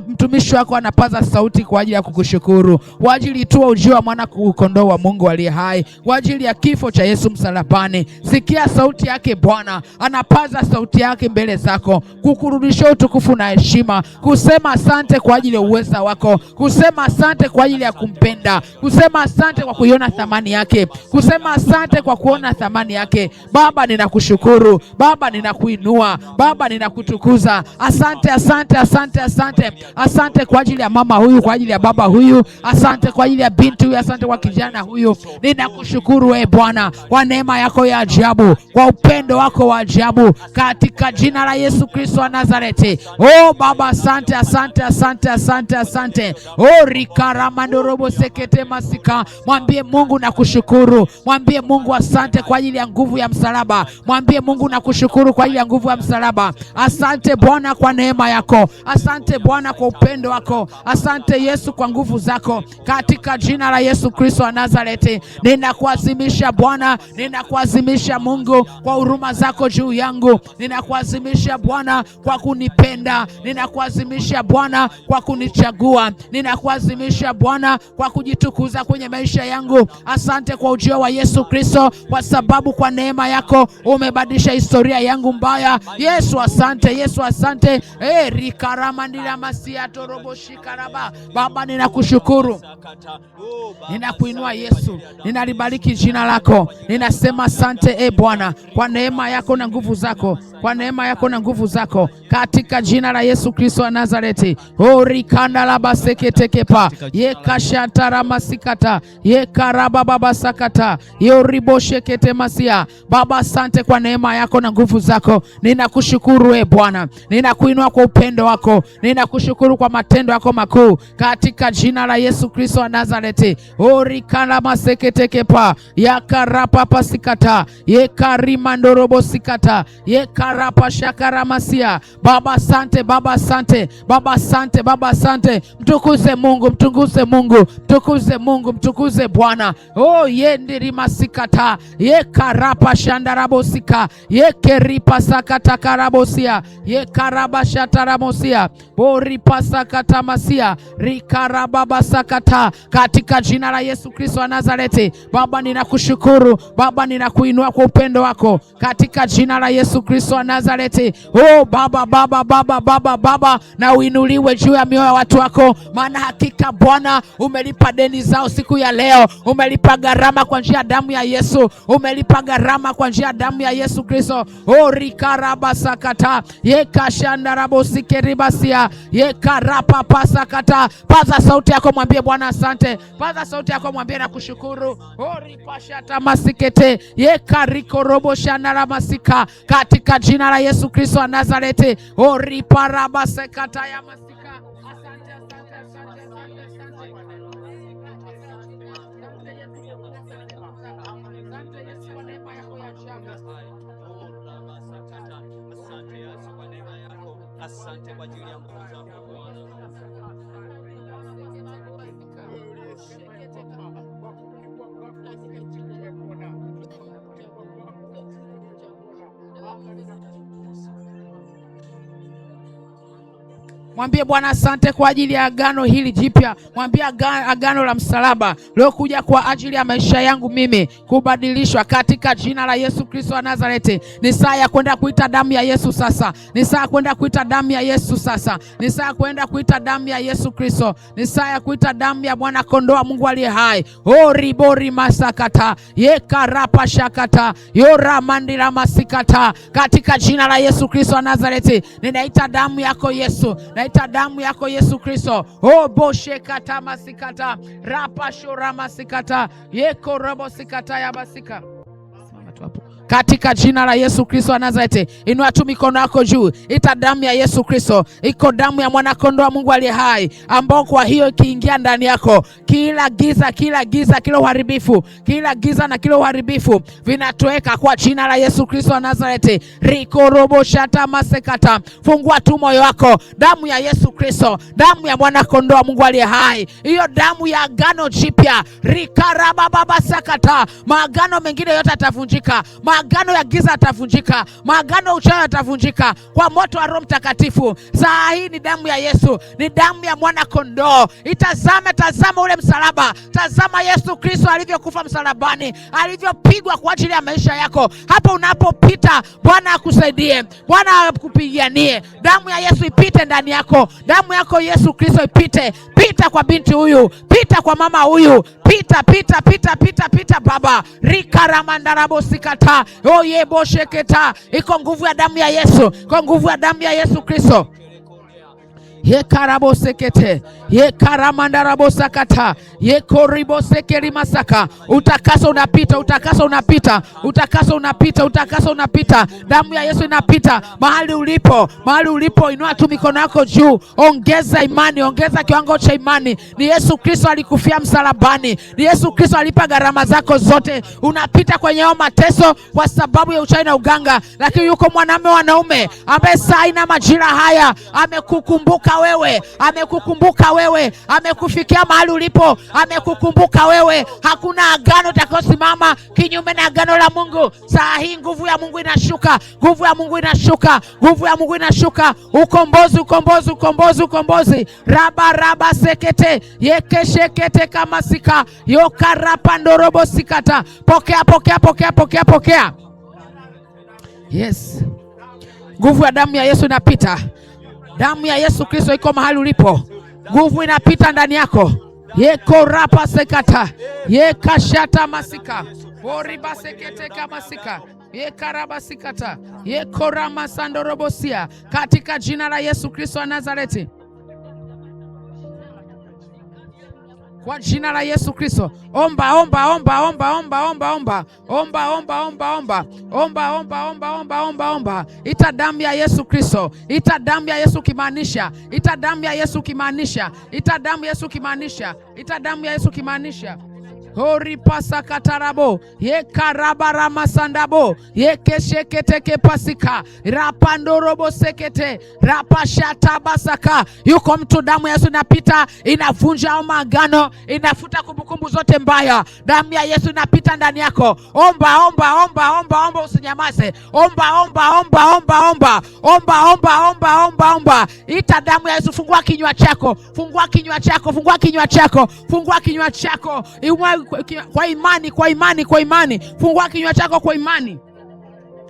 [SPEAKER 1] mtumishi wako anapaza sauti kwa ajili ya kukushukuru, kwa ajili tu ujio wa mwana kondoo wa Mungu aliye hai, kwa ajili ya kifo cha Yesu msalabani. Sikia sauti yake Bwana, anapaza sauti yake mbele zako kukurudishia utukufu na heshima, kusema asante kwa ajili ya uweza wako, kusema asante kwa ajili ya kumpenda, kusema asante kwa kuiona thamani yake, kusema asante kwa kuona thamani yake. Baba, ninakushukuru Baba, ninakuinua Baba, ninakutukuza. Asante, asante, asante, asante, asante kwa ajili ya mama huyu, kwa ajili ya baba huyu, asante kwa ajili ya binti huyu, asante kwa kijana huyu. Ninakushukuru we Bwana kwa neema yako ya ajabu, kwa upendo wako wa ajabu, katika jina la Yesu Kristo wa Nazareti. Oh Baba, asante, asante, asante, asante, asante. Oh rikaramandorobo sekete masika. Mwambie Mungu nakushukuru, mwambie Mungu asante kwa ajili ya nguvu ya msalaba, mwambie Mungu nakushukuru kwa ajili ya nguvu ya msalaba. Asante Bwana kwa neema yako, asante Bwana kwa upendo wako, asante Yesu kwa nguvu zako, katika jina la Yesu Kristo wa Nazareti. Ninakuazimisha Bwana, ninakuazimisha Mungu kwa huruma zako juu yangu, ninakuazimisha Bwana kwa kunipenda, ninakuazimisha Bwana kwa kunichagua, ninakuazimisha Bwana kwa kujitukuza kwenye maisha yangu. Asante kwa ujio wa Yesu Kristo, kwa sababu kwa neema yako umebadilisha historia yangu mbaya. Yesu asante, Yesu asante. Rikaramandila masia torobo shikaraba. Baba, ninakushukuru, ninakuinua Yesu, ninalibariki jina lako, ninasema asante e Bwana kwa neema yako na nguvu zako, kwa neema yako na nguvu zako, katika jina la Yesu Kristo wa Nazareti. Orikanda la baseketekepa yekashantaramasikata yekarabababasakata yoriboshekete masia. Baba, asante kwa neema yako na nguvu zako, ninakushukuru e Bwana, ninakuinua kwa upendo wako, ninakushukuru kwa matendo yako makuu, katika jina la Yesu Kristo wa Nazareti. Orikanda maseketekepa yakarapapasikata yekarimandorobosikata yekarapashakaramasia. Baba asante, Baba asante, Baba asante, Baba asante. Mtukuze Mungu, mtukuze Mungu, mtukuze Mungu, mtukuze Bwana. Oh yendirimasikata yekarapashandarabosika yekeripasakatakarabosia yekarabashataramosia boripasakatamasia rikarababasakata, katika jina la Yesu Kristo wa Nazareti. Baba ninakushukuru, Baba ninakuinua kwa upendo wako, katika jina la Yesu Kristo wa Nazareti. Oh Baba, Baba, Baba, Baba, Baba, na uinuliwe juu ya mioyo ya watu wako, maana hakika Bwana umelipa deni zao siku ya leo, umelipa gharama kwa njia ya damu ya Yesu, umelipa gharama kwa njia ya damu ya Yesu Kristo. Oh rikarabasakata yekashandarabosikeribasia yekarapapasakata. Paza sauti yako, mwambie Bwana asante. Paza sauti yako, mwambie nakushukuru. Oh ripashatamasikete yekarikoroboshanaраmasika, katika jina la Yesu Kristo wa Nazareti. Oh riparabasekata ya masika. Asante, asante, asante, asante, asante. Asante Yesu kwa neema yako ya ajabu.
[SPEAKER 4] Asante Yesu kwa neema yako, asante kwa ajili ya nguvu zako Bwana.
[SPEAKER 1] Mwambie Bwana asante kwa ajili ya agano hili jipya. Mwambie agano la msalaba liokuja kwa ajili ya maisha yangu mimi kubadilishwa katika jina la Yesu Kristo wa Nazareti. Ni saa ya kwenda kuita damu ya Yesu sasa. Ni saa ya kwenda kuita damu ya Yesu sasa. Ni saa ya kwenda kuita damu ya Yesu Kristo. Ni saa ya kuita damu ya Bwana Kondoo wa Mungu aliye hai. Oribori masakata yekarapa shakata yoramandira masikata. Katika jina la Yesu Kristo wa Nazareti, ninaita damu yako Yesu, naita damu yako Yesu Kristo. Oboshekata masikata rapashora masikata yekorobosikata yabasika. Simama tu hapo. Katika jina la Yesu Kristo wa Nazareti, inua tu mikono yako juu, ita damu ya Yesu Kristo. Iko damu ya mwana kondoo wa Mungu aliye hai, ambao kwa hiyo ikiingia ndani yako, kila giza, kila giza, kila uharibifu, kila giza na kila uharibifu vinatoweka kwa jina la Yesu Kristo wa Nazareti. Rikorobo shata masekata. Fungua tu moyo wako, damu ya Yesu Kristo, damu ya mwana kondoo wa Mungu aliye hai, hiyo damu ya agano jipya. Rikarababa sakata. Maagano mengine yote yatavunjika, maagano ya giza yatavunjika, maagano ya uchawi yatavunjika kwa moto wa Roho Mtakatifu. Saa hii ni damu ya Yesu, ni damu ya mwana kondoo. Itazame, tazama ule msalaba, tazama Yesu Kristo alivyokufa msalabani, alivyopigwa kwa ajili ya maisha yako. Hapo unapopita, Bwana akusaidie, Bwana akupiganie. Damu ya Yesu ipite ndani yako, damu yako Yesu Kristo ipite. Pita kwa binti huyu, pita kwa mama huyu, pita, pita, pita, pita, pita Baba. Rikaramandarabo-sikata oyebosheketa. Iko nguvu ya damu ya Yesu, iko nguvu ya damu ya Yesu Kristo. Yekarabosekete yekaramandarabosakata yekoribosekerimasaka. Utakaso unapita, utakaso unapita, utakaso unapita, utakaso unapita. Damu ya Yesu inapita mahali ulipo, mahali ulipo. Inua tu mikono yako juu, ongeza imani, ongeza kiwango cha imani. Ni Yesu Kristo alikufia msalabani, ni Yesu Kristo alipa gharama zako zote. Unapita kwenye hayo mateso kwa sababu ya uchawi na uganga, lakini yuko mwanamume wanaume ambaye saa ina majira haya amekukumbuka wewe, amekukumbuka wewe, amekufikia mahali ulipo, amekukumbuka wewe. Hakuna agano utakaosimama kinyume na agano la Mungu. Saa hii nguvu ya Mungu inashuka, nguvu ya Mungu inashuka, nguvu ya Mungu inashuka. Ukombozi, ukombozi, ukombozi, ukombozi. Raba raba sekete yekeshekete kama sika yokarapandorobo sikata. Pokea, pokea, pokea, pokea, pokea. Yes, nguvu ya damu ya Yesu inapita. Damu ya Yesu Kristo iko mahali ulipo, nguvu inapita ndani yako. Yekorapa sekata yekashata masika oriba sekete kamasika yekarabasikata yekorama sandorobosia, katika jina la Yesu Kristo wa Nazareti, kwa jina la Yesu Kristo, omba, omba, omba, omba, omba, omba, omba, omba, omba, omba, omba, omba, omba, omba, omba, omba, omba. Ita damu ya Yesu Kristo, ita damu ya Yesu kimaanisha, ita damu ya Yesu kimaanisha, ita damu ya Yesu kimaanisha, ita damu ya Yesu kimaanisha. Horipasakatarabo yekarabaramasandabo yekesheketeke pasika rapandorobo sekete rapashatabasaka. Yuko mtu damu ya Yesu inapita, inavunja au maagano, inafuta kumbukumbu zote mbaya. Damu ya Yesu inapita ndani yako. Omba, omba, omba, omba, omba, usinyamaze. Omba, omba, omba, omba, omba, omba, omba, omba, omba, omba. Ita damu ya Yesu, fungua kinywa chako, fungua kinywa chako, fungua kinywa chako, fungua kinywa chako kwa imani, kwa imani, kwa imani. Fungua kinywa chako kwa imani.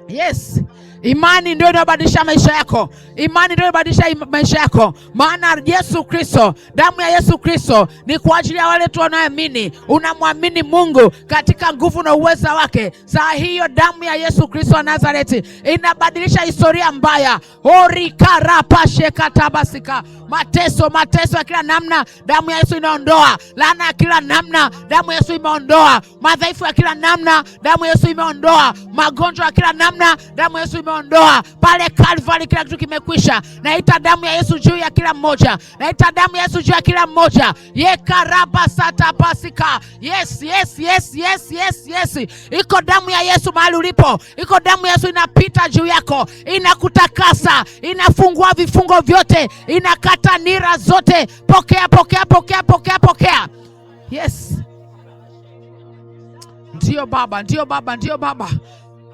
[SPEAKER 1] Yes, imani ndio inayobadilisha maisha yako. Imani ndio inayobadilisha maisha yako, maana Yesu Kristo, damu ya Yesu Kristo ni kwa ajili ya wale tu wanaoamini. Unamwamini Mungu katika nguvu na uweza wake. Saa hiyo damu ya Yesu Kristo wa Nazareti inabadilisha historia mbaya. Orikarapashekatabasika mateso, mateso ya kila namna, damu ya Yesu inaondoa. Laana ya kila namna, damu ya Yesu imeondoa. Madhaifu ya kila namna, damu ya Yesu imeondoa. Magonjwa ya kila namna, damu ya Yesu imeondoa. Pale Calvary kila kitu kimekwisha. Naita damu ya Yesu juu ya kila mmoja, naita damu ya Yesu juu ya kila mmoja. Yekarabasatapasika. Yes, yes, yes, yes, yes, yes. Iko damu ya Yesu mahali ulipo, iko damu ya Yesu inapita juu yako, inakutakasa, inafungua vifungo vyote, inakata nira zote. Pokea, pokea, pokea, pokea, pokea. Yes, ndiyo Baba, ndiyo Baba, ndiyo Baba,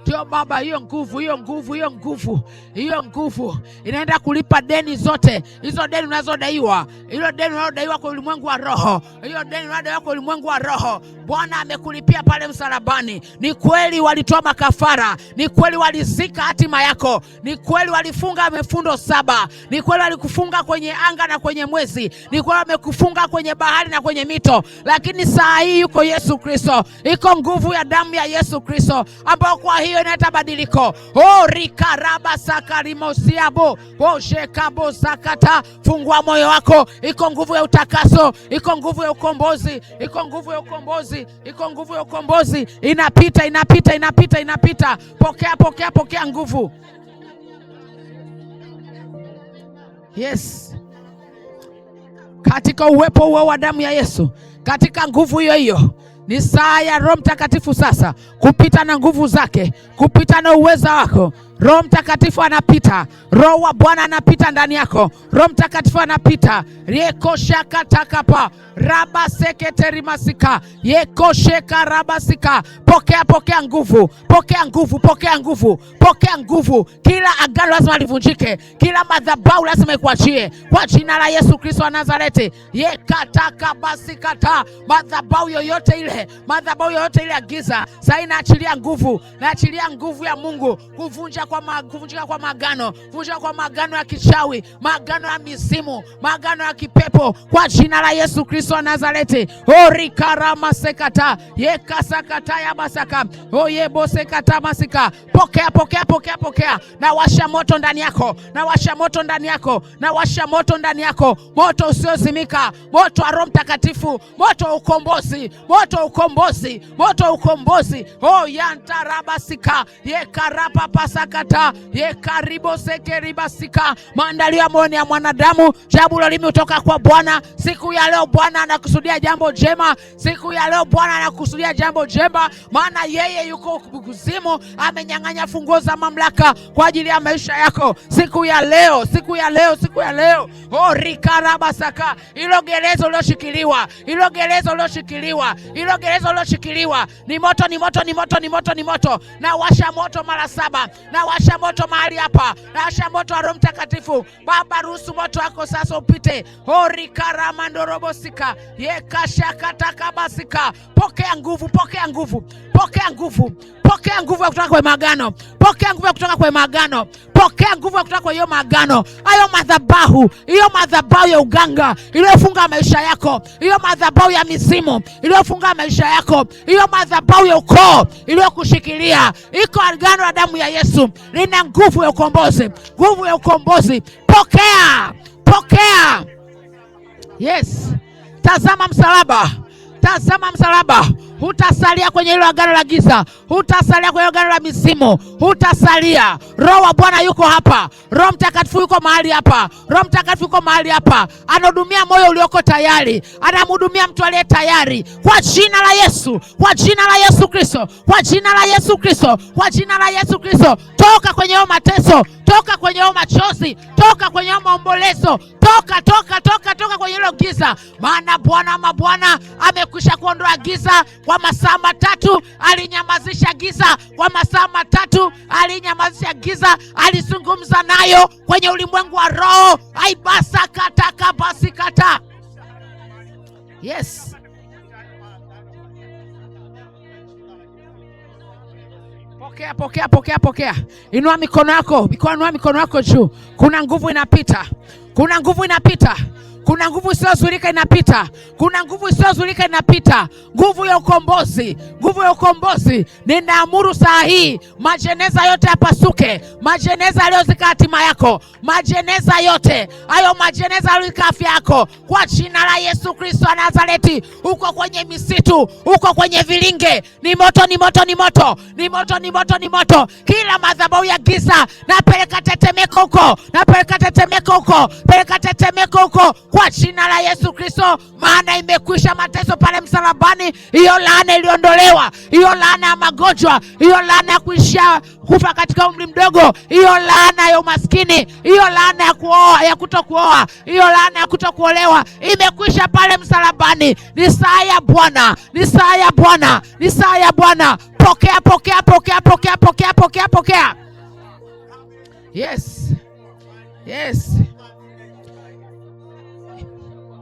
[SPEAKER 1] Ndio Baba, hiyo nguvu, hiyo nguvu, hiyo nguvu, hiyo nguvu inaenda kulipa deni zote, hizo deni unazodaiwa, hilo deni unalodaiwa kwa ulimwengu wa roho, hiyo deni unalodaiwa kwa ulimwengu wa roho, Bwana amekulipia pale msalabani. Ni kweli walitoa makafara, ni kweli walizika hatima yako, ni kweli walifunga mifundo 7, ni kweli walikufunga kwenye anga na kwenye mwezi, ni kweli wamekufunga kwenye bahari na kwenye mito, lakini saa hii yuko Yesu Kristo, iko nguvu ya damu ya Yesu Kristo ambayo kwa hiyo inaleta badiliko. Oh, rikaraba sakarimosiabo boshekabo sakata. Fungua moyo wako, iko nguvu ya utakaso, iko nguvu ya ukombozi, iko nguvu ya ukombozi, iko nguvu ya ukombozi. Inapita, inapita, inapita, inapita. Pokea, pokea, pokea nguvu. Yes, katika uwepo huo wa damu ya Yesu, katika nguvu hiyo hiyo, ni saa ya Roho Mtakatifu sasa kupita na nguvu zake, kupita na uweza wako. Roho Mtakatifu anapita, Roho wa Bwana anapita ndani yako. Roho Mtakatifu anapita. Yekoshakatakapa raba seketerimasika yekosheka rabasika. Pokea, pokea nguvu, pokea nguvu, pokea nguvu, pokea nguvu. Kila agano lazima livunjike, kila madhabahu lazima ikuachie kwa jina la Yesu Kristo wa Nazareti. Yekatakabasikata, madhabahu yoyote ile, madhabahu yoyote ile ya giza sasa inaachilia nguvu, naachilia nguvu ya Mungu kuvunja kwa kuvunjika kwa maagano, kuvunjika kwa maagano ya kichawi, maagano ya mizimu, maagano ya kipepo kwa jina la Yesu Kristo wa Nazareti. Orikarama sekata yekasakata ya basaka oyebosekata masika. Pokea, pokea, pokea, pokea. Na washa moto ndani yako, na washa moto ndani yako, na washa moto ndani yako, moto usiozimika, moto wa Roho Mtakatifu, moto wa ukombozi, moto wa ukombozi, moto wa ukombozi. Oh, yantarabasika yekarapa pasakata yekaribosekeribasika. Maandalio ya moyo ya mwanadamu, jabu lolimi kutoka kwa Bwana. Siku ya leo Bwana anakusudia jambo jema, siku ya leo Bwana anakusudia jambo jema, maana yeye yuko kuzimu, amenyang'anya funguo za mamlaka kwa ajili ya maisha yako siku ya leo, siku ya leo, siku ya leo. Oh, rikarabasaka, ilo gereza ulioshikiliwa, ilo gereza ulioshikiliwa, ilo gereza ulioshikiliwa ni moto, ni moto, ni moto, ni moto, ni moto. Na washa moto mara 7, na washa moto mahali hapa, na washa moto wa Roho Mtakatifu. Baba, ruhusu moto wako sasa upite. Oh, rikaramandorobosika yekashakatakabasika. Pokea nguvu, pokea nguvu, pokea nguvu, pokea nguvu ya kutoka kwa maagano, pokea nguvu ya kutoka kwa maagano, pokea nguvu ya kutoka kwa hiyo maagano, hayo madhabahu, hiyo madhabahu ya uganga iliyofunga maisha yako, hiyo madhabahu ya mizimu iliyofunga maisha yako, hiyo madhabahu ya ukoo iliyokushikilia. Iko agano la damu ya Yesu lina nguvu ya ukombozi, nguvu ya ukombozi. Pokea, pokea. Yes, tazama msalaba, tazama msalaba. Hutasalia kwenye hilo agano la giza, hutasalia kwenye agano la mizimu, hutasalia. Roho wa Bwana yuko hapa, Roho Mtakatifu yuko mahali hapa, Roho Mtakatifu yuko mahali hapa, anahudumia moyo ulioko tayari, anamhudumia mtu aliye tayari kwa jina la Yesu, kwa jina la Yesu Kristo, kwa jina la Yesu Kristo, kwa jina la Yesu Kristo. Toka kwenye hayo mateso, toka kwenye hayo machozi, toka kwenye hayo maombolezo, toka, toka, toka, toka kwenye hilo giza, maana Bwana mabwana amekwisha kuondoa giza kwa masaa 3. Alinyamazisha giza kwa masaa 3, alinyamazisha giza, alizungumza nayo kwenye ulimwengu wa roho. Aibasakatakabasi. Yes. Pokea, pokea, pokea, pokea. Inua mikono yako, inua mikono yako juu. Kuna nguvu inapita, kuna nguvu inapita, kuna nguvu isiyozuilika inapita, kuna nguvu isiyozuilika inapita, nguvu ya ukombozi, nguvu ya ukombozi. Ninaamuru saa hii majeneza yote yapasuke, majeneza yaliyozika hatima yako, majeneza yote hayo, majeneza yaliyozika afya yako, kwa jina la Yesu Kristo wa Nazareti. Uko kwenye misitu, uko kwenye vilinge, ni moto, ni moto, ni moto, ni moto, ni moto, ni moto. Kila madhabahu ya giza napeleka tetemeko huko, napeleka tetemeko huko, peleka tetemeko huko kwa jina la Yesu Kristo, maana imekwisha mateso pale msalabani. Hiyo laana iliondolewa, hiyo laana ya magonjwa, hiyo laana ya kuishia kufa katika umri mdogo, hiyo laana ya umaskini, hiyo laana ya kuoa, ya kutokuoa, hiyo laana ya kutokuolewa imekwisha pale msalabani. Ni saa ya Bwana, ni saa ya Bwana, ni saa ya Bwana. Pokea, pokea, pokea, pokea, pokea, pokea, pokea. Yes, yes,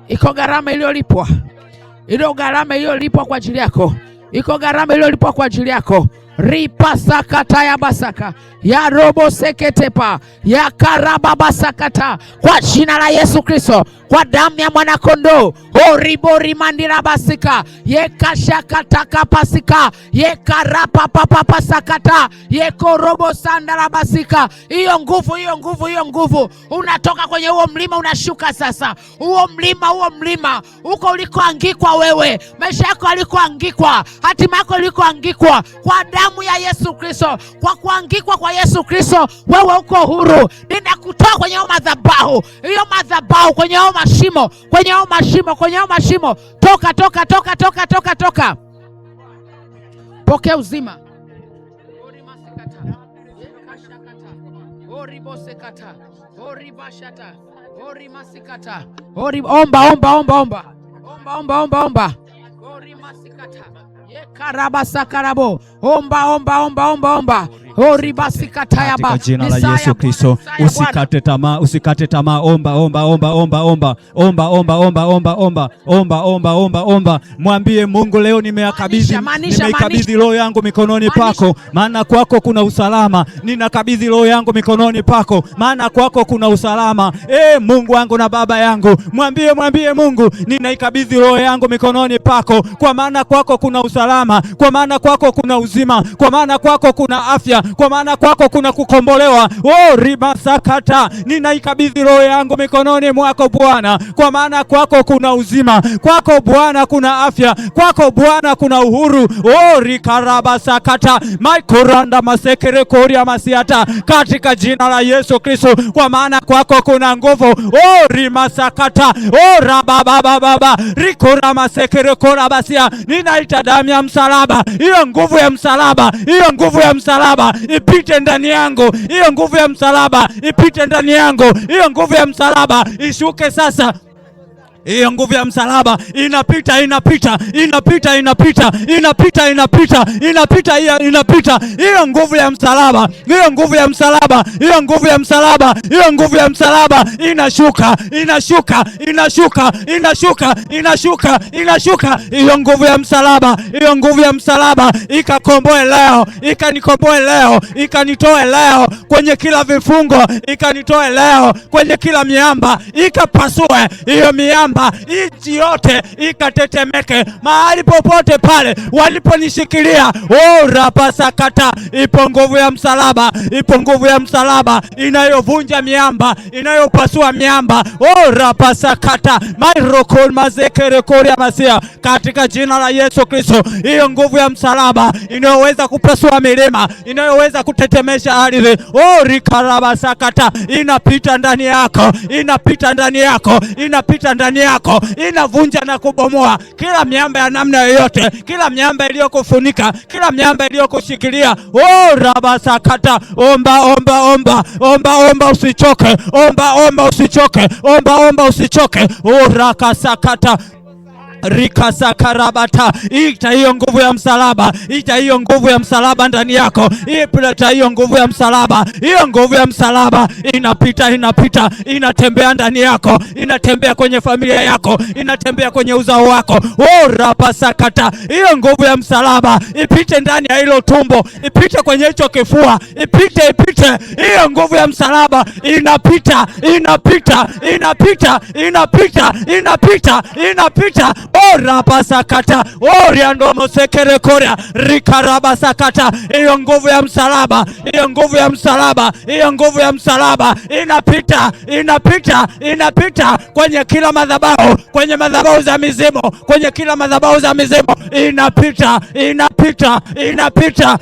[SPEAKER 1] iko gharama iliyolipwa, ilo gharama iliyolipwa kwa ajili yako, iko gharama iliyolipwa kwa ajili yako. Ripasakata ya basaka ya robo seketepa ya karababasakata, kwa jina la Yesu Kristo, kwa damu ya mwanakondoo, oriborimandira yekashakatakapasika yekarapapapapasakata yekorobosandalabasika. Hiyo nguvu, hiyo nguvu, hiyo nguvu, unatoka kwenye huo mlima unashuka sasa. Huo mlima, huo mlima huko ulikoangikwa wewe, maisha yako yalikoangikwa, hatima yako ilikoangikwa, kwa damu ya Yesu Kristo, kwa kuangikwa kwa Yesu Kristo, wewe uko huru. Ninakutoa kwenye hiyo madhabahu, hiyo madhabahu, kwenye hayo mashimo, kwenye hayo mashimo, kwenye hayo mashimo, toka, toka, toka, toka, toka, toka. Pokea uzima. Omba, omba, omba, omba, omba, omba, omba, omba. Yekarabasakarabo. Omba, omba, omba, omba, omba. Oribasikatayaba.
[SPEAKER 4] Katika jina la
[SPEAKER 1] Ni saa ya
[SPEAKER 4] Yesu
[SPEAKER 1] Bwana,
[SPEAKER 4] Kristo,
[SPEAKER 1] ni saa ya Bwana.
[SPEAKER 4] Usikate tamaa, usikate tamaa. Omba, omba, omba, omba, omba, omba, omba, omba, omba, omba, omba, omba, omba, omba. Mwambie Mungu, leo nimeyakabidhi,
[SPEAKER 1] Maanisha, maanisha,
[SPEAKER 4] nimeikabidhi roho yangu mikononi
[SPEAKER 1] Maanisha.
[SPEAKER 4] pako, maana kwako kuna usalama. Ninakabidhi roho yangu mikononi pako, maana kwako kuna usalama. E Mungu wangu na Baba yangu, mwambie, mwambie Mungu, ninaikabidhi roho yangu mikononi pako, kwa maana kwako kuna usalama, kwa maana kwako kuna uzima, kwa maana kwako kuna afya, kwa maana kwako kuna kukombolewa. Oh, ribasakata, ninaikabidhi roho yangu mikononi mwako Bwana, kwa maana kwako kuna uzima, kwako Bwana kuna afya, kwako Bwana kuna uhuru. Oh, rikarabasakata maikoranda masekere koria masiata, katika jina la Yesu Kristo, kwa maana kwako kuna nguvu. Oh, rimasakata, oh, rababababa rikora masekere kora basia, ninaita damu ya msalaba, hiyo nguvu ya msalaba, hiyo nguvu ya msalaba ipite ndani yangu, hiyo nguvu ya msalaba ipite ndani yangu, hiyo nguvu ya msalaba ishuke sasa. Hiyo nguvu ya msalaba inapita, inapita, inapita, inapita, inapita, inapita, inapita, hiyo inapita. Hiyo nguvu ya msalaba, hiyo nguvu ya msalaba, hiyo nguvu ya msalaba, hiyo nguvu ya msalaba inashuka, inashuka, inashuka, inashuka, inashuka, inashuka. Hiyo nguvu ya msalaba, hiyo nguvu ya msalaba ikakomboe leo, ikanikomboe leo, ikanitoe leo kwenye kila vifungo, ikanitoe leo kwenye kila miamba, ikapasue hiyo miamba, nchi yote ikatetemeke, mahali popote pale waliponishikilia. Oh, rapasakata, ipo nguvu ya msalaba, ipo nguvu ya msalaba inayovunja miamba, inayopasua miamba. Oh, rapasakata mairokol mazekerekoria masia, katika jina la Yesu Kristo, hiyo nguvu ya msalaba inayoweza kupasua milima, inayoweza kutetemesha ardhi. Oh, rikarabasakata, inapita ndani yako, inapita ndani yako, inapita ndani yako, inavunja na kubomoa kila miamba ya namna yoyote, kila miamba iliyokufunika, kila miamba iliyokushikilia. Oh, rabasakata, omba, omba, omba, omba, omba, usichoke, omba, omba, usichoke, omba, omba, usichoke. Oh, rakasakata rikasakarabata, ita hiyo nguvu ya msalaba, ita hiyo nguvu ya msalaba ndani yako, ita hiyo nguvu ya msalaba, hiyo nguvu ya msalaba inapita, inapita, inatembea ndani yako, inatembea kwenye familia yako, inatembea kwenye uzao wako. Oh, rapasakata, hiyo nguvu ya msalaba ipite ndani ya hilo tumbo, ipite kwenye hicho kifua, ipite, ipite, hiyo nguvu ya msalaba inapita, inapita, inapita, inapita, inapita, inapita. Orabasakata oriandomosekerekoria rikarabasakata, hiyo nguvu ya msalaba, hiyo nguvu ya msalaba, hiyo nguvu ya msalaba inapita, inapita, inapita kwenye kila madhabahu, kwenye madhabahu za mizimu, kwenye kila madhabahu za mizimu, inapita, inapita, inapita.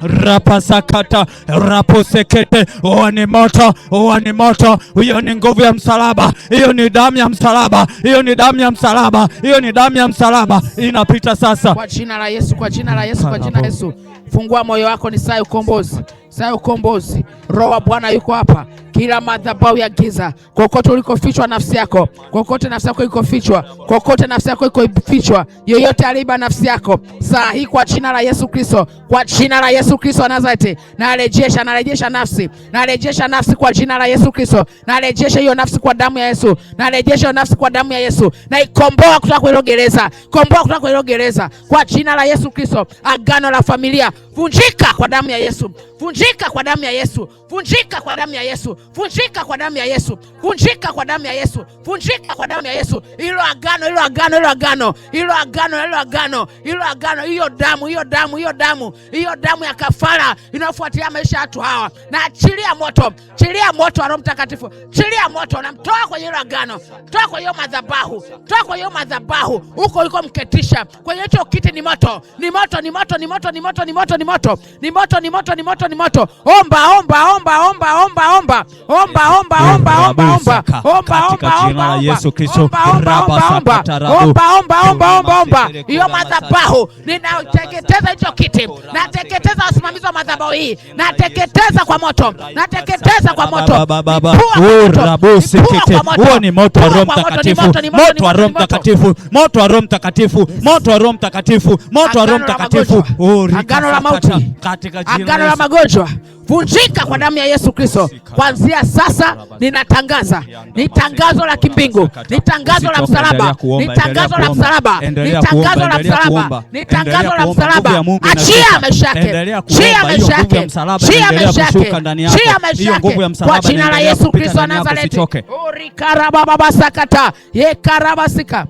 [SPEAKER 4] Rapasakata raposekete, huo ni moto, huo ni moto, hiyo ni nguvu ya msalaba, hiyo ni damu ya msalaba, hiyo ni damu ya msalaba, hiyo ni damu ya msalaba inapita sasa.
[SPEAKER 1] Kwa jina la Yesu, kwa jina la Yesu, kwa jina la Yesu. Fungua moyo wako, ni saa ya ukombozi, Saa ya ukombozi. Roho wa Bwana yuko hapa. Kila madhabahu ya giza, kokote ulikofichwa nafsi yako, kokote nafsi yako ikofichwa, kokote nafsi yako ikofichwa, yeyote aliiba nafsi yako saa hii, kwa jina la Yesu Kristo, kwa jina la Yesu Kristo wa Nazareti, narejesha, narejesha nafsi, narejesha nafsi kwa jina la Yesu Kristo, narejesha hiyo nafsi kwa damu ya Yesu, narejesha hiyo nafsi kwa damu ya Yesu, naikomboa kutoka kwa hilo gereza, komboa kutoka kwa hilo gereza kwa jina la Yesu Kristo. Agano la familia vunjika kwa damu ya Yesu, vunjika kwa damu ya Yesu, vunjika kwa damu ya Yesu, vunjika kwa damu ya Yesu, vunjika kwa damu ya Yesu, vunjika kwa damu ya Yesu. Hilo agano, hilo agano, hilo agano, hilo agano, hilo agano, hilo agano, hiyo damu, hiyo damu, hiyo damu, hiyo damu ya kafara inayofuatilia maisha ya watu hawa, na achilia moto, achilia moto wa Roho Mtakatifu, achilia moto, namtoa kwenye hilo agano, toa kwenye hiyo madhabahu, toa kwenye hiyo madhabahu huko uliko mketisha kwenye hicho kiti. Ni moto, ni moto, ni moto, ni moto, ni moto, ni moto, ni moto, ni moto, ni moto, ni moto, ni moto. Omba, omba, omba, omba, omba, omba, omba, omba, omba, omba, omba, omba,
[SPEAKER 4] Katika
[SPEAKER 1] omba,
[SPEAKER 4] jina la
[SPEAKER 1] omba,
[SPEAKER 4] Yesu Kristo.
[SPEAKER 1] omba, omba, omba, omba, omba, omba, omba, omba, omba. Hiyo madhabahu ninateketeza hicho kiti, nateketeza wasimamizi wa madhabahu hii, nateketeza kwa moto, nateketeza kwa moto.
[SPEAKER 4] Baba,
[SPEAKER 1] Lipua kwa moto,
[SPEAKER 4] rabosekete.
[SPEAKER 1] lipua kwa moto,
[SPEAKER 4] Huo ni moto wa
[SPEAKER 1] lipua
[SPEAKER 4] Roho
[SPEAKER 1] kwa moto, ni
[SPEAKER 4] Mtakatifu,
[SPEAKER 1] moto, ni moto,
[SPEAKER 4] moto wa
[SPEAKER 1] ni
[SPEAKER 4] Roho
[SPEAKER 1] moto, ni moto.
[SPEAKER 4] Mtakatifu, moto wa Roho Mtakatifu, moto wa Roho Mtakatifu, moto wa Roho
[SPEAKER 1] Agano la
[SPEAKER 4] Mtakatifu.
[SPEAKER 1] magonjwa,
[SPEAKER 4] Oh, rika
[SPEAKER 1] agano la
[SPEAKER 4] sakata.
[SPEAKER 1] mauti,
[SPEAKER 4] Katika jina
[SPEAKER 1] agano
[SPEAKER 4] la
[SPEAKER 1] la
[SPEAKER 4] Yesu.
[SPEAKER 1] magonjwa vunjika kwa damu ya Yesu Kristo. Kuanzia sasa ninatangaza, ni tangazo la kimbingu, ni tangazo la msalaba, ni tangazo la msalaba, ni tangazo la msalaba, ni tangazo la msalaba. Achia maisha yake, achia maisha yake, achia maisha yake, achia maisha yake kwa jina la Yesu Kristo wa Nazareti. Orikarabababasakata yekarabasika.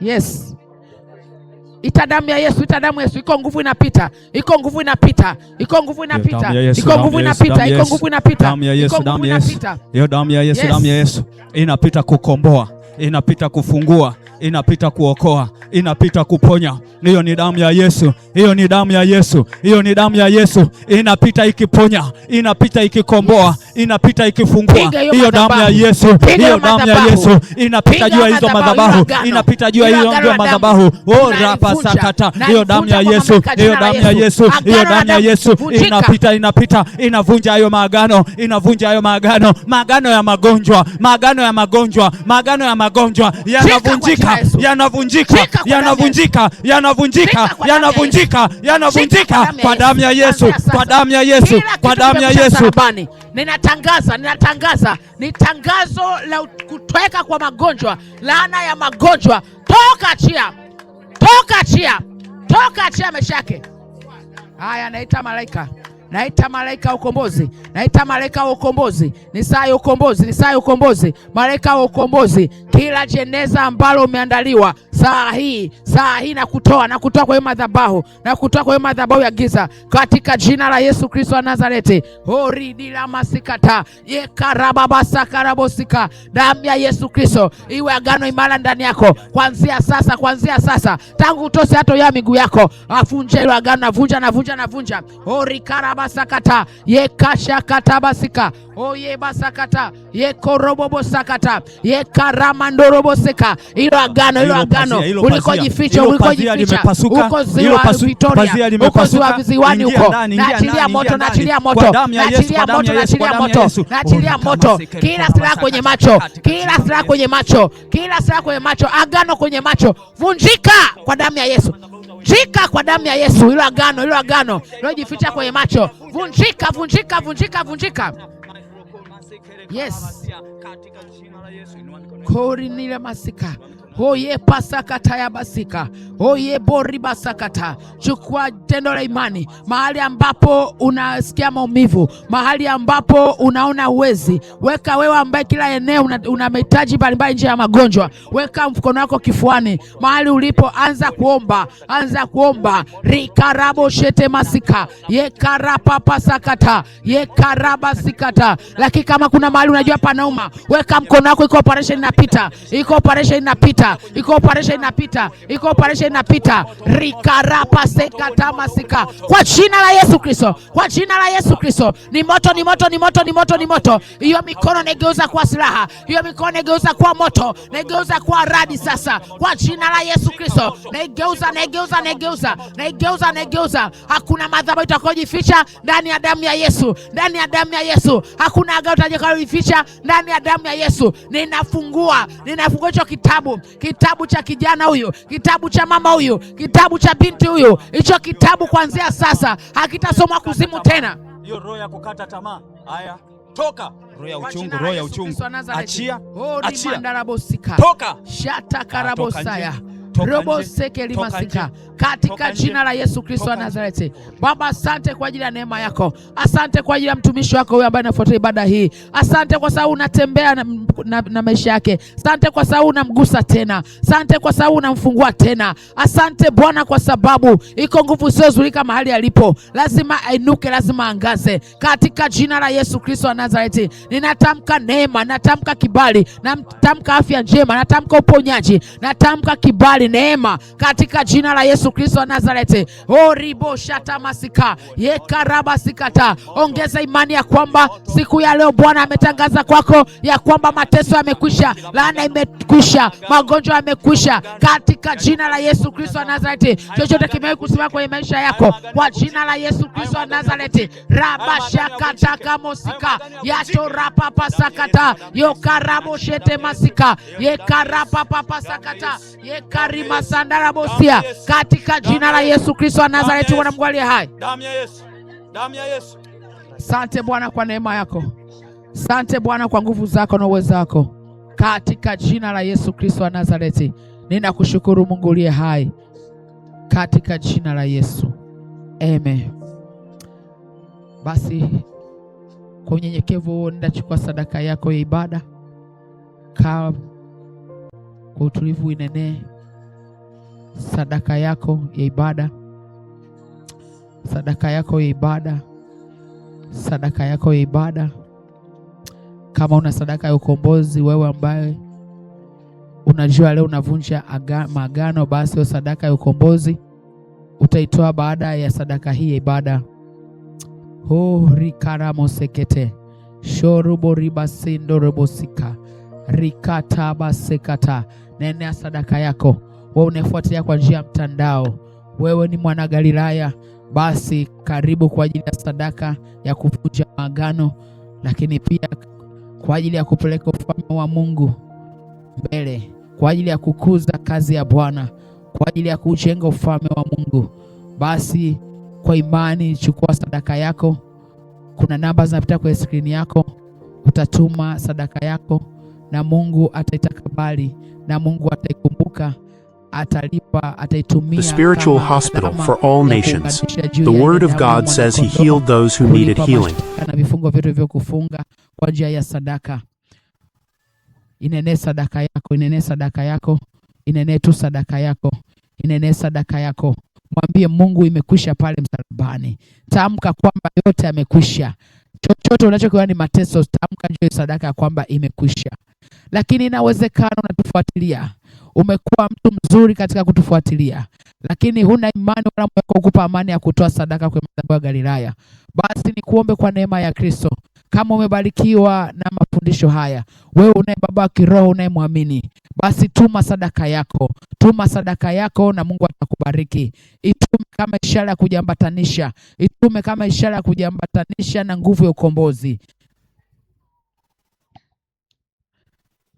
[SPEAKER 1] Yes. Ita damu ya Yesu, ita damu ya Yesu, iko nguvu inapita, iko nguvu inapita, iko nguvu inapita,
[SPEAKER 4] Damu ya Yesu,
[SPEAKER 1] iko
[SPEAKER 4] damu
[SPEAKER 1] nguvu
[SPEAKER 4] ya Yesu,
[SPEAKER 1] inapita,
[SPEAKER 4] damu ya
[SPEAKER 1] iko
[SPEAKER 4] Yesu,
[SPEAKER 1] nguvu inapita,
[SPEAKER 4] damu ya Yesu,
[SPEAKER 1] iko
[SPEAKER 4] damu
[SPEAKER 1] nguvu
[SPEAKER 4] ya Yesu.
[SPEAKER 1] inapita.
[SPEAKER 4] Hiyo damu ya Yesu,
[SPEAKER 1] Yes.
[SPEAKER 4] damu ya Yesu inapita kukomboa, inapita kufungua, inapita kuokoa, inapita kuponya. Hiyo ni damu ya Yesu, hiyo ni damu ya Yesu, hiyo ni damu ya Yesu, inapita ikiponya, inapita ikikomboa, inapita ikifungua.
[SPEAKER 1] Piga hiyo
[SPEAKER 4] Hiyo damu ya
[SPEAKER 1] madhabahu.
[SPEAKER 4] Yesu,
[SPEAKER 1] Piga
[SPEAKER 4] hiyo
[SPEAKER 1] hiyo
[SPEAKER 4] damu ya
[SPEAKER 1] madhabahu.
[SPEAKER 4] Yesu inapita
[SPEAKER 1] Piga
[SPEAKER 4] juu ya hizo
[SPEAKER 1] madhabahu,
[SPEAKER 4] madhabahu,
[SPEAKER 1] hilo agano.
[SPEAKER 4] inapita juu ya
[SPEAKER 1] Hilo
[SPEAKER 4] hiyo
[SPEAKER 1] agano la damu.
[SPEAKER 4] madhabahu. Oh, rapa
[SPEAKER 1] Nalivunja.
[SPEAKER 4] sakata, hiyo damu ya
[SPEAKER 1] Nalivunja kwa
[SPEAKER 4] Yesu,
[SPEAKER 1] mamlaka
[SPEAKER 4] hiyo
[SPEAKER 1] jina la
[SPEAKER 4] damu ya
[SPEAKER 1] Yesu.
[SPEAKER 4] Yesu, hiyo
[SPEAKER 1] Agano la
[SPEAKER 4] damu ya
[SPEAKER 1] damu.
[SPEAKER 4] Yesu
[SPEAKER 1] Vunjika.
[SPEAKER 4] inapita, inapita, inavunja hayo maagano, inavunja hayo maagano, maagano ya magonjwa, maagano ya magonjwa, maagano ya magonjwa yanavunjika,
[SPEAKER 1] jina la Yesu.
[SPEAKER 4] yanavunjika,
[SPEAKER 1] Shika kwa damu ya
[SPEAKER 4] yanavunjika, yanavunjika,
[SPEAKER 1] Shika kwa damu ya
[SPEAKER 4] yanavunjika, yanavunjika
[SPEAKER 1] Shika
[SPEAKER 4] kwa damu ya Yesu,
[SPEAKER 1] Kuanzia sasa.
[SPEAKER 4] kwa damu ya Yesu,
[SPEAKER 1] Kila
[SPEAKER 4] kwa
[SPEAKER 1] kitu
[SPEAKER 4] damu ya
[SPEAKER 1] kimekwisha
[SPEAKER 4] Yesu.
[SPEAKER 1] msalabani. Ninatangaza, ninatangaza, ni tangazo la kutoweka kwa magonjwa, laana ya magonjwa. Toka achia, toka achia, toka achia maisha yake. Haya, naita malaika, naita malaika wa ukombozi, naita malaika wa ukombozi. Ni saa ya ukombozi, ni saa ya ukombozi, malaika wa ukombozi. Kila jeneza ambalo umeandaliwa saa hii, saa hii na kutoa na kutoa kwa hiyo madhabahu na kutoa kwa hiyo madhabahu ya giza katika jina la Yesu Kristo wa Nazareti. Horidila masikata yekarababasakaraboska, damu ya Yesu Kristo iwe agano imara ndani yako kuanzia sasa, kuanzia sasa, tangu utose hata ya miguu yako, avunje hilo agano, navunja, navunja, navunja. Orikarabasakata yekashakatabasika oyebasakata yekorobobosakata yekaramandoroboseka, hilo agano, hilo
[SPEAKER 4] Hilo
[SPEAKER 1] agano
[SPEAKER 4] pazia, hilo pazia,
[SPEAKER 1] ulikojificha,
[SPEAKER 4] hilo pazia
[SPEAKER 1] ulikojificha
[SPEAKER 4] limepasuka,
[SPEAKER 1] huko
[SPEAKER 4] hilo
[SPEAKER 1] ziwa Victoria,
[SPEAKER 4] pazia
[SPEAKER 1] huko
[SPEAKER 4] limepasuka.
[SPEAKER 1] ziwa viziwani
[SPEAKER 4] Ingia
[SPEAKER 1] huko,
[SPEAKER 4] ndani, ingia
[SPEAKER 1] naachilia
[SPEAKER 4] ndani,
[SPEAKER 1] moto,
[SPEAKER 4] ingia ndani.
[SPEAKER 1] naachilia
[SPEAKER 4] Kwa
[SPEAKER 1] moto,
[SPEAKER 4] damu ya Yesu,
[SPEAKER 1] naachilia
[SPEAKER 4] kwa damu
[SPEAKER 1] moto,
[SPEAKER 4] ya Yesu, kwa
[SPEAKER 1] naachilia
[SPEAKER 4] damu ya
[SPEAKER 1] moto,
[SPEAKER 4] Yesu.
[SPEAKER 1] naachilia moto, kila silaha kwenye macho, kila silaha kwenye macho, kila silaha kwenye macho, agano kwenye macho, vunjika kwa damu ya Yesu. Vunjika kwa damu ya Yesu, hilo agano, hilo agano lilojificha kwenye macho, vunjika, vunjika, vunjika, vunjika. Yes. Korinile masika oye pasakata ya basika oye bori basakata. Chukua tendo la imani mahali ambapo unasikia maumivu, mahali ambapo unaona uwezi, weka wewe ambaye kila eneo una mahitaji mbalimbali nje ya magonjwa, weka mkono wako kifuani mahali ulipo, anza kuomba, anza kuomba rikarabo shete masika yekarapapasakata yekarabasikata. Lakini kama kuna mahali unajua panauma, weka mkono wako, iko operation inapita, iko operation inapita, iko operation inapita, iko operation inapita. Rikarapa sekatamasika kwa jina la Yesu Kristo, kwa jina la Yesu Kristo. Ni moto, ni moto, ni moto, ni moto, ni moto. Hiyo mikono naigeuza kuwa silaha, hiyo mikono naigeuza kuwa moto, naigeuza kuwa radi sasa, kwa jina la Yesu Kristo. Naigeuza, naigeuza, naigeuza, naigeuza, naigeuza. Hakuna madhabahu itakayojificha ndani ya damu ya Yesu, ndani ya damu ya Yesu. Hakuna agano itakalojificha ndani ya damu ya Yesu. Ninafungua, ninafungua hicho kitabu, kitabu cha kijana huyu, kitabu cha mama huyu, kitabu cha binti huyu. Hicho kitabu kuanzia sasa hakitasomwa kuzimu tena.
[SPEAKER 4] Hiyo roho ya kukata tamaa, haya toka. Roho ya
[SPEAKER 1] Kwa
[SPEAKER 4] uchungu,
[SPEAKER 1] jina la
[SPEAKER 4] roho ya
[SPEAKER 1] Yesu
[SPEAKER 4] uchungu,
[SPEAKER 1] Kristo wa Nazareti.
[SPEAKER 4] achia,
[SPEAKER 1] Ori
[SPEAKER 4] achia,
[SPEAKER 1] mandarabosika.
[SPEAKER 4] toka.
[SPEAKER 1] Shata karabosaya.
[SPEAKER 4] Toka nje,
[SPEAKER 1] Robo
[SPEAKER 4] toka
[SPEAKER 1] seke
[SPEAKER 4] nje,
[SPEAKER 1] limasika.
[SPEAKER 4] toka
[SPEAKER 1] Katika
[SPEAKER 4] nje,
[SPEAKER 1] jina la Yesu Kristo wa
[SPEAKER 4] toka nje.
[SPEAKER 1] Nazareti. Baba, asante kwa ajili ya neema yako. Asante kwa ajili ya mtumishi wako huyu ambaye anafuatia ibada hii. Asante kwa sababu unatembea na maisha yake. Asante kwa sababu unamgusa tena. Asante kwa sababu unamfungua tena. Asante Bwana kwa sababu iko nguvu isiyozulika mahali alipo. Lazima ainuke, lazima angaze. Katika jina la Yesu Kristo wa Nazareti, ninatamka neema, natamka kibali, natamka afya njema, natamka uponyaji, natamka kibali, neema katika jina la Yesu Kristo wa Nazareti. Oribo shata masika yekarabasikata. Ongeza imani ya kwamba siku ya leo Bwana ametangaza kwako ya kwamba mateso yamekwisha, laana imekwisha, magonjwa yamekwisha katika jina la Yesu Kristo wa Nazareti. Chochote kimewahi kusimama kwenye maisha yako kwa jina la Yesu Kristo wa Nazareti, rabashakatakamosika yatorapapasakata yokaraboshete masika yekarapapapasakata yekarimasandarabosia katika jina la Yesu Kristo wa Nazareti, Bwana Mungu aliye hai.
[SPEAKER 4] Damu ya Yesu, damu ya Yesu.
[SPEAKER 1] Asante Bwana kwa neema yako, asante Bwana kwa nguvu zako na uwezo wako, katika jina la Yesu Kristo wa Nazareti ninakushukuru Mungu uliye hai, katika jina la Yesu, amen. Basi kwa unyenyekevu huo, nenda chukua sadaka yako ya ibada, kaa kwa utulivu, inenee sadaka yako ya ibada, sadaka yako ya ibada, sadaka yako ya ibada. Kama una sadaka ya ukombozi, wewe ambaye unajua leo unavunja maagano, basi hiyo sadaka ya ukombozi utaitoa baada ya sadaka hii ya ibada. Rikaramosekete shoruboribasindorobosika rikatabasekata. Nenea sadaka yako. Wewe unaefuatilia kwa njia ya mtandao, wewe ni mwana Galilaya, basi karibu kwa ajili ya sadaka ya kuvunja maagano, lakini pia kwa ajili ya kupeleka ufalme wa Mungu mbele, kwa ajili ya kukuza kazi ya Bwana, kwa ajili ya kujenga ufalme wa Mungu. Basi kwa imani chukua sadaka yako. Kuna namba zinapita kwenye skrini yako, utatuma sadaka yako na Mungu ataitakabali na Mungu ataikumbuka, atalipa, ataitumia
[SPEAKER 3] The spiritual
[SPEAKER 1] kama
[SPEAKER 3] hospital
[SPEAKER 1] alama
[SPEAKER 3] for all
[SPEAKER 1] ya
[SPEAKER 3] nations.
[SPEAKER 1] kuunganisha juu
[SPEAKER 3] The
[SPEAKER 1] ya
[SPEAKER 3] Word of
[SPEAKER 1] damu ya
[SPEAKER 3] God says He
[SPEAKER 1] mwana-kondoo,
[SPEAKER 3] healed those who needed
[SPEAKER 1] kulipa
[SPEAKER 3] healing.
[SPEAKER 1] mashtaka na vifungo vyote vilivyokufunga kwa njia ya sadaka. Inenee sadaka yako, inenee sadaka yako, inenee tu sadaka yako, inenee sadaka yako. Mwambie Mungu imekwisha pale msalabani. Tamka kwamba yote yamekwisha. Chochote unachokiona ni mateso, tamka juu ya sadaka ya kwamba imekwisha. Lakini inawezekana unatufuatilia, umekuwa mtu mzuri katika kutufuatilia, lakini huna imani wala moyo kukupa amani ya kutoa sadaka kwa madhabahu ya Galilaya. Basi nikuombe kwa neema ya Kristo, kama umebarikiwa na mafundisho haya, wewe unaye baba wa kiroho unayemwamini, basi tuma sadaka yako, tuma sadaka yako na Mungu atakubariki. Itume kama ishara ya kujiambatanisha, itume kama ishara ya kujiambatanisha na nguvu ya ukombozi.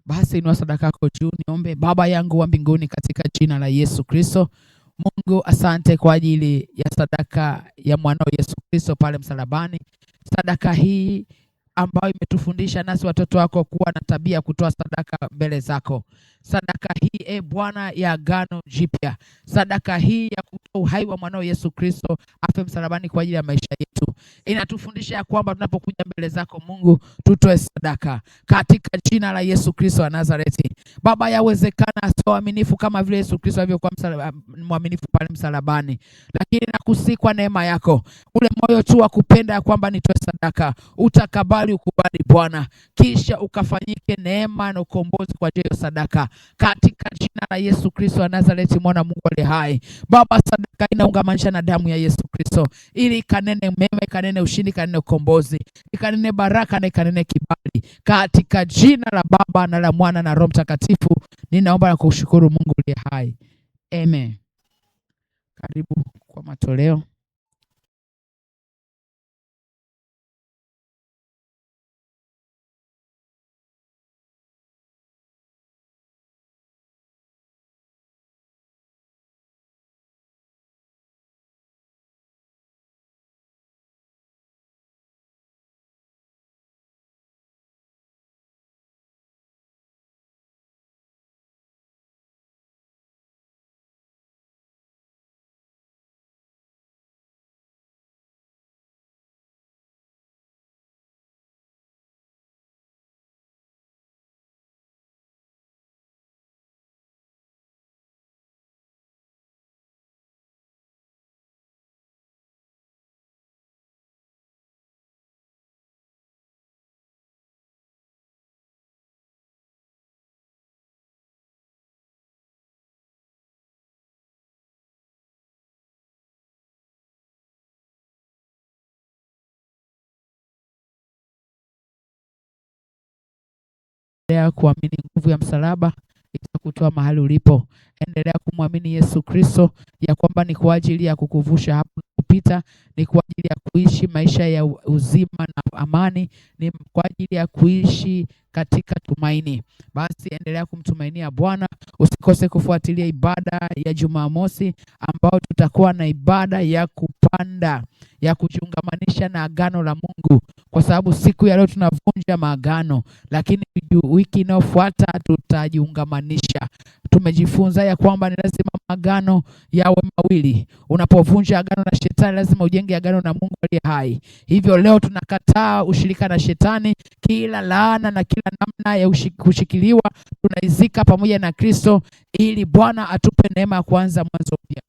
[SPEAKER 1] Basi inua sadaka yako juu, niombe. Baba yangu wa mbinguni, katika jina la Yesu Kristo, Mungu asante kwa ajili ya sadaka ya mwanao Yesu Kristo pale msalabani. Sadaka hii ambayo imetufundisha nasi watoto wako kuwa na tabia ya kutoa sadaka mbele zako. Sadaka hii e Bwana ya agano jipya, sadaka hii ya kutoa uhai wa mwanao Yesu Kristo afe msalabani kwa ajili ya maisha yetu, inatufundisha ya kwamba tunapokuja mbele zako Mungu tutoe sadaka katika jina la Yesu Kristo wa Nazareti. Baba, yawezekana sio waaminifu kama vile Yesu Kristo alivyokuwa mwaminifu pale msalabani, lakini nakusihi kwa neema yako, ule moyo tu wa kupenda ya kwamba nitoe sadaka, utakabali ukubali Bwana, kisha ukafanyike neema na ukombozi kwa ajili ya sadaka katika jina la Yesu Kristo wa Nazareti, mwana Mungu aliye hai. Baba, sadaka inaungamanisha na damu ya Yesu Kristo ili ikanene mema, ikanene ushindi, ikanene ukombozi, ikanene baraka na ikanene kibali, katika jina la Baba na la Mwana na Roho Mtakatifu ninaomba na kushukuru Mungu aliye hai, amen. Karibu kwa matoleo. Endelea kuamini nguvu ya msalaba itakutoa mahali ulipo. Endelea kumwamini Yesu Kristo ya kwamba ni kwa ajili ya kukuvusha hapo unapopita, ni kwa ajili ya kuishi maisha ya uzima na amani, ni kwa ajili ya kuishi katika tumaini. Basi endelea kumtumainia Bwana. Usikose kufuatilia ibada ya Jumamosi ambao tutakuwa na ibada ya kupanda, ya kujiungamanisha na agano la Mungu, kwa sababu siku ya leo tunavunja maagano, lakini wiki inayofuata tutajiungamanisha. Tumejifunza ya kwamba ni lazima maagano yawe mawili. Unapovunja agano na shetani, lazima ujenge agano na Mungu aliye hai. Hivyo leo tunakataa ushirika na shetani, kila laana na kila namna ya kushikiliwa tunaizika pamoja na Kristo, ili Bwana atupe neema ya kuanza mwanzo mpya.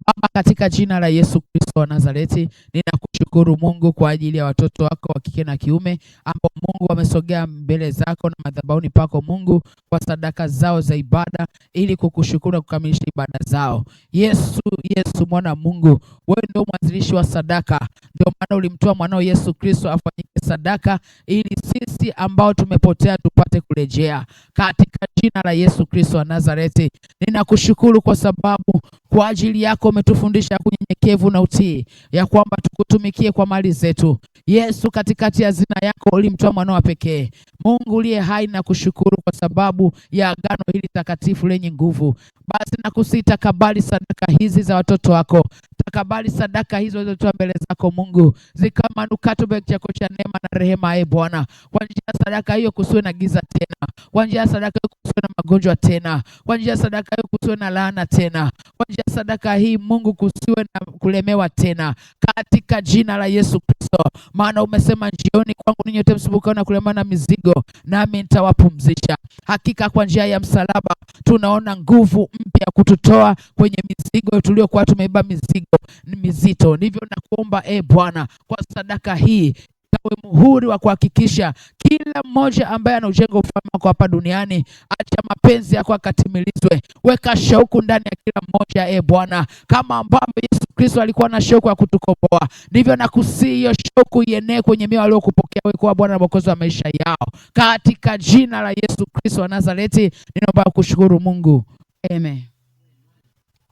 [SPEAKER 1] Baba, katika jina la Yesu Kristo wa Nazareti, ninakushukuru Mungu kwa ajili ya watoto wako wa kike na kiume ambao Mungu wamesogea mbele zako na madhabahuni pako Mungu kwa sadaka zao za ibada ili kukushukuru na kukamilisha ibada zao. Yesu, Yesu mwana wa Mungu, wewe ndio mwanzilishi wa sadaka. Ndio maana ulimtoa mwanao Yesu Kristo afanyike sadaka ili sisi ambao tumepotea tupate kurejea. Katika jina la Yesu Kristo wa Nazareti, ninakushukuru kwa sababu kwa ajili yako umetufundisha unyenyekevu na utii, ya kwamba tukutumikie kwa mali zetu. Yesu, katikati ya hazina yako ulimtoa mwanao wa pekee. Mungu uliye hai, na kushukuru kwa sababu ya agano hili takatifu lenye nguvu. Basi nakusihi, takabali sadaka hizi za watoto wako, takabali sadaka hizo walizotoa mbele zako Mungu, zikawa manukato mbele chako cha neema na rehema. E Bwana, kwa njia ya sadaka hiyo kusiwe na giza tena, kwa njia ya sadaka hiyo kusiwe na magonjwa tena, kwa njia ya sadaka hiyo kusiwe na laana tena, kwa njia ya sadaka hii Mungu kusiwe na kulemewa tena, katika jina la Yesu Kristo. Maana umesema, njioni kwangu ninyi wote msumbukao na kulemewa na mizigo, nami nitawapumzisha. Hakika kwa njia ya msalaba tunaona nguvu mpya kututoa kwenye mizigo tuliyokuwa tumebeba, mizigo mizito. Ndivyo nakuomba e Bwana, kwa sadaka hii ikawe muhuri wa kuhakikisha kila mmoja ambaye anaujenga ufalme wako hapa duniani, acha mapenzi yako akatimilizwe. Weka shauku ndani ya kila mmoja e Bwana, kama ambavyo Yesu Kristo alikuwa na shauku ya kutukomboa, ndivyo nakusihi hiyo shauku ienee kwenye mioyo waliokupokea wewe kuwa Bwana na Mwokozi wa maisha yao, katika jina la Yesu Kristo wa Nazareti ninaomba kushukuru Mungu, amen.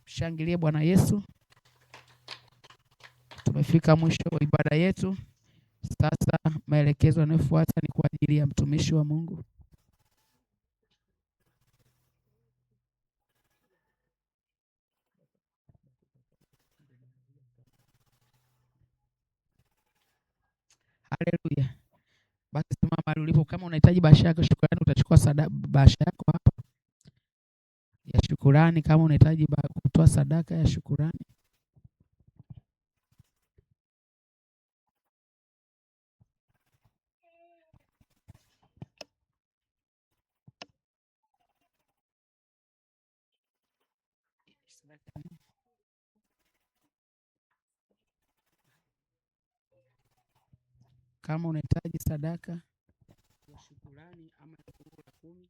[SPEAKER 1] Shangilie Bwana Yesu. Tumefika mwisho wa ibada yetu. Sasa maelekezo yanayofuata ni kwa ajili ya mtumishi wa Mungu. Haleluya. Basi simama mahali ulipo. Kama unahitaji bahasha yako shukurani, utachukua bahasha yako hapa ya shukurani. Kama unahitaji kutoa sadaka ya shukurani, kama unahitaji sadaka ya shukurani ama fungu la 10.